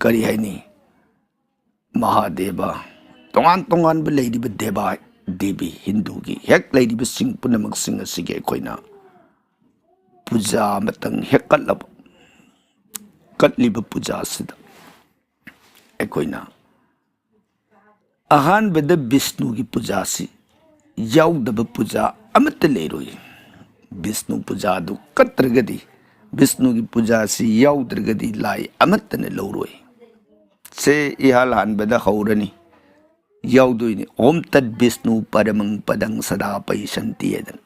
ꯀꯔꯤ ꯍꯥꯏꯅꯤ, ꯃꯍꯥꯗꯦꯕ, ꯇꯣꯉꯥꯟ ꯇꯣꯉꯥꯟꯕ ꯂꯩꯔꯤꯕ ꯗꯦꯕꯥ ꯗꯦꯕꯤ, ꯍꯤꯟꯗꯨꯒꯤ ꯍꯦꯛ ꯂꯩꯔꯤꯕꯁꯤꯡ ꯄꯨꯝꯅꯃꯛꯁꯤꯡ ꯑꯁꯤꯒꯤ ꯑꯩꯈꯣꯏꯅ ꯄꯨꯖꯥ ꯑꯃꯇꯪ ꯍꯦꯛ ꯀꯠꯂꯕ, ꯀꯠꯂꯤꯕ ꯄꯨꯖꯥ ꯑꯁꯤꯗ ꯑꯩꯈꯣꯏꯅ ꯑꯍꯥꯟꯕꯗ ꯕꯤꯁꯅꯨꯒꯤ ꯄꯨꯖꯥꯁꯤ ꯌꯥꯎꯗꯕ ꯄꯨꯖꯥ ꯑꯃꯠꯇ ꯂꯩꯔꯣꯏ꯫ ꯕꯤꯁꯅꯨ ꯄꯨꯖꯥꯗꯨ ꯀꯠꯇ꯭ꯔꯒꯗꯤ, ꯕꯤꯁꯅꯨꯒꯤ ꯄꯨꯖꯥꯁꯤ ꯌꯥꯎꯗ꯭ꯔꯒꯗꯤ ꯂꯥꯏ ꯑꯃꯠꯇꯅ ꯂꯧꯔꯣꯏ꯫ ꯁꯦ ꯏꯍꯥꯟ ꯍꯥꯟꯕꯗ ꯍꯧꯔꯅꯤ, ꯌꯥꯎꯗꯣꯏꯅꯤ, "ꯍꯣꯝ ꯇꯠ ꯕꯤꯁꯅꯨ ꯄꯔꯃꯪ ꯄꯗꯪ ꯁꯗꯥ ꯄꯩꯁꯟꯇꯤ" ꯍꯥꯏꯗꯅ꯫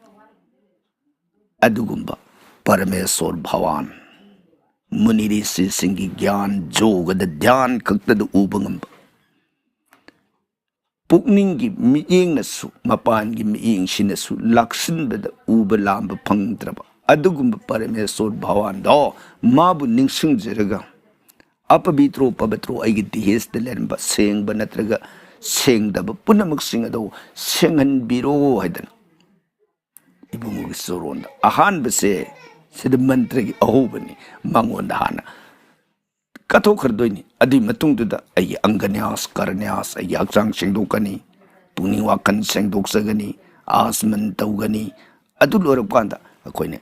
ꯑꯗꯨꯒꯨꯝꯕ ꯄꯔꯃꯦꯁꯣꯔ ꯚꯒꯋꯥꯟ, ꯃꯨꯅꯤ ꯔꯤꯁꯤꯁꯤꯡꯒꯤ ꯒ꯭ꯌꯥꯟ, ꯌꯣꯒꯗ ꯙ꯭ꯌꯥꯟ ꯈꯛꯇꯗ ꯎꯕ ꯉꯝꯕ, ꯄꯨꯛꯅꯤꯡꯒꯤ ꯃꯤꯠꯌꯦꯡꯅꯁꯨ ꯃꯄꯥꯟꯒꯤ ꯃꯤꯠꯌꯦꯡꯁꯤꯅꯁꯨ ꯂꯥꯛꯁꯤꯟꯕꯗ ꯎꯕ ꯂꯥꯝꯕ ꯐꯪꯗ꯭ꯔꯕ ꯑꯗꯨꯒꯨꯝꯕ ꯄꯔꯃꯦꯁꯣꯔ ꯚꯒꯋꯥꯟꯗꯣ, ꯃꯥꯕꯨ ꯅꯤꯡꯁꯤꯡꯖꯔꯒ, "ꯑꯄꯕꯤꯇ꯭ꯔꯣ ꯄꯕꯤꯇ꯭ꯔꯣ, ꯑꯩꯒꯤ ꯗꯤꯍꯦꯁꯇ ꯂꯩꯔꯝꯕ ꯁꯦꯡꯕ ꯅꯠꯇ꯭ꯔꯒ ꯁꯦꯡꯗꯕ ꯄꯨꯝꯅꯃꯛꯁꯤꯡ ꯑꯗꯨ ꯁꯦꯡꯍꯟꯕꯤꯔꯣ" ꯍꯥꯏꯗꯅ ꯏꯕꯨꯡꯉꯣꯒꯤ ꯆꯣꯔꯣꯟꯗ ꯑꯍꯥꯟꯕꯁꯦ, ꯁꯤꯗ ꯃꯟꯇ꯭ꯔꯒꯤ ꯑꯍꯧꯕꯅꯤ, ꯃꯉꯣꯟꯗ ꯍꯥꯟꯅ ꯀꯠꯊꯣꯛꯈ꯭ꯔꯗꯣꯏꯅꯤ꯫ ꯑꯗꯨꯒꯤ ꯃꯇꯨꯡꯗꯨꯗ ꯑꯩꯒꯤ ꯑꯪꯒꯅ꯭ꯌꯥꯁ, ꯀꯔꯅ꯭ꯌꯥꯁ, ꯑꯩꯒꯤ ꯍꯛꯆꯥꯡ ꯁꯦꯡꯗꯣꯛꯀꯅꯤ, ꯄꯨꯛꯅꯤꯡ ꯋꯥꯈꯜ ꯁꯦꯡꯗꯣꯛꯆꯒꯅꯤ, ꯑꯥꯁꯃꯟ ꯇꯧꯒꯅꯤ꯫ ꯑꯗꯨ ꯂꯣꯏꯔꯛꯄ ꯀꯥꯟꯗ ꯑꯩꯈꯣꯏꯅ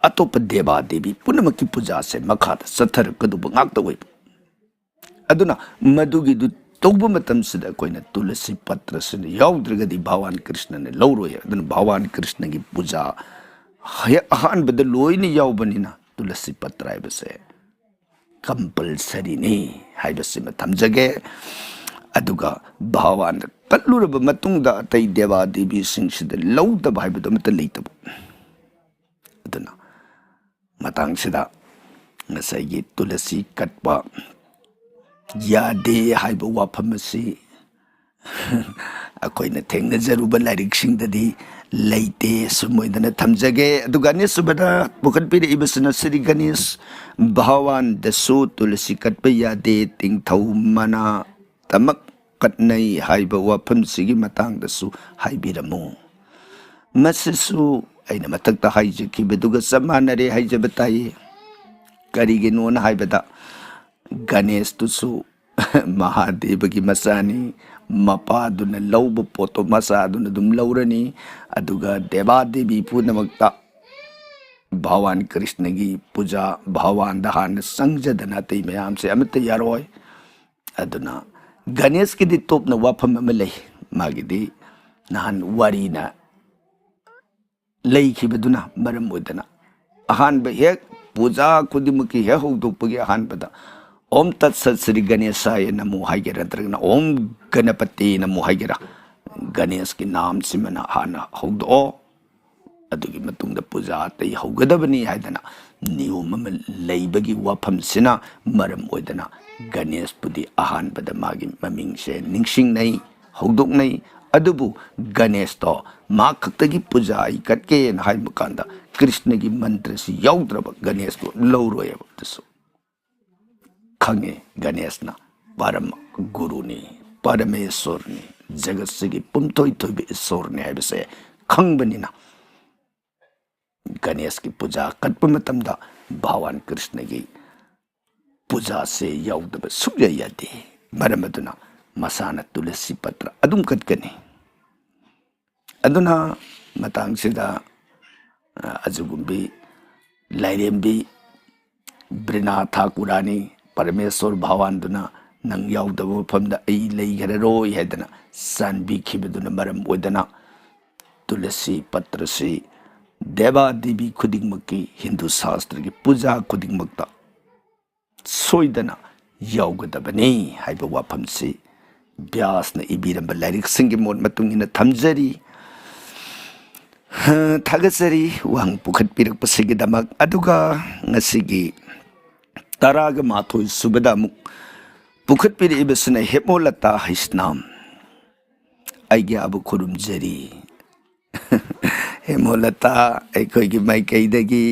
ꯑꯇꯣꯞꯄ ꯗꯦꯕꯥ ꯗꯦꯕꯤ ꯄꯨꯝꯅꯃꯛꯀꯤ ꯄꯨꯖꯥꯁꯦ ꯃꯈꯥꯗ ꯆꯠꯊꯔꯛꯀꯗꯧꯕ ꯉꯥꯛꯇ ꯑꯣꯏꯕ꯫ ꯑꯗꯨꯅ ꯃꯗꯨꯒꯤꯗꯨ ꯇꯧꯕ ꯃꯇꯝꯁꯤꯗ ꯑꯩꯈꯣꯏꯅ ꯇꯨꯂꯁꯤ ꯄꯇ꯭ꯔꯁꯤꯅ ꯌꯥꯎꯗ꯭ꯔꯒꯗꯤ ꯚꯒꯋꯥꯟ ꯀ꯭ꯔꯤꯁꯅꯅ ꯂꯧꯔꯣꯏ꯫ ꯑꯗꯨꯅ ꯚꯒꯋꯥꯟ ꯀ꯭ꯔꯤꯁꯅꯒꯤ ꯄꯨꯖꯥ ꯍꯦꯛ ꯑꯍꯥꯟꯕꯗ ꯂꯣꯏꯅ ꯌꯥꯎꯕꯅꯤꯅ ꯇꯨꯂꯁꯤ ꯄꯇ꯭ꯔ ꯍꯥꯏꯕꯁꯦ ꯀꯝꯄꯜꯁꯔꯤꯅꯤ ꯍꯥꯏꯕꯁꯤꯃ ꯊꯝꯖꯒꯦ꯫ ꯑꯗꯨꯒ ꯚꯒꯋꯥꯟꯗ ꯀꯠꯂꯨꯔꯕ ꯃꯇꯨꯡꯗ ꯑꯇꯩ ꯗꯦꯕꯥ ꯗꯦꯕꯤꯁꯤꯡꯁꯤꯗ ꯂꯧꯗꯕ ꯍꯥꯏꯕꯗꯣ ꯑꯃꯠꯇ ꯂꯩꯇꯕ꯫ ꯑꯗꯨꯅ ꯃꯇꯥꯡꯁꯤꯗ ꯉꯁꯥꯏꯒꯤ ꯇꯨꯂꯁꯤ ꯀꯠꯄ ꯌꯥꯗꯦ ꯍꯥꯏꯕ ꯋꯥꯐꯝ ꯑꯁꯤ ꯑꯩꯈꯣꯏꯅ ꯊꯦꯡꯅꯖꯔꯨꯕ ꯂꯥꯏꯔꯤꯛꯁꯤꯡꯗꯗꯤ ꯂꯩꯇꯦ꯫ ꯁꯨꯝ ꯑꯣꯏꯗꯅ ꯊꯝꯖꯒꯦ꯫ ꯑꯗꯨꯒ ꯑꯅꯤꯁꯨꯕꯗ ꯄꯨꯈꯠꯄꯤꯔꯛꯏꯕꯁꯤꯅ ꯁ꯭ꯔꯤ ꯒꯅꯦꯁ ꯚꯒꯋꯥꯟꯗꯁꯨ ꯇꯨꯂꯁꯤ ꯀꯠꯄ ꯌꯥꯗꯦ, ꯇꯤꯡꯊꯧ ꯃꯅꯥ ꯇꯃꯛ ꯀꯠꯅꯩ ꯍꯥꯏꯕ ꯋꯥꯐꯝꯁꯤꯒꯤ ꯃꯇꯥꯡꯗꯁꯨ ꯍꯥꯏꯕꯤꯔꯝꯃꯨ꯫ ꯃꯁꯤꯁꯨ ꯑꯩꯅ ꯃꯊꯛꯇ ꯍꯥꯏꯖꯈꯤꯕꯗꯨꯒ ꯆꯞ ꯃꯥꯟꯅꯔꯦ ꯍꯥꯏꯖꯕ ꯇꯥꯏ꯫ ꯀꯔꯤꯒꯤꯅꯣꯅ ꯍꯥꯏꯕꯗ ꯒꯅꯦꯁꯇꯨꯁꯨ ꯃꯍꯥꯗꯦꯕꯒꯤ ꯃꯆꯥꯅꯤ꯫ ꯃꯄꯥꯗꯨꯅ ꯂꯧꯕ ꯄꯣꯠꯇꯣ ꯃꯆꯥꯗꯨꯅ ꯑꯗꯨꯝ ꯂꯧꯔꯅꯤ꯫ ꯑꯗꯨꯒ ꯗꯦꯕꯥ ꯗꯦꯕꯤ ꯄꯨꯝꯅꯃꯛꯇ ꯚꯒꯋꯥꯟ ꯀ꯭ꯔꯤꯁꯅꯒꯤ ꯄꯨꯖꯥ ꯚꯒꯋꯥꯟꯗ ꯍꯥꯟꯅ ꯆꯪꯖꯗꯅ ꯑꯇꯩ ꯃꯌꯥꯝꯁꯦ ꯑꯃꯠꯇ ꯌꯥꯔꯣꯏ꯫ ꯑꯗꯨꯅ ꯒꯅꯦꯁꯀꯤꯗꯤ ꯇꯣꯞꯅ ꯋꯥꯐꯝ ꯑꯃ ꯂꯩ꯫ ꯃꯥꯒꯤꯗꯤ ꯅꯍꯥꯟ ꯋꯥꯔꯤꯅ ꯂꯩꯈꯤꯕꯗꯨꯅ ꯃꯔꯝ ꯑꯣꯏꯗꯅ ꯑꯍꯥꯟꯕ ꯍꯦꯛ ꯄꯨꯖꯥ ꯈꯨꯗꯤꯡꯃꯛꯀꯤ ꯍꯦꯛ ꯍꯧꯗꯣꯛꯄꯒꯤ ꯑꯍꯥꯟꯕꯗ "ꯑꯣꯝ ꯇꯠ ꯁꯠ ꯁ꯭ꯔꯤ ꯒꯅꯦꯁꯥꯌ ꯅꯃꯣ" ꯍꯥꯏꯒꯦꯔꯥ, ꯅꯠꯇ꯭ꯔꯒꯅ "ꯑꯣꯝ ꯒꯅꯄꯇꯦ ꯅꯃꯣ" ꯍꯥꯏꯒꯦꯔꯥ, ꯒꯅꯦꯁꯀꯤ ꯅꯥꯝꯁꯤꯃꯅ ꯍꯥꯟꯅ ꯍꯧꯗꯣꯛꯑꯣ, ꯑꯗꯨꯒꯤ ꯃꯇꯨꯡꯗ ꯄꯨꯖꯥ ꯑꯇꯩ ꯍꯧꯒꯗꯕꯅꯤ ꯍꯥꯏꯗꯅ ꯅꯤꯌꯣꯝ ꯑꯃ ꯂꯩꯕꯒꯤ ꯋꯥꯐꯝꯁꯤꯅ ꯃꯔꯝ ꯑꯣꯏꯗꯅ ꯒꯅꯦꯁꯄꯨꯗꯤ ꯑꯍꯥꯟꯕꯗ ꯃꯥꯒꯤ ꯃꯃꯤꯡꯁꯦ ꯅꯤꯡꯁꯤꯡꯅꯩ, ꯍꯧꯗꯣꯛꯅꯩ꯫ ꯑꯗꯨꯕꯨ ꯒꯅꯦꯁꯇꯣ ꯃꯥ ꯈꯛꯇꯒꯤ ꯄꯨꯖꯥ ꯑꯩ ꯀꯠꯀꯦꯅ ꯍꯥꯏꯕ ꯀꯥꯟꯗ ꯀ꯭ꯔꯤꯁꯅꯒꯤ ꯃꯟꯇ꯭ꯔꯁꯤ ꯌꯥꯎꯗ꯭ꯔꯕ ꯒꯅꯦꯁꯇꯣ ꯂꯧꯔꯣꯏꯑꯕ꯫ ꯑꯗꯨꯁꯨ ꯈꯪꯉꯦ, ꯒꯅꯦꯁꯅ ꯄꯔꯃ ꯒꯨꯔꯨꯅꯤ, ꯄꯔꯃꯦꯁꯣꯔꯅꯤ, ꯖꯒꯠꯁꯤꯒꯤ ꯄꯨꯝꯊꯣꯏ ꯊꯣꯏꯕ ꯏꯁꯣꯔꯅꯤ ꯍꯥꯏꯕꯁꯦ ꯈꯪꯕꯅꯤꯅ ꯒꯅꯦꯁꯀꯤ ꯄꯨꯖꯥ ꯀꯠꯄ ꯃꯇꯝꯗ ꯚꯒꯋꯥꯟ ꯀ꯭ꯔꯤꯁꯅꯒꯤ ꯄꯨꯖꯥꯁꯦ ꯌꯥꯎꯗꯕ ꯁꯨꯛꯌꯥ ꯌꯥꯗꯦ꯫ ꯃꯔꯝ ꯑꯗꯨꯅ ꯃꯁꯥꯅ ꯇꯨꯂꯁꯤ ꯄꯇ꯭ꯔ ꯑꯗꯨꯝ ꯀꯠꯀꯅꯤ꯫ ꯑꯗꯨꯅ ꯃꯇꯥꯡꯁꯤꯗ, ꯑ, ꯑꯖꯨꯒꯨꯝꯕꯤ ꯂꯥꯏꯔꯦꯝꯕꯤ ꯕ꯭ꯔꯤꯅꯥ ꯊꯥꯀꯨꯔꯥꯅꯤ, ꯄꯔꯃꯦꯁꯣꯔ ꯚꯒꯋꯥꯟꯗꯨꯅ "ꯅꯪ ꯌꯥꯎꯗꯕ ꯃꯐꯝꯗ ꯑꯩ ꯂꯩꯈ꯭ꯔꯔꯣꯏ" ꯍꯥꯏꯗꯅ ꯆꯥꯟꯕꯤꯈꯤꯕꯗꯨꯅ ꯃꯔꯝ ꯑꯣꯏꯗꯅ ꯇꯨꯂꯁꯤ ꯄꯇ꯭ꯔꯁꯤ ꯗꯦꯕꯥ ꯗꯦꯕꯤ ꯈꯨꯗꯤꯡꯃꯛꯀꯤ, ꯍꯤꯟꯗꯨ ꯁꯥꯁꯇ꯭ꯔꯒꯤ ꯄꯨꯖꯥ ꯈꯨꯗꯤꯡꯃꯛꯇ ꯁꯣꯏꯗꯅ ꯌꯥꯎꯒꯗꯕꯅꯤ ꯍꯥꯏꯕ ꯋꯥꯐꯝꯁꯤ ꯕ꯭ꯌꯥꯁꯅ ꯏꯕꯤꯔꯝꯕ ꯂꯥꯏꯔꯤꯛꯁꯤꯡꯒꯤ ꯃꯣꯠ ꯃꯇꯨꯡ ꯏꯟꯅ ꯊꯝꯖꯔꯤ꯫ ꯊꯥꯒꯠꯆꯔꯤ ꯋꯥꯍꯪ ꯄꯨꯈꯠꯄꯤꯔꯛꯄꯁꯤꯒꯤꯗꯃꯛ꯫ ꯑꯗꯨꯒ ꯉꯁꯤꯒꯤ ꯇꯔꯥꯒ ꯃꯥꯊꯣꯏ ꯁꯨꯕꯗ ꯑꯃꯨꯛ ꯄꯨꯈꯠꯄꯤꯔꯛꯏꯕꯁꯤꯅ ꯍꯦꯃꯣꯂꯇꯥ ꯍꯩꯁꯅꯥꯝ꯫ ꯑꯩꯒꯤ ꯑꯥꯕꯨ ꯈꯨꯔꯨꯝꯖꯔꯤ꯫ ꯍꯦꯃꯣꯂꯇꯥ ꯑꯩꯈꯣꯏꯒꯤ ꯃꯥꯏꯀꯩꯗꯒꯤ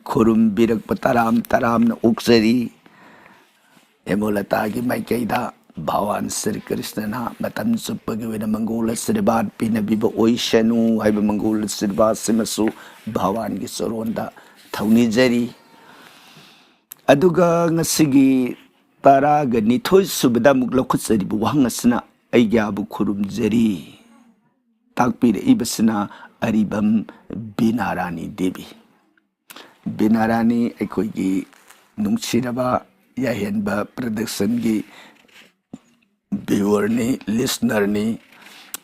ꯈꯨꯔꯨꯝꯕꯤꯔꯛꯄ ꯇꯔꯥꯝ ꯇꯔꯥꯝꯅ ꯑꯣꯛꯆꯔꯤ꯫ ꯍꯦꯃꯣꯂꯇꯥꯒꯤ ꯃꯥꯏꯀꯩꯗ ꯚꯒꯋꯥꯟ ꯁ꯭ꯔꯤ ꯀ꯭ꯔꯤꯁꯅꯅ ꯃꯇꯝ ꯆꯨꯞꯄꯒꯤ ꯑꯣꯏꯅ ꯃꯪꯒꯣꯜ ꯑꯁꯤꯔꯕꯥꯗ ꯄꯤꯅꯕꯤꯕ ꯑꯣꯏꯁꯅꯨ ꯍꯥꯏꯕ ꯃꯪꯒꯣꯜ ꯑꯁꯤꯔꯕꯥꯗꯁꯤꯃꯁꯨ ꯚꯒꯋꯥꯟꯒꯤ ꯆꯔꯣꯟꯗ ꯊꯧꯅꯤꯖꯔꯤ꯫ ꯑꯗꯨꯒ ꯉꯁꯤꯒꯤ ꯇꯔꯥꯒ ꯅꯤꯊꯣꯏ ꯁꯨꯕꯗ ꯑꯃꯨꯛ ꯂꯧꯈꯠꯆꯔꯤꯕ ꯋꯥꯍꯪ ꯑꯁꯤꯅ ꯑꯩꯒꯤ ꯑꯥꯕꯨ ꯈꯨꯔꯨꯝꯖꯔꯤ꯫ ꯇꯥꯛꯄꯤꯔꯛꯏꯕꯁꯤꯅ ꯑꯔꯤꯕꯝ ꯕꯤꯅꯥꯔꯥꯅꯤ ꯗꯦꯕꯤ꯫ ꯕꯤꯅꯥꯔꯥꯅꯤ ꯑꯩꯈꯣꯏꯒꯤ ꯅꯨꯡꯁꯤꯔꯕ ꯌꯥꯏꯍꯦꯟꯕ ꯄ꯭ꯔꯗꯛꯁꯟꯒꯤ ꯚ꯭ꯌꯨꯋꯔꯅꯤ, ꯂꯤꯁꯅꯔꯅꯤ꯫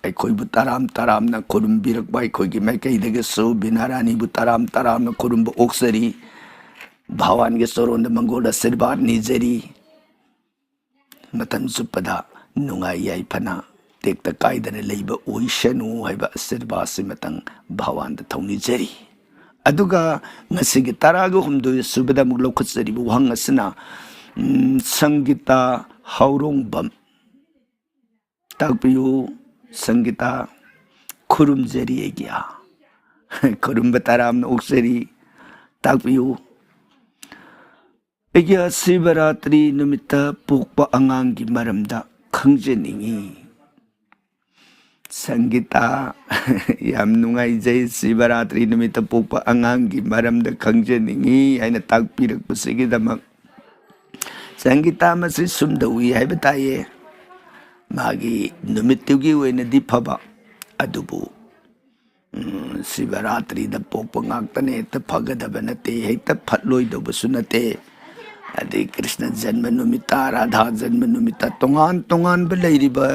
ꯑꯩꯈꯣꯏꯕꯨ ꯇꯔꯥꯝ ꯇꯔꯥꯝꯅ ꯈꯨꯔꯨꯝꯕꯤꯔꯛꯄ ꯑꯩꯈꯣꯏꯒꯤ ꯃꯥꯏꯀꯩꯗꯒꯤꯁꯨ ꯕꯤꯅꯥꯔꯥꯅꯤꯕꯨ ꯇꯔꯥꯝ ꯇꯔꯥꯝꯅ ꯈꯨꯔꯨꯝꯕ ꯑꯣꯛꯆꯔꯤ꯫ ꯚꯒꯋꯥꯟꯒꯤ ꯆꯔꯣꯟꯗ ꯃꯪꯒꯣꯜ ꯑꯁꯤꯔꯕꯥꯗ ꯅꯤꯖꯔꯤ꯫ ꯃꯇꯝ ꯆꯨꯞꯄꯗ ꯅꯨꯡꯉꯥꯏ ꯌꯥꯏꯐꯅ ꯇꯦꯛꯇ ꯀꯥꯏꯗꯅ ꯂꯩꯕ ꯑꯣꯏꯁꯅꯨ ꯍꯥꯏꯕ ꯑꯁꯤꯔꯕꯥꯗꯁꯤ ꯃꯇꯪ ꯚꯒꯋꯥꯟꯗ ꯊꯧꯅꯤꯖꯔꯤ꯫ ꯑꯗꯨꯒ ꯉꯁꯤꯒꯤ ꯇꯔꯥꯒ ꯍꯨꯝꯗꯣꯏ ꯁꯨꯕꯗ ꯑꯃꯨꯛ ꯂꯧꯈꯠꯆꯔꯤꯕ ꯋꯥꯍꯪ ꯑꯁꯤꯅ, ꯎꯝ, ꯁꯪꯒꯤꯇꯥ ꯍꯧꯔꯣꯡꯕꯝ꯫ ꯇꯥꯛꯄꯤꯌꯨ ꯁꯪꯒꯤꯇꯥ꯫ ꯈꯨꯔꯨꯝꯖꯔꯤ ꯑꯩꯒꯤ ꯑꯥ꯫ ꯈꯨꯔꯨꯝꯕ ꯇꯔꯥꯝꯅ ꯑꯣꯛꯆꯔꯤ꯫ ꯇꯥꯛꯄꯤꯌꯨ꯫ ꯑꯩꯒꯤ ꯁꯤꯕꯔꯥꯇ꯭ꯔꯤ ꯅꯨꯃꯤꯠꯇ ꯄꯣꯛꯄ ꯑꯉꯥꯡꯒꯤ ꯃꯔꯝꯗ ꯈꯪꯖꯅꯤꯡꯏ꯫ ꯁꯪꯒꯤꯇꯥ, ꯌꯥꯝ ꯅꯨꯡꯉꯥꯏꯖꯩ, ꯁꯤꯕꯔꯥꯇ꯭ꯔꯤ ꯅꯨꯃꯤꯠꯇ ꯄꯣꯛꯄ ꯑꯉꯥꯡꯒꯤ ꯃꯔꯝꯗ ꯈꯪꯖꯅꯤꯡꯏ ꯍꯥꯏꯅ ꯇꯥꯛꯄꯤꯔꯛꯄꯁꯤꯒꯤꯗꯃꯛ꯫ ꯁꯪꯒꯤꯇꯥ ꯃꯁꯤ ꯁꯨꯝ ꯇꯧꯏ ꯍꯥꯏꯕ ꯇꯥꯏꯌꯦ꯫ ꯃꯥꯒꯤ ꯅꯨꯃꯤꯠꯇꯨꯒꯤ ꯑꯣꯏꯅꯗꯤ ꯐꯕ, ꯑꯗꯨꯕꯨ, ꯎꯝ, ꯁꯤꯕꯔꯥꯇ꯭ꯔꯤꯗ ꯄꯣꯛꯄ ꯉꯥꯛꯇꯅ ꯍꯦꯛꯇ ꯐꯒꯗꯕ ꯅꯠꯇꯦ, ꯍꯦꯛꯇ ꯐꯠꯂꯣꯏꯗꯧꯕꯁꯨ ꯅꯠꯇꯦ꯫ ꯑꯗꯩ ꯀ꯭ꯔꯤꯁꯅ ꯖꯟꯃ ꯅꯨꯃꯤꯠꯇ, ꯔꯥꯙꯥ ꯖꯟꯃ ꯅꯨꯃꯤꯠꯇ, ꯇꯣꯉꯥꯟ ꯇꯣꯉꯥꯟꯕ ꯂꯩꯔꯤꯕ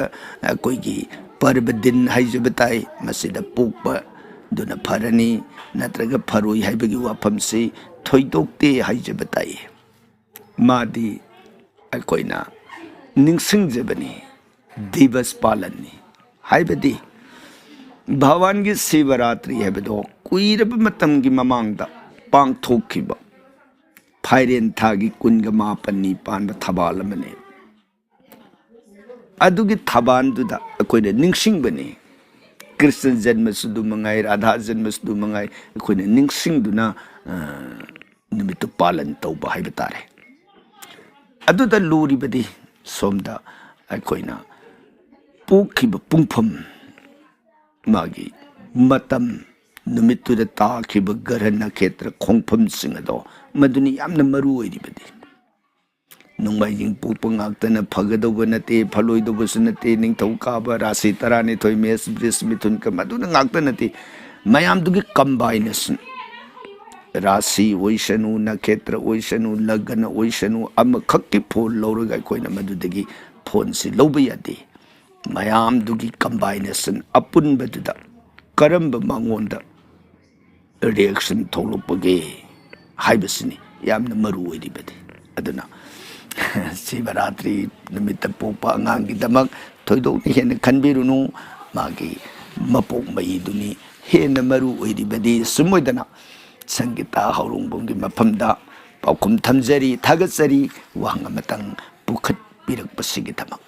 ꯑꯩꯈꯣꯏꯒꯤ ꯄꯔꯕ ꯗꯤꯟ ꯍꯥꯏꯖꯕ ꯇꯥꯏ, ꯃꯁꯤꯗ ꯄꯣꯛꯄꯗꯨꯅ ꯐꯔꯅꯤ ꯅꯠꯇ꯭ꯔꯒ ꯐꯔꯣꯏ ꯍꯥꯏꯕꯒꯤ ꯋꯥꯐꯝꯁꯤ ꯊꯣꯏꯗꯣꯛꯇꯦ ꯍꯥꯏꯖꯕ ꯇꯥꯏ꯫ ꯃꯥꯗꯤ ꯑꯩꯈꯣꯏꯅ ꯅꯤꯡꯁꯤꯡꯖꯕꯅꯤ, ꯗꯤꯕꯁ ꯄꯥꯂꯟꯅꯤ꯫ ꯍꯥꯏꯕꯗꯤ ꯚꯒꯋꯥꯟꯒꯤ ꯁꯤꯕꯔꯥꯇ꯭ꯔꯤ ꯍꯥꯏꯕꯗꯣ ꯀꯨꯏꯔꯕ ꯃꯇꯝꯒꯤ ꯃꯃꯥꯡꯗ ꯄꯥꯡꯊꯣꯛꯈꯤꯕ ꯐꯥꯏꯔꯦꯟ ꯊꯥꯒꯤ ꯀꯨꯟꯒ ꯃꯥꯄꯟꯅꯤ ꯄꯥꯟꯕ ꯊꯕꯥꯜ ꯑꯃꯅꯤ꯫ ꯑꯗꯨꯒꯤ ꯊꯕꯥꯜꯗꯨꯗ ꯑꯩꯈꯣꯏꯅ ꯅꯤꯡꯁꯤꯡꯕꯅꯤ꯫ ꯀ꯭ꯔꯤꯁꯅ ꯖꯟꯃꯁꯨ ꯑꯗꯨ ꯃꯉꯥꯏ, ꯔꯥꯙꯥ ꯖꯟꯃꯁꯨ ꯑꯗꯨ ꯃꯉꯥꯏ, ꯑꯩꯈꯣꯏꯅ ꯅꯤꯡꯁꯤꯡꯗꯨꯅ, ꯑ, ꯅꯨꯃꯤꯠꯇꯨ ꯄꯥꯂꯟ ꯇꯧꯕ ꯍꯥꯏꯕ ꯇꯥꯔꯦ꯫ ꯑꯗꯨꯗ ꯂꯨꯔꯤꯕꯗꯤ ꯁꯣꯝꯗ ꯑꯩꯈꯣꯏꯅ ꯄꯣꯛꯈꯤꯕ ꯄꯨꯡꯐꯝ, ꯃꯥꯒꯤ ꯃꯇꯝ, ꯅꯨꯃꯤꯠꯇꯨꯗ ꯇꯥꯈꯤꯕ ꯒ꯭ꯔꯍ ꯅꯈꯦꯇ꯭ꯔ ꯈꯣꯡꯐꯝꯁꯤꯡ ꯑꯗꯣ, ꯃꯗꯨꯅꯤ ꯌꯥꯝꯅ ꯃꯔꯨ ꯑꯣꯏꯔꯤꯕꯗꯤ꯫ ꯅꯣꯡꯃꯥꯏꯖꯤꯡ ꯄꯣꯛꯄ ꯉꯥꯛꯇꯅ ꯐꯒꯗꯧꯕ ꯅꯠꯇꯦ, ꯐꯂꯣꯏꯗꯧꯕꯁꯨ ꯅꯠꯇꯦ, ꯅꯤꯡꯊꯧꯀꯥꯕ, ꯔꯥꯁꯤ ꯇꯔꯥꯅꯤꯊꯣꯏ, ꯃꯦꯁ, ꯕ꯭ꯔꯤꯁ, ꯃꯤꯊꯨꯟ, ꯀ-, ꯃꯗꯨꯅ ꯉꯥꯛꯇ ꯅꯠꯇꯦ, ꯃꯌꯥꯝꯗꯨꯒꯤ ꯀꯝꯕꯥꯏꯅꯦꯁꯟ, ꯔꯥꯁꯤ ꯑꯣꯏꯁꯅꯨ, ꯅꯈꯦꯇ꯭ꯔ ꯑꯣꯏꯁꯅꯨ, ꯂꯒꯅ ꯑꯣꯏꯁꯅꯨ, ꯑꯃꯈꯛꯀꯤ ꯐꯣꯟ ꯂꯧꯔꯒ ꯑꯩꯈꯣꯏꯅ ꯃꯗꯨꯗꯒꯤ ꯐꯣꯟꯁꯤ ꯂꯧꯕ ꯌꯥꯗꯦ꯫ ꯃꯌꯥꯝꯗꯨꯒꯤ ꯀꯝꯕꯥꯏꯅꯦꯁꯟ ꯑꯄꯨꯟꯕꯗꯨꯗ ꯀꯔꯝꯕ ꯃꯉꯣꯟꯗ ꯔꯤꯌꯦꯛꯁꯟ ꯊꯣꯛꯂꯛꯄꯒꯦ ꯍꯥꯏꯕꯁꯤꯅꯤ ꯌꯥꯝꯅ ꯃꯔꯨ ꯑꯣꯏꯔꯤꯕꯗꯤ꯫ ꯑꯗꯨꯅ ꯁꯤꯕꯔꯥꯇ꯭ꯔꯤ ꯅꯨꯃꯤꯠꯇ ꯄꯣꯛꯄ ꯑꯉꯥꯡꯒꯤꯗꯃꯛ ꯊꯣꯏꯗꯣꯛꯅ ꯍꯦꯟꯅ ꯈꯟꯕꯤꯔꯨꯅꯨ, ꯃꯥꯒꯤ ꯃꯄꯣꯛ ꯃꯩꯗꯨꯅꯤ ꯍꯦꯟꯅ ꯃꯔꯨ ꯑꯣꯏꯔꯤꯕꯗꯤ꯫ ꯁꯨꯝ ꯑꯣꯏꯗꯅ ꯁꯪꯒꯤꯇꯥ ꯍꯧꯔꯣꯡꯕꯝꯒꯤ ꯃꯐꯝꯗ ꯄꯥꯎꯈꯨꯝ ꯊꯝꯖꯔꯤ, ꯊꯥꯒꯠꯆꯔꯤ, ꯋꯥꯍꯪ ꯑꯃꯇꯪ ꯄꯨꯈꯠꯄꯤꯔꯛꯄꯁꯤꯒꯤꯗꯃꯛ꯫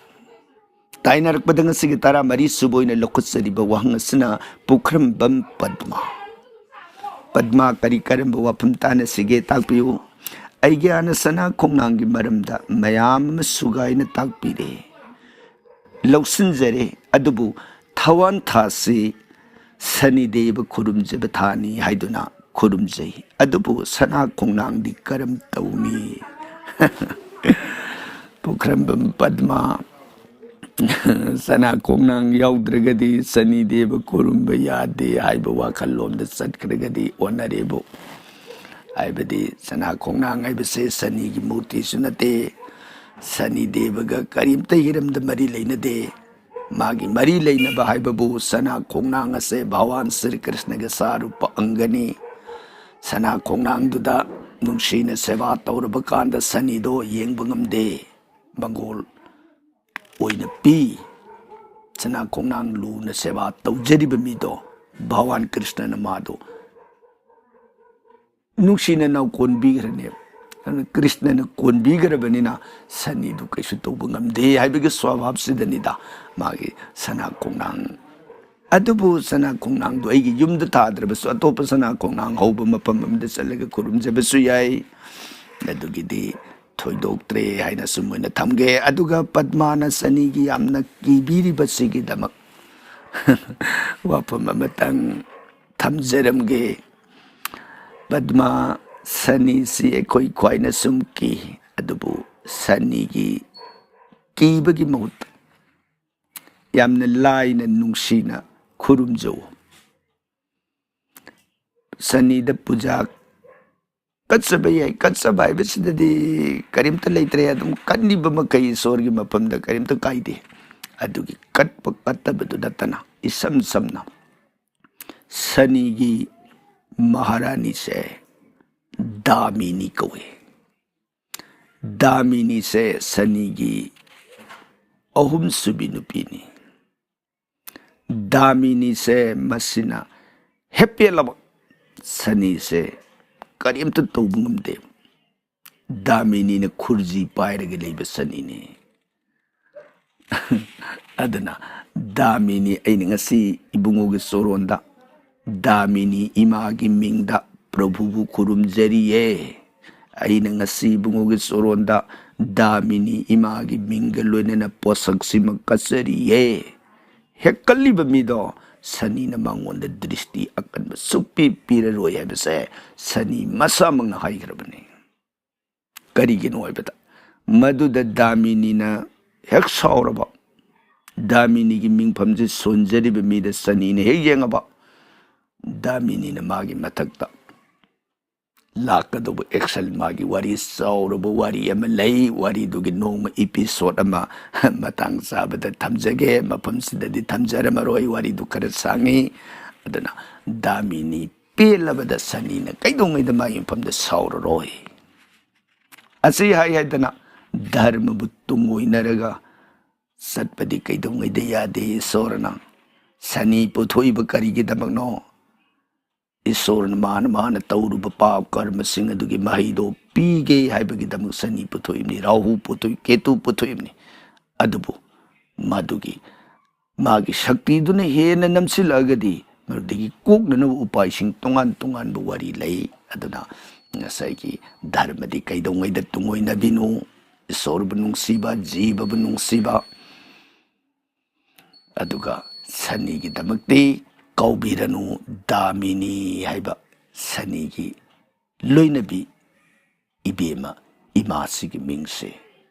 ꯇꯥꯏꯅꯔꯛꯄꯗ ꯉꯁꯤꯒꯤ ꯇꯔꯥꯃꯔꯤ ꯁꯨꯕ ꯑꯣꯏꯅ ꯂꯧꯈꯠꯆꯔꯤꯕ ꯋꯥꯍꯪ ꯑꯁꯤꯅ ꯄꯨꯈ꯭ꯔꯝꯕꯝ ꯄꯗꯃ꯫ ꯄꯗꯃ, ꯀꯔꯤ ꯀꯔꯝꯕ ꯋꯥꯐꯝ ꯇꯥꯟꯅꯁꯤꯒꯦ ꯇꯥꯛꯄꯤꯌꯨ꯫ ꯑꯩꯒ꯭ꯌꯥꯅ ꯁꯅꯥ ꯈꯣꯡꯅꯥꯡꯒꯤ ꯃꯔꯝꯗ ꯃꯌꯥꯝ ꯑꯃ ꯁꯨꯒꯥꯏꯅ ꯇꯥꯛꯄꯤꯔꯦ, ꯂꯧꯁꯤꯟꯖꯔꯦ, ꯑꯗꯨꯕꯨ ꯊꯋꯥꯟ ꯊꯥꯁꯤ ꯁꯅꯤꯗꯦꯕ ꯈꯨꯔꯨꯝꯖꯕ ꯊꯥꯅꯤ ꯍꯥꯏꯗꯨꯅ ꯈꯨꯔꯨꯝꯖꯩ꯫ ꯑꯗꯨꯕꯨ ꯁꯅꯥ ꯈꯣꯡꯅꯥꯡꯗꯤ ꯀꯔꯝ ꯇꯧꯅꯤ? ꯄꯨꯈ꯭ꯔꯝꯕꯝ ꯄꯗꯃ, ꯁꯅꯥ ꯈꯣꯡꯅꯥꯡ ꯌꯥꯎꯗ꯭ꯔꯒꯗꯤ ꯁꯅꯤꯗꯦꯕ ꯈꯨꯔꯨꯝꯕ ꯌꯥꯗꯦ ꯍꯥꯏꯕ ꯋꯥꯈꯜꯂꯣꯝꯗ ꯆꯠꯈ꯭ꯔꯒꯗꯤ ꯑꯣꯟꯅꯔꯦꯕꯨ꯫ ꯍꯥꯏꯕꯗꯤ ꯁꯅꯥ ꯈꯣꯡꯅꯥꯡ ꯍꯥꯏꯕꯁꯦ ꯁꯅꯤꯒꯤ ꯃꯨꯔꯇꯤꯁꯨ ꯅꯠꯇꯦ, ꯁꯅꯤꯗꯦꯕꯒ ꯀꯔꯤꯝꯇ ꯍꯤꯔꯝꯗ ꯃꯔꯤ ꯂꯩꯅꯗꯦ꯫ ꯃꯥꯒꯤ ꯃꯔꯤ ꯂꯩꯅꯕ ꯍꯥꯏꯕꯕꯨ ꯁꯅꯥ ꯈꯣꯡꯅꯥꯡ ꯑꯁꯦ ꯚꯒꯋꯥꯟ ꯁ꯭ꯔꯤ ꯀ꯭ꯔꯤꯁꯅꯒꯤ ꯁꯥꯔꯨꯄ ꯑꯪꯒꯅꯤ꯫ ꯁꯅꯥ ꯈꯣꯡꯅꯥꯡꯗꯨꯗ ꯅꯨꯡꯁꯤꯅ ꯁꯦꯕꯥ ꯇꯧꯔꯕ ꯀꯥꯟꯗ ꯁꯅꯤꯗꯣ ꯌꯦꯡꯕ ꯉꯝꯗꯦ, ꯃꯪꯒꯣꯜ ꯑꯣꯏꯅ ꯄꯤ꯫ ꯁꯅꯥ ꯈꯣꯡꯅꯥꯡ ꯂꯨꯅ ꯁꯦꯕꯥ ꯇꯧꯖꯔꯤꯕ ꯃꯤꯗꯣ ꯚꯒꯋꯥꯟ ꯀ꯭ꯔꯤꯁꯅꯅ ꯃꯥꯗꯣ ꯅꯨꯡꯁꯤꯅ ꯅꯥꯎ ꯀꯣꯟꯕꯤꯈ꯭ꯔꯅꯦꯕ꯫ ꯑꯗꯨꯅ ꯀ꯭ꯔꯤꯁꯅꯅ ꯀꯣꯟꯕꯤꯈ꯭ꯔꯕꯅꯤꯅ ꯁꯅꯤꯗꯨ ꯀꯩꯁꯨ ꯇꯧꯕ ꯉꯝꯗꯦ ꯍꯥꯏꯕꯒꯤ ꯁ꯭ꯋꯚꯥꯕꯁꯤꯗꯅꯤꯗ ꯃꯥꯒꯤ ꯁꯅꯥ ꯈꯣꯡꯅꯥꯡ꯫ ꯑꯗꯨꯕꯨ ꯁꯅꯥ ꯈꯣꯡꯅꯥꯡꯗꯣ ꯑꯩꯒꯤ ꯌꯨꯝꯗ ꯊꯥꯗ꯭ꯔꯕꯁꯨ ꯑꯇꯣꯞꯄ ꯁꯅꯥ ꯈꯣꯡꯅꯥꯡ ꯍꯧꯕ ꯃꯐꯝ ꯑꯃꯗ ꯆꯠꯂꯒ ꯈꯨꯔꯨꯝꯖꯕꯁꯨ ꯌꯥꯏ꯫ ꯑꯗꯨꯒꯤꯗꯤ ꯊꯣꯏꯗꯣꯛꯇ꯭ꯔꯦ ꯍꯥꯏꯅ ꯁꯨꯝ ꯑꯣꯏꯅ ꯊꯝꯒꯦ꯫ ꯑꯗꯨꯒ ꯄꯗꯃꯥꯅ ꯁꯅꯤꯒꯤ ꯌꯥꯝꯅ ꯀꯤꯕꯤꯔꯤꯕꯁꯤꯒꯤꯗꯃꯛ ꯋꯥꯐꯝ ꯑꯃꯇꯪ ꯊꯝꯖꯔꯝꯒꯦ꯫ ꯄꯗꯃꯥ, ꯁꯅꯤꯁꯤ ꯑꯩꯈꯣꯏ ꯈ꯭ꯋꯥꯏꯅ ꯁꯨꯝ ꯀꯤ, ꯑꯗꯨꯕꯨ ꯁꯅꯤꯒꯤ ꯀꯤꯕꯒꯤ ꯃꯍꯨꯠꯇ ꯌꯥꯝꯅ ꯂꯥꯏꯅ ꯅꯨꯡꯁꯤꯅ ꯈꯨꯔꯨꯝꯖꯧ꯫ ꯁꯅꯤꯗ ꯄꯨꯖꯥ ꯀꯠꯆꯕ ꯌꯥꯏ꯫ ꯀꯠꯆꯕ ꯍꯥꯏꯕꯁꯤꯗꯗꯤ ꯀꯔꯤꯝꯇ ꯂꯩꯇ꯭ꯔꯦ, ꯑꯗꯨꯝ ꯀꯠꯂꯤꯕ ꯃꯈꯩ ꯏꯁꯣꯔꯒꯤ ꯃꯐꯝꯗ ꯀꯔꯤꯝꯇ ꯀꯥꯏꯗꯦ꯫ ꯑꯗꯨꯒꯤ ꯀꯠꯄ ꯀꯠꯇꯕꯗꯨ ꯅꯠꯇꯅ ꯏꯁꯝ ꯁꯝꯅ ꯁꯅꯤꯒꯤ ꯃꯍꯥꯔꯥꯅꯤꯁꯦ ꯗꯥꯃꯤꯅꯤ ꯀꯧꯏ꯫ ꯗꯥꯃꯤꯅꯤꯁꯦ ꯁꯅꯤꯒꯤ ꯑꯍꯨꯝꯁꯨꯕꯤ ꯅꯨꯄꯤꯅꯤ꯫ ꯗꯥꯃꯤꯅꯤꯁꯦ ꯃꯁꯤꯅ ꯍꯦꯞꯄꯦꯜꯂꯕ ꯁꯅꯤꯁꯦ ꯀꯔꯤꯝꯇ ꯇꯧꯕ ꯉꯝꯗꯦ꯫ ꯗꯥꯃꯤꯅꯤꯅ ꯈꯨꯔꯖꯤ ꯄꯥꯏꯔꯒ ꯂꯩꯕ ꯁꯅꯤꯅꯤ꯫ ꯑꯗꯨꯅ ꯗꯥꯃꯤꯅꯤ, ꯑꯩꯅ ꯉꯁꯤ ꯏꯕꯨꯡꯉꯣꯒꯤ ꯆꯣꯔꯣꯟꯗ ꯗꯥꯃꯤꯅꯤ ꯏꯃꯥꯒꯤ ꯃꯤꯡꯗ ꯄ꯭ꯔꯚꯨꯕꯨ ꯈꯨꯔꯨꯝꯖꯔꯤꯌꯦ꯫ ꯑꯩꯅ ꯉꯁꯤ ꯏꯕꯨꯡꯉꯣꯒꯤ ꯆꯣꯔꯣꯟꯗ ꯗꯥꯃꯤꯅꯤ ꯏꯃꯥꯒꯤ ꯃꯤꯡꯒ ꯂꯣꯏꯅꯅ ꯄꯣꯠꯁꯛꯁꯤꯃ ꯀꯠꯆꯔꯤꯌꯦ꯫ ꯍꯦꯛ ꯀꯜꯂꯤꯕ ꯃꯤꯗꯣ ꯁꯅꯤꯅ ꯃꯉꯣꯟꯗ ꯗ꯭ꯔꯤꯁꯇꯤ ꯑꯀꯟꯕ ꯁꯨꯛꯄꯤ ꯄꯤꯔꯔꯣꯏ ꯍꯥꯏꯕꯁꯦ ꯁꯅꯤ ꯃꯁꯥꯃꯛꯅ ꯍꯥꯏꯈ꯭ꯔꯕꯅꯤ꯫ ꯀꯔꯤꯒꯤꯅꯣ ꯍꯥꯏꯕꯗ, ꯃꯗꯨꯗ ꯗꯥꯃꯤꯅꯤꯅ ꯍꯦꯛ ꯁꯥꯎꯔꯕ, ꯗꯥꯃꯤꯅꯤꯒꯤ ꯃꯤꯡꯐꯝꯁꯦ ꯁꯣꯟꯖꯔꯤꯕ ꯃꯤꯗ ꯁꯅꯤꯅ ꯍꯦꯛ ꯌꯦꯡꯉꯕ, ꯗꯥꯃꯤꯅꯤꯅ ꯃꯥꯒꯤ ꯃꯊꯛꯇ ꯂꯥꯛꯀꯗꯧꯕ ꯑꯦꯛꯁꯟ, ꯃꯥꯒꯤ ꯋꯥꯔꯤ, ꯆꯥꯎꯔꯕ ꯋꯥꯔꯤ ꯑꯃ ꯂꯩ꯫ ꯋꯥꯔꯤꯗꯨꯒꯤ ꯅꯣꯡꯃ ꯏꯄꯤꯁꯣꯠ ꯑꯃ ꯃꯇꯥꯡ ꯆꯥꯕꯗ ꯊꯝꯖꯒꯦ꯫ ꯃꯐꯝꯁꯤꯗꯗꯤ ꯊꯝꯖꯔꯝꯃꯔꯣꯏ, ꯋꯥꯔꯤꯗꯨ ꯈꯔ ꯁꯥꯡꯉꯤ꯫ ꯑꯗꯨꯅ ꯗꯥꯃꯤꯅꯤ ꯄꯦꯜꯂꯕꯗ ꯁꯅꯤꯅ ꯀꯩꯗꯧꯉꯩꯗ ꯃꯥꯒꯤ ꯃꯐꯝꯗ ꯁꯥꯎꯔꯔꯣꯏ꯫ ꯑꯁꯤ ꯍꯥꯏ ꯍꯥꯏꯗꯅ ꯙꯔꯃꯕꯨ ꯇꯨꯡꯑꯣꯏꯅꯔꯒ ꯆꯠꯄꯗꯤ ꯀꯩꯗꯧꯉꯩꯗ ꯌꯥꯗꯦ꯫ ꯏꯁꯣꯔꯅ ꯁꯅꯤ ꯄꯨꯊꯣꯛꯏꯕ ꯀꯔꯤꯒꯤꯗꯃꯛꯅꯣ? ꯏꯁꯣꯔꯅ ꯃꯥꯅ, ꯃꯥꯅ ꯇꯧꯔꯨꯕ ꯄꯥꯞ ꯀꯔꯃꯁꯤꯡ ꯑꯗꯨꯒꯤ ꯃꯍꯩꯗꯣ ꯄꯤꯒꯦ ꯍꯥꯏꯕꯒꯤꯗꯃꯛ ꯁꯅꯤ ꯄꯨꯊꯣꯛꯏꯕꯅꯤ, ꯔꯥꯍꯨ ꯄꯨꯊꯣꯛꯏ, ꯀꯦꯇꯨ ꯄꯨꯊꯣꯛꯏꯕꯅꯤ꯫ ꯑꯗꯨꯕꯨ ꯃꯗꯨꯒꯤ ꯃꯥꯒꯤ ꯁꯛꯇꯤꯗꯨꯅ ꯍꯦꯟꯅ ꯅꯝꯁꯤꯜꯂꯛꯑꯒꯗꯤ ꯃꯗꯨꯗꯒꯤ ꯀꯣꯛꯅꯅꯕ ꯎꯄꯥꯏꯁꯤꯡ ꯇꯣꯉꯥꯟ ꯇꯣꯉꯥꯟꯕ ꯋꯥꯔꯤ ꯂꯩ꯫ ꯑꯗꯨꯅ ꯉꯁꯥꯏꯒꯤ ꯙꯔꯃꯗꯤ ꯀꯩꯗꯧꯉꯩꯗ ꯇꯨꯡꯑꯣꯏꯅꯕꯤꯅꯣ? ꯏꯁꯣꯔꯕꯨ ꯅꯨꯡꯁꯤꯕ, ꯖꯤꯕꯕꯨ ꯅꯨꯡꯁꯤꯕ, ꯑꯗꯨꯒ ꯁꯅꯤꯒꯤꯗꯃꯛꯇꯤ ꯀꯧꯕꯤꯔꯅꯨ ꯗꯥꯃꯤꯅꯤ ꯍꯥꯏꯕ ꯁꯅꯤꯒꯤ ꯂꯣꯏꯅꯕꯤ ꯏꯕꯦꯝꯃ ꯏꯃꯥꯁꯤꯒꯤ ꯃꯤꯡꯁꯦ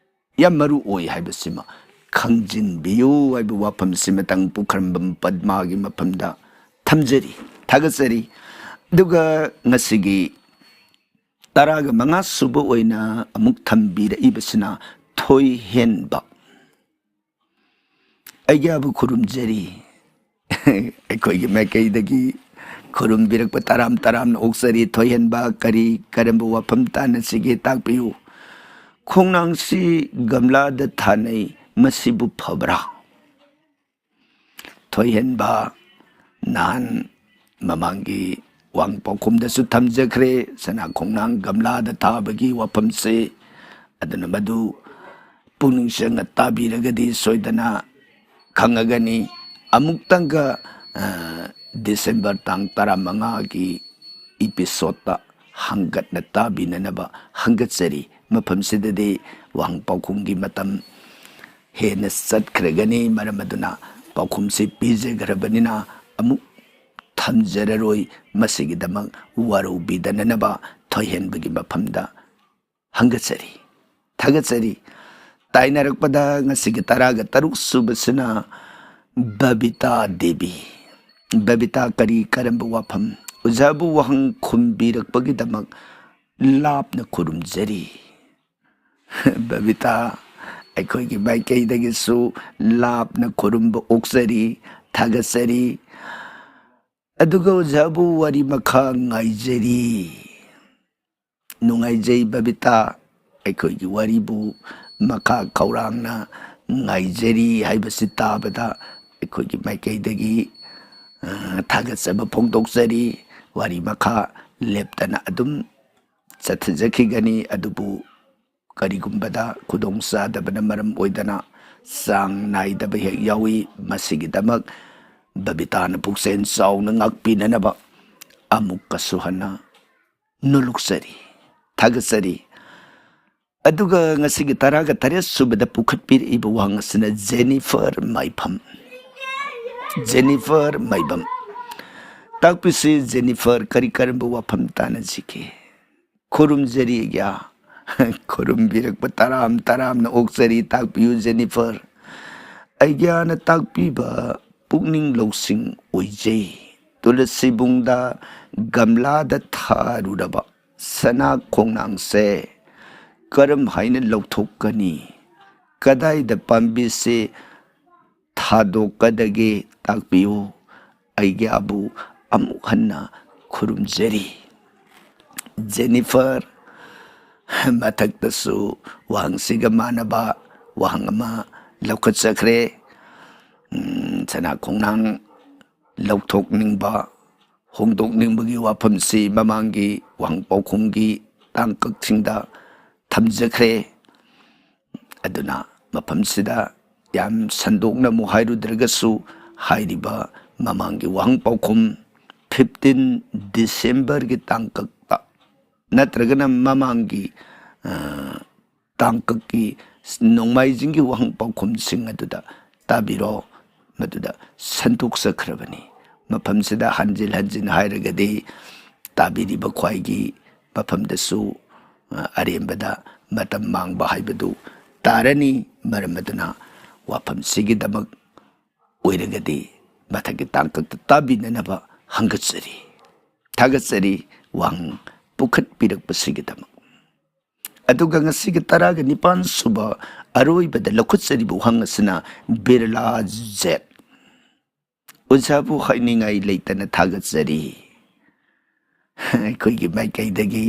ꯌꯥꯝ ꯃꯔꯨ ꯑꯣꯏ ꯍꯥꯏꯕꯁꯤꯃ ꯈꯪꯖꯤꯟꯕꯤꯌꯨ ꯍꯥꯏꯕ ꯋꯥꯐꯝꯁꯤꯃꯇꯪ ꯄꯨꯈ꯭ꯔꯝꯕꯝ ꯄꯗꯃꯥꯒꯤ ꯃꯐꯝꯗ ꯊꯝꯖꯔꯤ, ꯊꯥꯒꯠꯆꯔꯤ꯫ ꯑꯗꯨꯒ ꯉꯁꯤꯒꯤ ꯇꯔꯥꯒ ꯃꯉꯥ ꯁꯨꯕ ꯑꯣꯏꯅ ꯑꯃꯨꯛ ꯊꯝꯕꯤꯔꯛꯏꯕꯁꯤꯅ ꯊꯣꯏꯍꯦꯟꯕ꯫ ꯑꯩꯒꯤ ꯑꯕꯨ ꯈꯨꯔꯨꯝꯖꯔꯤ꯫ ꯑꯩꯈꯣꯏꯒꯤ ꯃꯥꯏꯀꯩꯗꯒꯤ ꯈꯨꯔꯨꯝꯕꯤꯔꯛꯄ ꯇꯔꯥꯝ ꯇꯔꯥꯝꯅ ꯑꯣꯛꯆꯔꯤ꯫ ꯊꯣꯏꯍꯦꯟꯕ ꯀꯔꯤ, ꯀꯔꯝꯕ ꯋꯥꯐꯝ ꯇꯥꯟꯅꯁꯤꯒꯦ ꯇꯥꯛꯄꯤꯌꯨ꯫ ꯈꯣꯡꯅꯥꯡꯁꯤ ꯒꯝꯂꯥꯗ ꯊꯥꯅꯩ, ꯃꯁꯤꯕꯨ ꯐꯕ꯭ꯔꯥ? ꯊꯣꯏꯍꯦꯟꯕ ꯅꯍꯥꯟ ꯃꯃꯥꯡꯒꯤ ꯋꯥꯡ ꯄꯥꯎꯈꯨꯝꯗꯁꯨ ꯊꯝꯖꯈ꯭ꯔꯦ, ꯁꯅꯥ ꯈꯣꯡꯅꯥꯡ ꯒꯝꯂꯥꯗ ꯊꯥꯕꯒꯤ ꯋꯥꯐꯝꯁꯦ꯫ ꯑꯗꯨꯅ ꯃꯗꯨ ꯄꯨꯛꯅꯤꯡ ꯆꯪꯅ ꯇꯥꯕꯤꯔꯒꯗꯤ ꯁꯣꯏꯗꯅ ꯈꯪꯉꯒꯅꯤ꯫ ꯑꯃꯨꯛꯇꯪꯒ, ꯑ, ꯗꯤꯁꯦꯝꯕꯔ ꯇꯥꯡ ꯇꯔꯥꯃꯉꯥꯒꯤ ꯏꯄꯤꯁꯣꯠꯇ ꯍꯪꯒꯠꯅ ꯇꯥꯕꯤꯅꯅꯕ ꯍꯪꯒꯠꯆꯔꯤ꯫ ꯃꯐꯝꯁꯤꯗꯗꯤ ꯋꯥꯍꯪ ꯄꯥꯎꯈꯨꯝꯒꯤ ꯃꯇꯝ ꯍꯦꯟꯅ ꯆꯠꯈ꯭ꯔꯒꯅꯤ꯫ ꯃꯔꯝ ꯑꯗꯨꯅ ꯄꯥꯎꯈꯨꯝꯁꯤ ꯄꯤꯖꯈ꯭ꯔꯕꯅꯤꯅ ꯑꯃꯨꯛ ꯊꯝꯖꯔꯔꯣꯏ꯫ ꯃꯁꯤꯒꯤꯗꯃꯛ ꯋꯥꯔꯧꯕꯤꯗꯅꯅꯕ ꯊꯣꯏꯍꯦꯟꯕꯒꯤ ꯃꯐꯝꯗ ꯍꯪꯒꯠꯆꯔꯤ, ꯊꯥꯒꯠꯆꯔꯤ꯫ ꯇꯥꯏꯅꯔꯛꯄꯗ ꯉꯁꯤꯒꯤ ꯇꯔꯥꯒ ꯇꯔꯨꯛ ꯁꯨꯕꯁꯤꯅ ꯕꯕꯤꯇꯥ ꯗꯦꯕꯤ꯫ ꯕꯕꯤꯇꯥ, ꯀꯔꯤ ꯀꯔꯝꯕ ꯋꯥꯐꯝ? ꯑꯣꯖꯥꯕꯨ ꯋꯥꯍꯪ ꯈꯨꯝꯕꯤꯔꯛꯄꯒꯤꯗꯃꯛ ꯂꯥꯞꯅ ꯈꯨꯔꯨꯝꯖꯔꯤ꯫ ꯕꯕꯤꯇꯥ, ꯑꯩꯈꯣꯏꯒꯤ ꯃꯥꯏꯀꯩꯗꯒꯤꯁꯨ ꯂꯥꯞꯅ ꯈꯨꯔꯨꯝꯕ ꯑꯣꯛꯆꯔꯤ, ꯊꯥꯒꯠꯆꯔꯤ꯫ ꯑꯗꯨꯒ ꯑꯣꯖꯥꯕꯨ ꯋꯥꯔꯤ ꯃꯈꯥ ꯉꯥꯏꯖꯔꯤ꯫ ꯅꯨꯡꯉꯥꯏꯖꯩ ꯕꯕꯤꯇꯥ, ꯑꯩꯈꯣꯏꯒꯤ ꯋꯥꯔꯤꯕꯨ ꯃꯈꯥ ꯈꯧꯔꯥꯡꯅ ꯉꯥꯏꯖꯔꯤ ꯍꯥꯏꯕꯁꯤ ꯇꯥꯕꯗ ꯑꯩꯈꯣꯏꯒꯤ ꯃꯥꯏꯀꯩꯗꯒꯤ, ꯑ, ꯊꯥꯒꯠꯆꯕ ꯐꯣꯡꯗꯣꯛꯆꯔꯤ꯫ ꯋꯥꯔꯤ ꯃꯈꯥ ꯂꯦꯞꯇꯅ ꯑꯗꯨꯝ ꯆꯠꯊꯖꯈꯤꯒꯅꯤ, ꯑꯗꯨꯕꯨ ꯀꯔꯤꯒꯨꯝꯕꯗ ꯈꯨꯗꯣꯡꯆꯥꯗꯕꯅ ꯃꯔꯝ ꯑꯣꯏꯗꯅ ꯆꯥꯡ ꯅꯥꯏꯗꯕ ꯍꯦꯛ ꯌꯥꯎꯏ꯫ ꯃꯁꯤꯒꯤꯗꯃꯛ ꯕꯕꯤꯇꯥꯅ ꯄꯨꯛꯆꯦꯜ ꯆꯥꯎꯅ ꯉꯥꯛꯄꯤꯅꯅꯕ ꯑꯃꯨꯛꯀꯁꯨ ꯍꯟꯅ ꯅꯣꯂꯨꯛꯆꯔꯤ, ꯊꯥꯒꯠꯆꯔꯤ꯫ ꯑꯗꯨꯒ ꯉꯁꯤꯒꯤ ꯇꯔꯥꯒ ꯇꯔꯦꯠ ꯁꯨꯕꯗ ꯄꯨꯈꯠꯄꯤꯔꯛꯏꯕ ꯋꯥꯍꯪ ꯑꯁꯤꯅ ꯖꯦꯅꯤꯐꯔ ꯃꯥꯏꯐꯝ꯫ ꯖꯦꯅꯤꯐꯔ ꯃꯥꯏꯕꯝ꯫ ꯇꯥꯛꯄꯤꯁꯤ ꯖꯦꯅꯤꯐꯔ, ꯀꯔꯤ ꯀꯔꯝꯕ ꯋꯥꯐꯝ ꯇꯥꯟꯅꯁꯤꯒꯦ? ꯈꯨꯔꯨꯝꯖꯔꯤ ꯑꯩꯒ꯭ꯌꯥ꯫ ꯈꯨꯔꯨꯝꯕꯤꯔꯛꯄ ꯇꯔꯥꯝ ꯇꯔꯥꯝꯅ ꯑꯣꯛꯆꯔꯤ, ꯇꯥꯛꯄꯤꯌꯨ ꯖꯦꯅꯤꯐꯔ꯫ ꯑꯩꯒ꯭ꯌꯥꯅ ꯇꯥꯛꯄꯤꯕ ꯄꯨꯛꯅꯤꯡ ꯂꯧꯁꯤꯡ ꯑꯣꯏꯖꯩ꯫ ꯇꯨꯂꯁꯤꯕꯨꯡꯗ ꯒꯝꯂꯥꯗ ꯊꯥꯔꯨꯔꯕ ꯁꯅꯥ ꯈꯣꯡꯅꯥꯡꯁꯦ ꯀꯔꯝ ꯍꯥꯏꯅ ꯂꯧꯊꯣꯛꯀꯅꯤ? ꯀꯗꯥꯏꯗ ꯄꯥꯝꯕꯤꯁꯦ ꯊꯥꯗꯣꯛꯀꯗꯒꯦ ꯇꯥꯛꯄꯤꯌꯨ꯫ ꯑꯩꯒꯤ ꯑꯕꯨ ꯑꯃꯨꯛ ꯍꯟꯅ ꯈꯨꯔꯨꯝꯖꯔꯤ꯫ ꯖꯦꯅꯤꯐꯔ ꯃꯊꯛꯇꯁꯨ ꯋꯥꯍꯪꯁꯤꯒ ꯃꯥꯟꯅꯕ ꯋꯥꯍꯪ ꯑꯃ ꯂꯧꯈꯠꯆꯈ꯭ꯔꯦ꯫ ꯎꯝ, ꯁꯅꯥ ꯈꯣꯡꯅꯥꯡ ꯂꯧꯊꯣꯛꯅꯤꯡꯕ, ꯍꯣꯡꯗꯣꯛꯅꯤꯡꯕꯒꯤ ꯋꯥꯐꯝꯁꯤ ꯃꯃꯥꯡꯒꯤ ꯋꯥꯍꯪ ꯄꯥꯎꯈꯨꯝꯒꯤ ꯇꯥꯡꯀꯛꯁꯤꯡꯗ ꯊꯝꯖꯈ꯭ꯔꯦ꯫ ꯑꯗꯨꯅ ꯃꯐꯝꯁꯤꯗ ꯌꯥꯝ ꯁꯟꯗꯣꯛꯅ ꯑꯃꯨꯛ ꯍꯥꯏꯔꯨꯗ꯭ꯔꯒꯁꯨ, ꯍꯥꯏꯔꯤꯕ ꯃꯃꯥꯡꯒꯤ ꯋꯥꯍꯪ ꯄꯥꯎꯈꯨꯝ ꯐꯤꯐꯇꯤꯟ ꯗꯤꯁꯦꯝꯕꯔꯒꯤ ꯇꯥꯡꯀꯛꯇ ꯅꯠꯇ꯭ꯔꯒꯅ ꯃꯃꯥꯡꯒꯤ, ꯑ, ꯇꯥꯡꯀꯛꯀꯤ ꯅꯣꯡꯃꯥꯏꯖꯤꯡꯒꯤ ꯋꯥꯍꯪ ꯄꯥꯎꯈꯨꯝꯁꯤꯡ ꯑꯗꯨꯗ ꯇꯥꯕꯤꯔꯣ꯫ ꯃꯗꯨꯗ ꯁꯟꯗꯣꯛꯆꯈ꯭ꯔꯕꯅꯤ꯫ ꯃꯐꯝꯁꯤꯗ ꯍꯟꯖꯤꯟ ꯍꯟꯖꯤꯟ ꯍꯥꯏꯔꯒꯗꯤ ꯇꯥꯕꯤꯔꯤꯕ ꯈ꯭ꯋꯥꯏꯒꯤ ꯃꯐꯝꯗꯁꯨ, ꯑ, ꯑꯔꯦꯝꯕꯗ ꯃꯇꯝ ꯃꯥꯡꯕ ꯍꯥꯏꯕꯗꯨ ꯇꯥꯔꯅꯤ꯫ ꯃꯔꯝ ꯑꯗꯨꯅ ꯋꯥꯐꯝꯁꯤꯒꯤꯗꯃꯛ ꯑꯣꯏꯔꯒꯗꯤ ꯃꯊꯛꯀꯤ ꯇꯥꯡꯀꯛꯇ ꯇꯥꯕꯤꯅꯅꯕ ꯍꯪꯒꯠꯆꯔꯤ, ꯊꯥꯒꯠꯆꯔꯤ ꯋꯥꯍꯪ ꯄꯨꯈꯠꯄꯤꯔꯛꯄꯁꯤꯒꯤꯗꯃꯛ꯫ ꯑꯗꯨꯒ ꯉꯁꯤꯒꯤ ꯇꯔꯥꯒ ꯅꯤꯄꯥꯟ ꯁꯨꯕ ꯑꯔꯣꯏꯕꯗ ꯂꯧꯈꯠꯆꯔꯤꯕ ꯋꯥꯍꯪ ꯑꯁꯤꯅ ꯕꯤꯔꯂꯥ ꯖꯦꯠ꯫ ꯑꯣꯖꯥꯕꯨ ꯍꯥꯏꯅꯤꯡꯉꯥꯏ ꯂꯩꯇꯅ ꯊꯥꯒꯠꯆꯔꯤ꯫ ꯑꯩꯈꯣꯏꯒꯤ ꯃꯥꯏꯀꯩꯗꯒꯤ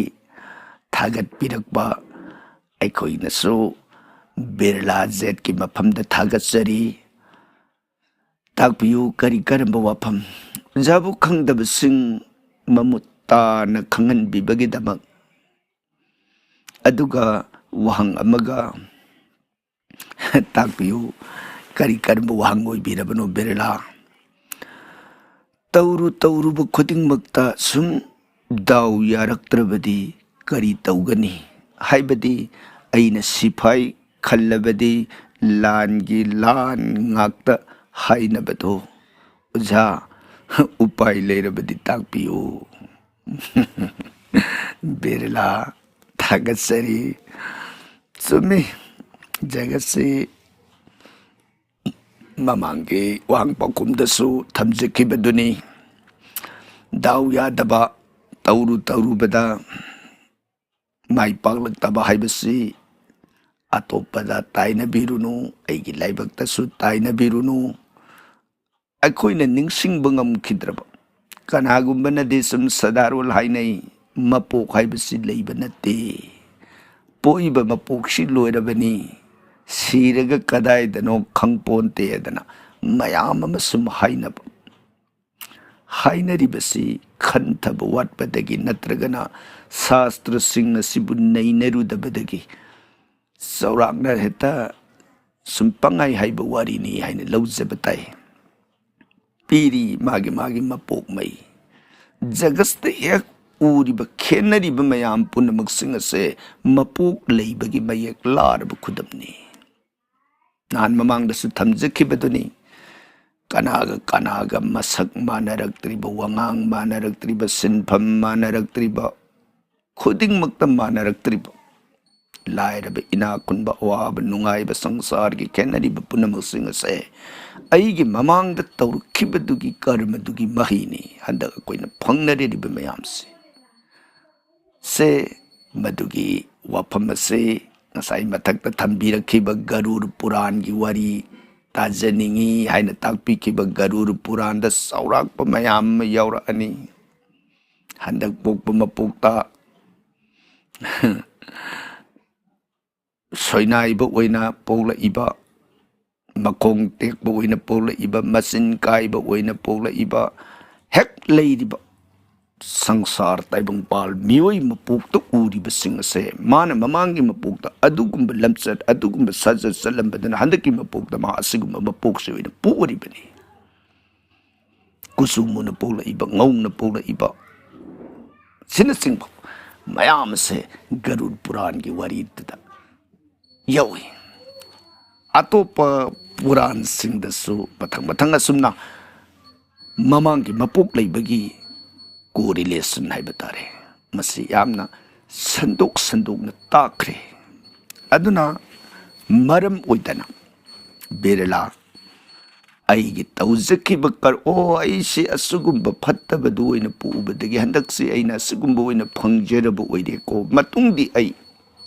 ꯊꯥꯒꯠꯄꯤꯔꯛꯄ ꯑꯩꯈꯣꯏꯅꯁꯨ ꯕꯤꯔꯂꯥ ꯖꯦꯠꯀꯤ ꯃꯐꯝꯗ ꯊꯥꯒꯠꯆꯔꯤ꯫ ꯇꯥꯛꯄꯤꯌꯨ, ꯀꯔꯤ ꯀꯔꯝꯕ ꯋꯥꯐꯝ? ꯑꯣꯖꯥꯕꯨ ꯈꯪꯗꯕꯁꯤꯡ ꯃꯃꯨꯠ ꯇꯥꯅ ꯈꯪꯍꯟꯕꯤꯕꯒꯤꯗꯃꯛ꯫ ꯑꯗꯨꯒ ꯋꯥꯍꯪ ꯑꯃꯒ ꯇꯥꯛꯄꯤꯌꯨ, ꯀꯔꯤ ꯀꯔꯝꯕ ꯋꯥꯍꯪ ꯑꯣꯏꯕꯤꯔꯕꯅꯣ ꯕꯤꯔꯂꯥ? ꯇꯧꯔꯨ ꯇꯧꯔꯨꯕ ꯈꯨꯗꯤꯡꯃꯛꯇ ꯁꯨꯝ ꯗꯥꯎ ꯌꯥꯔꯛꯇ꯭ꯔꯕꯗꯤ ꯀꯔꯤ ꯇꯧꯒꯅꯤ? ꯍꯥꯏꯕꯗꯤ ꯑꯩꯅ ꯁꯤꯐꯥꯏ ꯈꯜꯂꯕꯗꯤ ꯂꯥꯟꯒꯤ ꯂꯥꯟ ꯉꯥꯛꯇ ꯍꯥꯏꯅꯕꯗꯣ꯫ ꯑꯣꯖꯥ, ꯎꯄꯥꯏ ꯂꯩꯔꯕꯗꯤ ꯇꯥꯛꯄꯤꯌꯨ꯫ ꯕꯤꯔꯂꯥ, ꯊꯥꯒꯠꯆꯔꯤ꯫ ꯆꯨꯝꯃꯤ, ꯖꯒꯠꯁꯤ ꯃꯃꯥꯡꯒꯤ ꯋꯥꯍꯪ ꯄꯥꯎꯈꯨꯝꯗꯁꯨ ꯊꯝꯖꯈꯤꯕꯗꯨꯅꯤ꯫ ꯗꯥꯎ ꯌꯥꯗꯕ, ꯇꯧꯔꯨ ꯇꯧꯔꯨꯕꯗ ꯃꯥꯏ ꯄꯥꯛꯂꯛꯇꯕ ꯍꯥꯏꯕꯁꯤ ꯑꯇꯣꯞꯄꯗ ꯇꯥꯏꯅꯕꯤꯔꯨꯅꯨ, ꯑꯩꯒꯤ ꯂꯥꯏꯕꯛꯇꯁꯨ ꯇꯥꯏꯅꯕꯤꯔꯨꯅꯨ꯫ ꯑꯩꯈꯣꯏꯅ ꯅꯤꯡꯁꯤꯡꯕ ꯉꯝꯈꯤꯗ꯭ꯔꯕ, ꯀꯅꯥꯒꯨꯝꯕꯅꯗꯤ ꯁꯨꯝ ꯁꯗꯥꯔꯣꯜ ꯍꯥꯏꯅꯩ, "ꯃꯄꯣꯛ ꯍꯥꯏꯕꯁꯤ ꯂꯩꯕ ꯅꯠꯇꯦ, ꯄꯣꯛꯏꯕ ꯃꯄꯣꯛꯁꯤ ꯂꯣꯏꯔꯕꯅꯤ, ꯁꯤꯔꯒ ꯀꯗꯥꯏꯗꯅꯣ ꯈꯪꯄꯣꯟꯇꯦ" ꯍꯥꯏꯗꯅ ꯃꯌꯥꯝ ꯑꯃ ꯁꯨꯝ ꯍꯥꯏꯅꯕ꯫ ꯍꯥꯏꯅꯔꯤꯕꯁꯤ ꯈꯟꯊꯕ ꯋꯥꯠꯄꯗꯒꯤ ꯅꯠꯇ꯭ꯔꯒꯅ ꯁꯥꯁꯇ꯭ꯔꯁꯤꯡ ꯑꯁꯤꯕꯨ ꯅꯩꯅꯔꯨꯗꯕꯗꯒꯤ ꯆꯥꯎꯔꯥꯛꯅ ꯍꯦꯛꯇ ꯁꯨꯝ ꯄꯪꯍꯥꯏ ꯍꯥꯏꯕ ꯋꯥꯔꯤꯅꯤ ꯍꯥꯏꯅ ꯂꯧꯖꯕ ꯇꯥꯏ꯫ ꯄꯤꯔꯤ ꯃꯥꯒꯤ ꯃꯥꯒꯤ ꯃꯄꯣꯛ ꯃꯩ꯫ ꯖꯒꯠꯁꯤꯗ ꯍꯦꯛ ꯎꯔꯤꯕ ꯈꯦꯠꯅꯔꯤꯕ ꯃꯌꯥꯝ ꯄꯨꯝꯅꯃꯛꯁꯤꯡ ꯑꯁꯦ ꯃꯄꯣꯛ ꯂꯩꯕꯒꯤ ꯃꯌꯦꯛ ꯂꯥꯔꯕ ꯈꯨꯗꯝꯅꯤ꯫ ꯅꯍꯥꯟ ꯃꯃꯥꯡꯗꯁꯨ ꯊꯝꯖꯈꯤꯕꯗꯨꯅꯤ, ꯀꯅꯥꯒ ꯀꯅꯥꯒ ꯃꯁꯛ ꯃꯥꯟꯅꯔꯛꯇ꯭ꯔꯤꯕ, ꯋꯥꯉꯥꯡ ꯃꯥꯟꯅꯔꯛꯇ꯭ꯔꯤꯕ, ꯁꯤꯟꯐꯝ ꯃꯥꯟꯅꯔꯛꯇ꯭ꯔꯤꯕ, ꯈꯨꯗꯤꯡꯃꯛꯇ ꯃꯥꯟꯅꯔꯛꯇ꯭ꯔꯤꯕ, ꯂꯥꯏꯔꯕ ꯏꯅꯥꯛ ꯈꯨꯟꯕ, ꯑꯋꯥꯕ ꯅꯨꯡꯉꯥꯏꯕ, ꯁꯪꯁꯥꯔꯒꯤ ꯈꯦꯠꯅꯔꯤꯕ ꯄꯨꯝꯅꯃꯛꯁꯤꯡ ꯑꯁꯦ ꯑꯩꯒꯤ ꯃꯃꯥꯡꯗ ꯇꯧꯔꯛꯈꯤꯕꯗꯨꯒꯤ ꯀꯔꯃꯗꯨꯒꯤ ꯃꯍꯩꯅꯤ ꯍꯟꯗꯛ ꯑꯩꯈꯣꯏꯅ ꯐꯪꯅꯔꯤꯕ ꯃꯌꯥꯝꯁꯦ꯫ ꯁꯦ, ꯃꯗꯨꯒꯤ ꯋꯥꯐꯝ ꯑꯁꯤ ꯉꯁꯥꯏ ꯃꯊꯛꯇ ꯊꯝꯕꯤꯔꯛꯈꯤꯕ ꯒꯔꯨꯔ ꯄꯨꯔꯥꯟꯒꯤ ꯋꯥꯔꯤ ꯇꯥꯖꯅꯤꯡꯏ ꯍꯥꯏꯅ ꯇꯥꯛꯄꯤꯈꯤꯕ ꯒꯔꯨꯔ ꯄꯨꯔꯥꯟꯗ ꯆꯥꯎꯔꯥꯛꯄ ꯃꯌꯥꯝ ꯑꯃ ꯌꯥꯎꯔꯛꯑꯅꯤ꯫ ꯍꯟꯗꯛ ꯄꯣꯛꯄ ꯃꯄꯣꯛꯇ ꯁꯣꯏꯅꯥꯏꯕ ꯑꯣꯏꯅ ꯄꯣꯛꯂꯛꯏꯕ, ꯃꯈꯣꯡ ꯇꯦꯛꯄ ꯑꯣꯏꯅ ꯄꯣꯛꯂꯛꯏꯕ, ꯃꯆꯤꯟ ꯀꯥꯏꯕ ꯑꯣꯏꯅ ꯄꯣꯛꯂꯛꯏꯕ, ꯍꯦꯛ ꯂꯩꯔꯤꯕ ꯁꯪꯁꯥꯔ ꯇꯥꯏꯕꯪꯄꯥꯜ ꯃꯤꯑꯣꯏ ꯃꯄꯣꯛꯇ ꯎꯔꯤꯕꯁꯤꯡ ꯑꯁꯦ ꯃꯥꯅ ꯃꯃꯥꯡꯒꯤ ꯃꯄꯣꯛꯇ ꯑꯗꯨꯒꯨꯝꯕ ꯂꯝꯆꯠ, ꯑꯗꯨꯒꯨꯝꯕ ꯁꯥꯖꯠ ꯆꯠꯂꯝꯕꯗꯨꯅ ꯍꯟꯗꯛꯀꯤ ꯃꯄꯣꯛꯇ ꯃꯥ ꯑꯁꯤꯒꯨꯝꯕ ꯃꯄꯣꯛꯁꯦ ꯑꯣꯏꯅ ꯄꯣꯛꯂꯤꯕꯅꯤ꯫ ꯀꯨꯆꯨ ꯃꯨꯅ ꯄꯣꯛꯂꯛꯏꯕ, ꯉꯧꯅ ꯄꯣꯛꯂꯛꯏꯕ, ꯑꯁꯤꯅꯆꯤꯡꯕ ꯃꯌꯥꯝ ꯑꯁꯦ ꯒꯔꯨꯔ ꯄꯨꯔꯥꯟꯒꯤ ꯋꯥꯔꯤꯗꯨꯗ ꯌꯥꯎꯏ꯫ ꯑꯇꯣꯞꯄ ꯄꯨꯔꯥꯟꯁꯤꯡꯗꯁꯨ ꯃꯊꯪ ꯃꯊꯪ ꯑꯁꯨꯝꯅ ꯃꯃꯥꯡꯒꯤ ꯃꯄꯣꯛ ꯂꯩꯕꯒꯤ correlation ꯍꯥꯏꯕ ꯇꯥꯔꯦ, ꯃꯁꯤ ꯌꯥꯝꯅ ꯁꯟꯗꯣꯛ ꯁꯟꯗꯣꯛꯅ ꯇꯥꯛꯈ꯭ꯔꯦ꯫ ꯑꯗꯨꯅ ꯃꯔꯝ ꯑꯣꯏꯗꯅ ꯕꯤꯔꯂꯥ ꯑꯩꯒꯤ ꯇꯧꯖꯈꯤꯕ ꯀꯔ-, ꯑꯣ, ꯑꯩꯁꯦ ꯑꯁꯤꯒꯨꯝꯕ ꯐꯠꯇꯕꯗꯨ ꯑꯣꯏꯅ ꯄꯣꯛꯎꯕꯗꯒꯤ ꯍꯟꯗꯛꯁꯤ ꯑꯩꯅ ꯑꯁꯤꯒꯨꯝꯕ ꯑꯣꯏꯅ ꯐꯪꯖꯔꯕ ꯑꯣꯏꯔꯦꯀꯣ, ꯃꯇꯨꯡꯗꯤ ꯑꯩ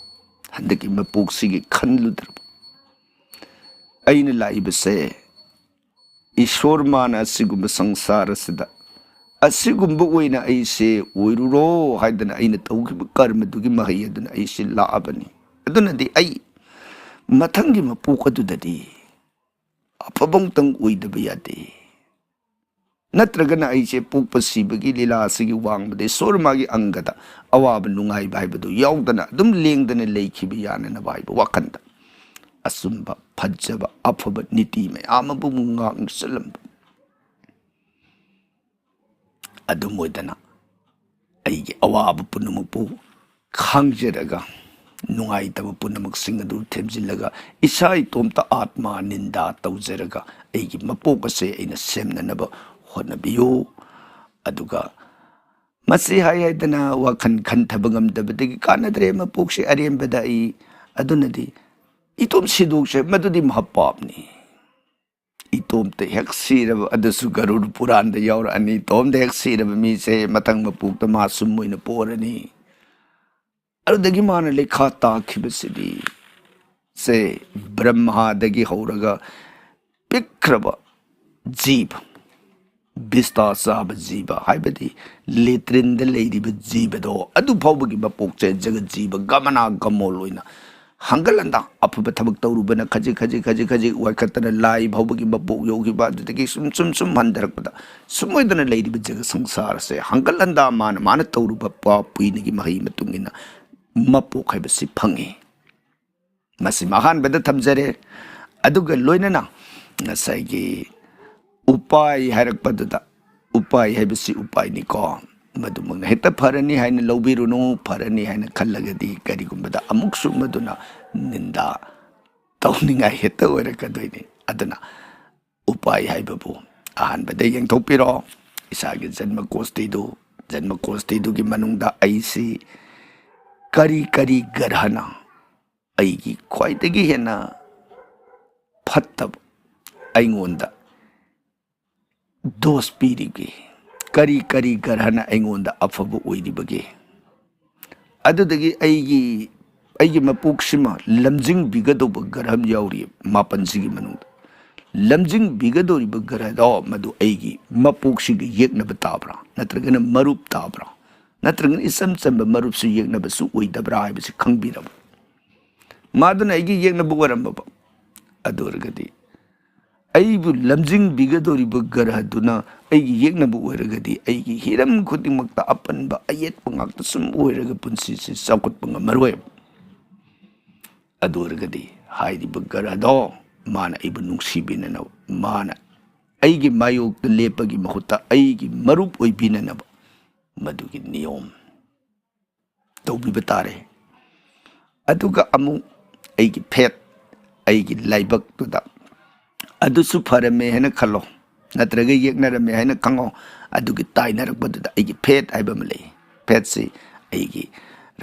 ꯍꯟꯗꯛꯀꯤ ꯃꯄꯣꯛꯁꯤꯒꯤ ꯈꯜꯂꯨꯗ꯭ꯔꯕ ꯑꯩꯅ ꯂꯥꯛꯏꯕꯁꯦ ꯏꯁꯣꯔ ꯃꯥꯅ ꯑꯁꯤꯒꯨꯝꯕ ꯁꯪꯁꯥꯔ ꯑꯁꯤꯗ ꯑꯁꯤꯒꯨꯝꯕ ꯑꯣꯏꯅ ꯑꯩꯁꯦ ꯑꯣꯏꯔꯨꯔꯣ ꯍꯥꯏꯗꯅ ꯑꯩꯅ ꯇꯧꯈꯤꯕ ꯀꯔꯃꯗꯨꯒꯤ ꯃꯍꯩ ꯑꯗꯨꯅ ꯑꯩꯁꯦ ꯂꯥꯛꯑꯕꯅꯤ꯫ ꯑꯗꯨꯅꯗꯤ ꯑꯩ ꯃꯊꯪꯒꯤ ꯃꯄꯣꯛ ꯑꯗꯨꯗꯗꯤ ꯑꯐꯕ ꯑꯃꯇꯪ ꯑꯣꯏꯗꯕ ꯌꯥꯗꯦ꯫ ꯅꯠꯇ꯭ꯔꯒꯅ ꯑꯩꯁꯦ ꯄꯣꯛꯄ ꯁꯤꯕꯒꯤ ꯂꯤꯂꯥ ꯑꯁꯤꯒꯤ ꯋꯥꯡꯃꯗ ꯏꯁꯣꯔ ꯃꯥꯒꯤ ꯑꯪꯒꯗ ꯑꯋꯥꯕ ꯅꯨꯡꯉꯥꯏꯕ ꯍꯥꯏꯕꯗꯨ ꯌꯥꯎꯗꯅ ꯑꯗꯨꯝ ꯂꯦꯡꯗꯅ ꯂꯩꯈꯤꯕ ꯌꯥꯅꯅꯕ ꯍꯥꯏꯕ ꯋꯥꯈꯜꯗ ꯑꯆꯨꯝꯕ, ꯐꯖꯕ, ꯑꯐꯕ ꯅꯤꯇꯤ ꯃꯌꯥꯝ ꯑꯃꯕꯨ ꯉꯥꯛꯅ ꯆꯠꯂꯝꯕ꯫ ꯑꯗꯨꯝ ꯑꯣꯏꯗꯅ ꯑꯩꯒꯤ ꯑꯋꯥꯕ ꯄꯨꯝꯅꯃꯛꯄꯨ ꯈꯥꯡꯖꯔꯒ, ꯅꯨꯡꯉꯥꯏꯇꯕ ꯄꯨꯝꯅꯃꯛꯁꯤꯡ ꯑꯗꯨ ꯊꯦꯝꯖꯤꯜꯂꯒ, ꯏꯁꯥ ꯏꯇꯣꯝꯇ ꯑꯥꯠꯃꯥ ꯅꯤꯟꯗꯥ ꯇꯧꯖꯔꯒ ꯑꯩꯒꯤ ꯃꯄꯣꯛ ꯑꯁꯦ ꯑꯩꯅ ꯁꯦꯝꯅꯅꯕ ꯍꯣꯠꯅꯕꯤꯌꯨ꯫ ꯑꯗꯨꯒ ꯃꯁꯤ ꯍꯥꯏ ꯍꯥꯏꯗꯅ ꯋꯥꯈꯜ ꯈꯟꯊꯕ ꯉꯝꯗꯕꯗꯒꯤ ꯀꯥꯟꯅꯗ꯭ꯔꯦ, ꯃꯄꯣꯛꯁꯦ ꯑꯔꯦꯝꯕꯗ ꯑꯩ, ꯑꯗꯨꯅꯗꯤ ꯏꯇꯣꯝ ꯁꯤꯗꯣꯛꯁꯦ, ꯃꯗꯨꯗꯤ ꯃꯍꯥꯄꯥꯞꯅꯤ꯫ ꯏꯇꯣꯝꯇ ꯍꯦꯛ ꯁꯤꯔꯕ, ꯑꯗꯨꯁꯨ ꯒꯔꯨꯔ ꯄꯨꯔꯥꯟꯗ ꯌꯥꯎꯔꯛꯑꯅꯤ, ꯏꯇꯣꯝꯇ ꯍꯦꯛ ꯁꯤꯔꯕ ꯃꯤꯁꯦ ꯃꯊꯪ ꯃꯄꯣꯛꯇ ꯃꯥ ꯁꯨꯝ ꯑꯣꯏꯅ ꯄꯣꯔꯅꯤ꯫ ꯑꯗꯨꯗꯒꯤ ꯃꯥꯅ ꯂꯩꯈꯥ ꯇꯥꯈꯤꯕꯁꯤꯗꯤ ꯁꯦ ꯕ꯭ꯔꯍ꯭ꯃꯥꯗꯒꯤ ꯍꯧꯔꯒ ꯄꯤꯛꯈ꯭ꯔꯕ ꯖꯤꯕ, ꯕꯤꯁꯇꯥ ꯆꯥꯕ ꯖꯤꯕ, ꯍꯥꯏꯕꯗꯤ ꯂꯦꯇ꯭ꯔꯤꯟꯗ ꯂꯩꯔꯤꯕ ꯖꯤꯕꯗꯣ, ꯑꯗꯨ ꯐꯥꯎꯕꯒꯤ ꯃꯄꯣꯛꯁꯦ ꯖꯒꯠ ꯖꯤꯕ ꯒꯃꯅꯥ ꯒꯃꯣꯜ ꯑꯣꯏꯅ ꯍꯪꯒꯠ ꯍꯟꯗꯥ ꯑꯐꯕ ꯊꯕꯛ ꯇꯧꯔꯨꯕꯅ ꯈꯖꯤꯛ ꯈꯖꯤꯛ ꯈꯖꯤꯛ ꯈꯖꯤꯛ ꯋꯥꯏꯈꯠꯇꯅ ꯂꯥꯏ ꯐꯥꯎꯕꯒꯤ ꯃꯄꯣꯛ ꯌꯧꯈꯤꯕ, ꯑꯗꯨꯗꯒꯤ ꯁꯨꯝ ꯁꯨꯝ ꯁꯨꯝ ꯍꯟꯊꯔꯛꯄꯗ, ꯁꯨꯝ ꯑꯣꯏꯗꯅ ꯂꯩꯔꯤꯕ ꯖꯒꯠ ꯁꯪꯁꯥꯔꯁꯦ ꯍꯪꯒꯠ ꯍꯟꯗꯥ ꯃꯥꯅ ꯃꯥꯅ ꯇꯧꯔꯨꯕ ꯄꯥꯞ ꯄꯨꯏꯅꯒꯤ ꯃꯍꯩ ꯃꯇꯨꯡ ꯏꯟꯅ ꯃꯄꯣꯛ ꯍꯥꯏꯕꯁꯤ ꯐꯪꯉꯤ꯫ ꯃꯁꯤꯃ ꯑꯍꯥꯟꯕꯗ ꯊꯝꯖꯔꯦ꯫ ꯑꯗꯨꯒ ꯂꯣꯏꯅꯅ ꯉꯁꯥꯏꯒꯤ ꯎꯄꯥꯏ ꯍꯥꯏꯔꯛꯄꯗꯨꯗ, ꯎꯄꯥꯏ ꯍꯥꯏꯕꯁꯤ ꯎꯄꯥꯏꯅꯤꯀꯣ, ꯃꯗꯨꯃꯛꯅ ꯍꯦꯛꯇ ꯐꯔꯅꯤ ꯍꯥꯏꯅ ꯂꯧꯕꯤꯔꯨꯅꯨ꯫ ꯐꯔꯅꯤ ꯍꯥꯏꯅ ꯈꯜꯂꯒꯗꯤ ꯀꯔꯤꯒꯨꯝꯕꯗ ꯑꯃꯨꯛꯁꯨ ꯃꯗꯨꯅ ꯅꯤꯟꯗꯥ ꯇꯧꯅꯤꯡꯉꯥꯏ ꯍꯦꯛꯇ ꯑꯣꯏꯔꯛꯀꯗꯣꯏꯅꯤ꯫ ꯑꯗꯨꯅ ꯎꯄꯥꯏ ꯍꯥꯏꯕꯕꯨ ꯑꯍꯥꯟꯕꯗ ꯌꯦꯡꯊꯣꯛꯄꯤꯔꯣ꯫ ꯏꯁꯥꯒꯤ ꯖꯟꯃ ꯀꯣꯁꯇꯤꯗꯨ, ꯖꯟꯃ ꯀꯣꯁꯇꯤꯗꯨꯒꯤ ꯃꯅꯨꯡꯗ ꯑꯩꯁꯤ ꯀꯔꯤ ꯀꯔꯤ ꯒ꯭ꯔꯍꯅ ꯑꯩꯒꯤ ꯈ꯭ꯋꯥꯏꯗꯒꯤ ꯍꯦꯟꯅ ꯐꯠꯇꯕ, ꯑꯩꯉꯣꯟꯗ ꯗꯣꯁ ꯄꯤꯔꯤꯕꯒꯦ? ꯀꯔꯤ ꯀꯔꯤ ꯒ꯭ꯔꯍꯅ ꯑꯩꯉꯣꯟꯗ ꯑꯐꯕ ꯑꯣꯏꯔꯤꯕꯒꯦ? ꯑꯗꯨꯗꯒꯤ ꯑꯩꯒꯤ, ꯑꯩꯒꯤ ꯃꯄꯣꯛꯁꯤꯃ ꯂꯝꯖꯤꯡꯕꯤꯒꯗꯧꯕ ꯒ꯭ꯔꯍ ꯑꯃ ꯌꯥꯎꯔꯤ ꯃꯥꯄꯟꯁꯤꯒꯤ ꯃꯅꯨꯡꯗ꯫ ꯂꯝꯖꯤꯡꯕꯤꯒꯗꯧꯔꯤꯕ ꯒ꯭ꯔꯍꯗꯣ ꯃꯗꯨ ꯑꯩꯒꯤ ꯃꯄꯣꯛꯁꯤꯒ ꯌꯦꯛꯅꯕ ꯇꯥꯕ꯭ꯔꯥ, ꯅꯠꯇ꯭ꯔꯒꯅ ꯃꯔꯨꯞ ꯇꯥꯕ꯭ꯔꯥ, ꯅꯠꯇ꯭ꯔꯒꯅ ꯏꯆꯝ ꯆꯝꯕ ꯃꯔꯨꯞꯁꯨ ꯌꯦꯛꯅꯕꯁꯨ ꯑꯣꯏꯗꯕ꯭ꯔꯥ ꯍꯥꯏꯕꯁꯤ ꯈꯪꯕꯤꯔꯕ? ꯃꯥꯗꯨꯅ ꯑꯩꯒꯤ ꯌꯦꯛꯅꯕ ꯑꯣꯏꯔꯝꯃꯕ, ꯑꯗꯨ ꯑꯣꯏꯔꯒꯗꯤ ꯑꯩꯕꯨ ꯂꯝꯖꯤꯡꯕꯤꯒꯗꯧꯔꯤꯕ ꯒ꯭ꯔꯍꯗꯨꯅ ꯑꯩꯒꯤ ꯌꯦꯛꯅꯕ ꯑꯣꯏꯔꯒꯗꯤ ꯑꯩꯒꯤ ꯍꯤꯔꯝ ꯈꯨꯗꯤꯡꯃꯛꯇ ꯑꯄꯟꯕ ꯑꯌꯦꯠꯄ ꯉꯥꯛꯇ ꯁꯨꯝ ꯑꯣꯏꯔꯒ ꯄꯨꯟꯁꯤꯁꯤ ꯆꯥꯎꯈꯠꯄ ꯉꯝꯃꯔꯣꯏ꯫ ꯑꯗꯨ ꯑꯣꯏꯔꯒꯗꯤ ꯍꯥꯏꯔꯤꯕ ꯒ꯭ꯔꯍꯗꯣ ꯃꯥꯅ ꯑꯩꯕꯨ ꯅꯨꯡꯁꯤꯕꯤꯅꯅꯕ, ꯃꯥꯅ ꯑꯩꯒꯤ ꯃꯥꯌꯣꯛꯇ ꯂꯦꯞꯄꯒꯤ ꯃꯍꯨꯠꯇ ꯑꯩꯒꯤ ꯃꯔꯨꯞ ꯑꯣꯏꯕꯤꯅꯅꯕ ꯃꯗꯨꯒꯤ ꯅꯤꯌꯣꯝ ꯇꯧꯕꯤꯕ ꯇꯥꯔꯦ꯫ ꯑꯗꯨꯒ ꯑꯃꯨꯛ ꯑꯩꯒꯤ ꯐꯦꯠ, ꯑꯩꯒꯤ ꯂꯥꯏꯕꯛꯇꯨꯗ ꯑꯗꯨꯁꯨ ꯐꯔꯝꯃꯦ ꯍꯥꯏꯅ ꯈꯜꯂꯣ, ꯅꯠꯇ꯭ꯔꯒ ꯌꯦꯛꯅꯔꯝꯃꯦ ꯍꯥꯏꯅ ꯈꯪꯉꯣ꯫ ꯑꯗꯨꯒꯤ ꯇꯥꯏꯅꯔꯛꯄꯗꯨꯗ ꯑꯩꯒꯤ ꯐꯦꯠ ꯍꯥꯏꯕ ꯑꯃ ꯂꯩ꯫ ꯐꯦꯠꯁꯤ ꯑꯩꯒꯤ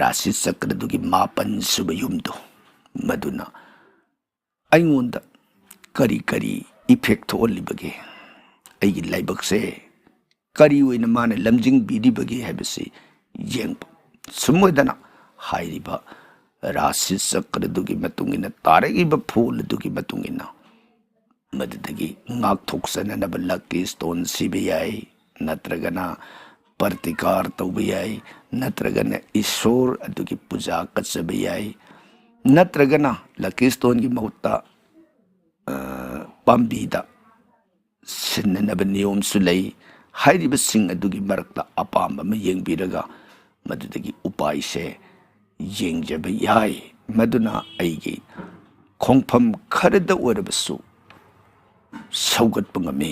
ꯔꯥꯁꯤ ꯆꯀ꯭ꯔꯗꯨꯒꯤ ꯃꯥꯄꯟ ꯁꯨꯕ ꯌꯨꯝꯗꯣ, ꯃꯗꯨꯅ ꯑꯩꯉꯣꯟꯗ ꯀꯔꯤ ꯀꯔꯤ ꯏꯐꯦꯛ ꯊꯣꯛꯍꯜꯂꯤꯕꯒꯦ? ꯑꯩꯒꯤ ꯂꯥꯏꯕꯛꯁꯦ ꯀꯔꯤ ꯑꯣꯏꯅ ꯃꯥꯅ ꯂꯝꯖꯤꯡꯕꯤꯔꯤꯕꯒꯦ ꯍꯥꯏꯕꯁꯤ ꯌꯦꯡꯕ꯫ ꯁꯨꯝ ꯑꯣꯏꯗꯅ ꯍꯥꯏꯔꯤꯕ ꯔꯥꯁꯤ ꯆꯀ꯭ꯔꯗꯨꯒꯤ ꯃꯇꯨꯡ ꯏꯟꯅ, ꯇꯥꯔꯛꯏꯕ ꯐꯣꯜ ꯑꯗꯨꯒꯤ ꯃꯇꯨꯡ ꯏꯟꯅ ꯃꯗꯨꯗꯒꯤ ꯉꯥꯛꯊꯣꯛꯆꯅꯅꯕ ꯂꯛꯀꯤ ꯁ꯭ꯇꯣꯟ ꯁꯤꯕ ꯌꯥꯏ, ꯅꯠꯇ꯭ꯔꯒꯅ ꯄ꯭ꯔꯇꯤꯀꯥꯔ ꯇꯧꯕ ꯌꯥꯏ, ꯅꯠꯇ꯭ꯔꯒꯅ ꯏꯁꯣꯔ ꯑꯗꯨꯒꯤ ꯄꯨꯖꯥ ꯀꯠꯆꯕ ꯌꯥꯏ, ꯅꯠꯇ꯭ꯔꯒꯅ ꯂꯛꯀꯤ ꯁ꯭ꯇꯣꯟꯒꯤ ꯃꯍꯨꯠꯇ, ꯑ, ꯄꯥꯝꯕꯤꯗ ꯁꯤꯟꯅꯅꯕ ꯅꯤꯌꯣꯝꯁꯨ ꯂꯩ꯫ ꯍꯥꯏꯔꯤꯕꯁꯤꯡ ꯑꯗꯨꯒꯤ ꯃꯔꯛꯇ ꯑꯄꯥꯝꯕ ꯑꯃ ꯌꯦꯡꯕꯤꯔꯒ ꯃꯗꯨꯗꯒꯤ ꯎꯄꯥꯏꯁꯦ ꯌꯦꯡꯖꯕ ꯌꯥꯏ꯫ ꯃꯗꯨꯅ ꯑꯩꯒꯤ ꯈꯣꯡꯐꯝ ꯈꯔꯗ ꯑꯣꯏꯔꯕꯁꯨ ꯁꯧꯒꯠꯄ ꯉꯝꯃꯤ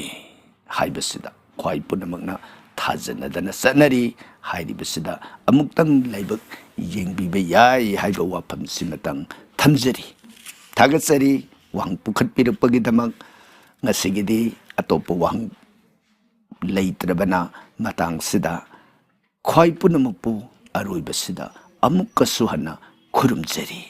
ꯍꯥꯏꯕꯁꯤꯗ ꯈ꯭ꯋꯥꯏ ꯄꯨꯝꯅꯃꯛꯅ ꯊꯥꯖꯅꯗꯅ ꯆꯠꯅꯔꯤ꯫ ꯍꯥꯏꯔꯤꯕꯁꯤꯗ ꯑꯃꯨꯛꯇꯪ ꯂꯥꯏꯕꯛ ꯌꯦꯡꯕꯤꯕ ꯌꯥꯏ ꯍꯥꯏꯕ ꯋꯥꯐꯝꯁꯤꯃꯇꯪ ꯊꯝꯖꯔꯤ꯫ ꯊꯥꯒꯠꯆꯔꯤ ꯋꯥꯍꯪ ꯄꯨꯈꯠꯄꯤꯔꯛꯄꯒꯤꯗꯃꯛ꯫ ꯉꯁꯤꯒꯤꯗꯤ ꯑꯇꯣꯞꯄ ꯋꯥꯍꯪ ꯂꯩꯇ꯭ꯔꯕꯅ ꯃꯇꯥꯡꯁꯤꯗ ꯈ꯭ꯋꯥꯏ ꯄꯨꯝꯅꯃꯛꯄꯨ ꯑꯔꯣꯏꯕꯁꯤꯗ ꯑꯃꯨꯛꯀꯁꯨ ꯍꯟꯅ ꯈꯨꯔꯨꯝꯖꯔꯤ꯫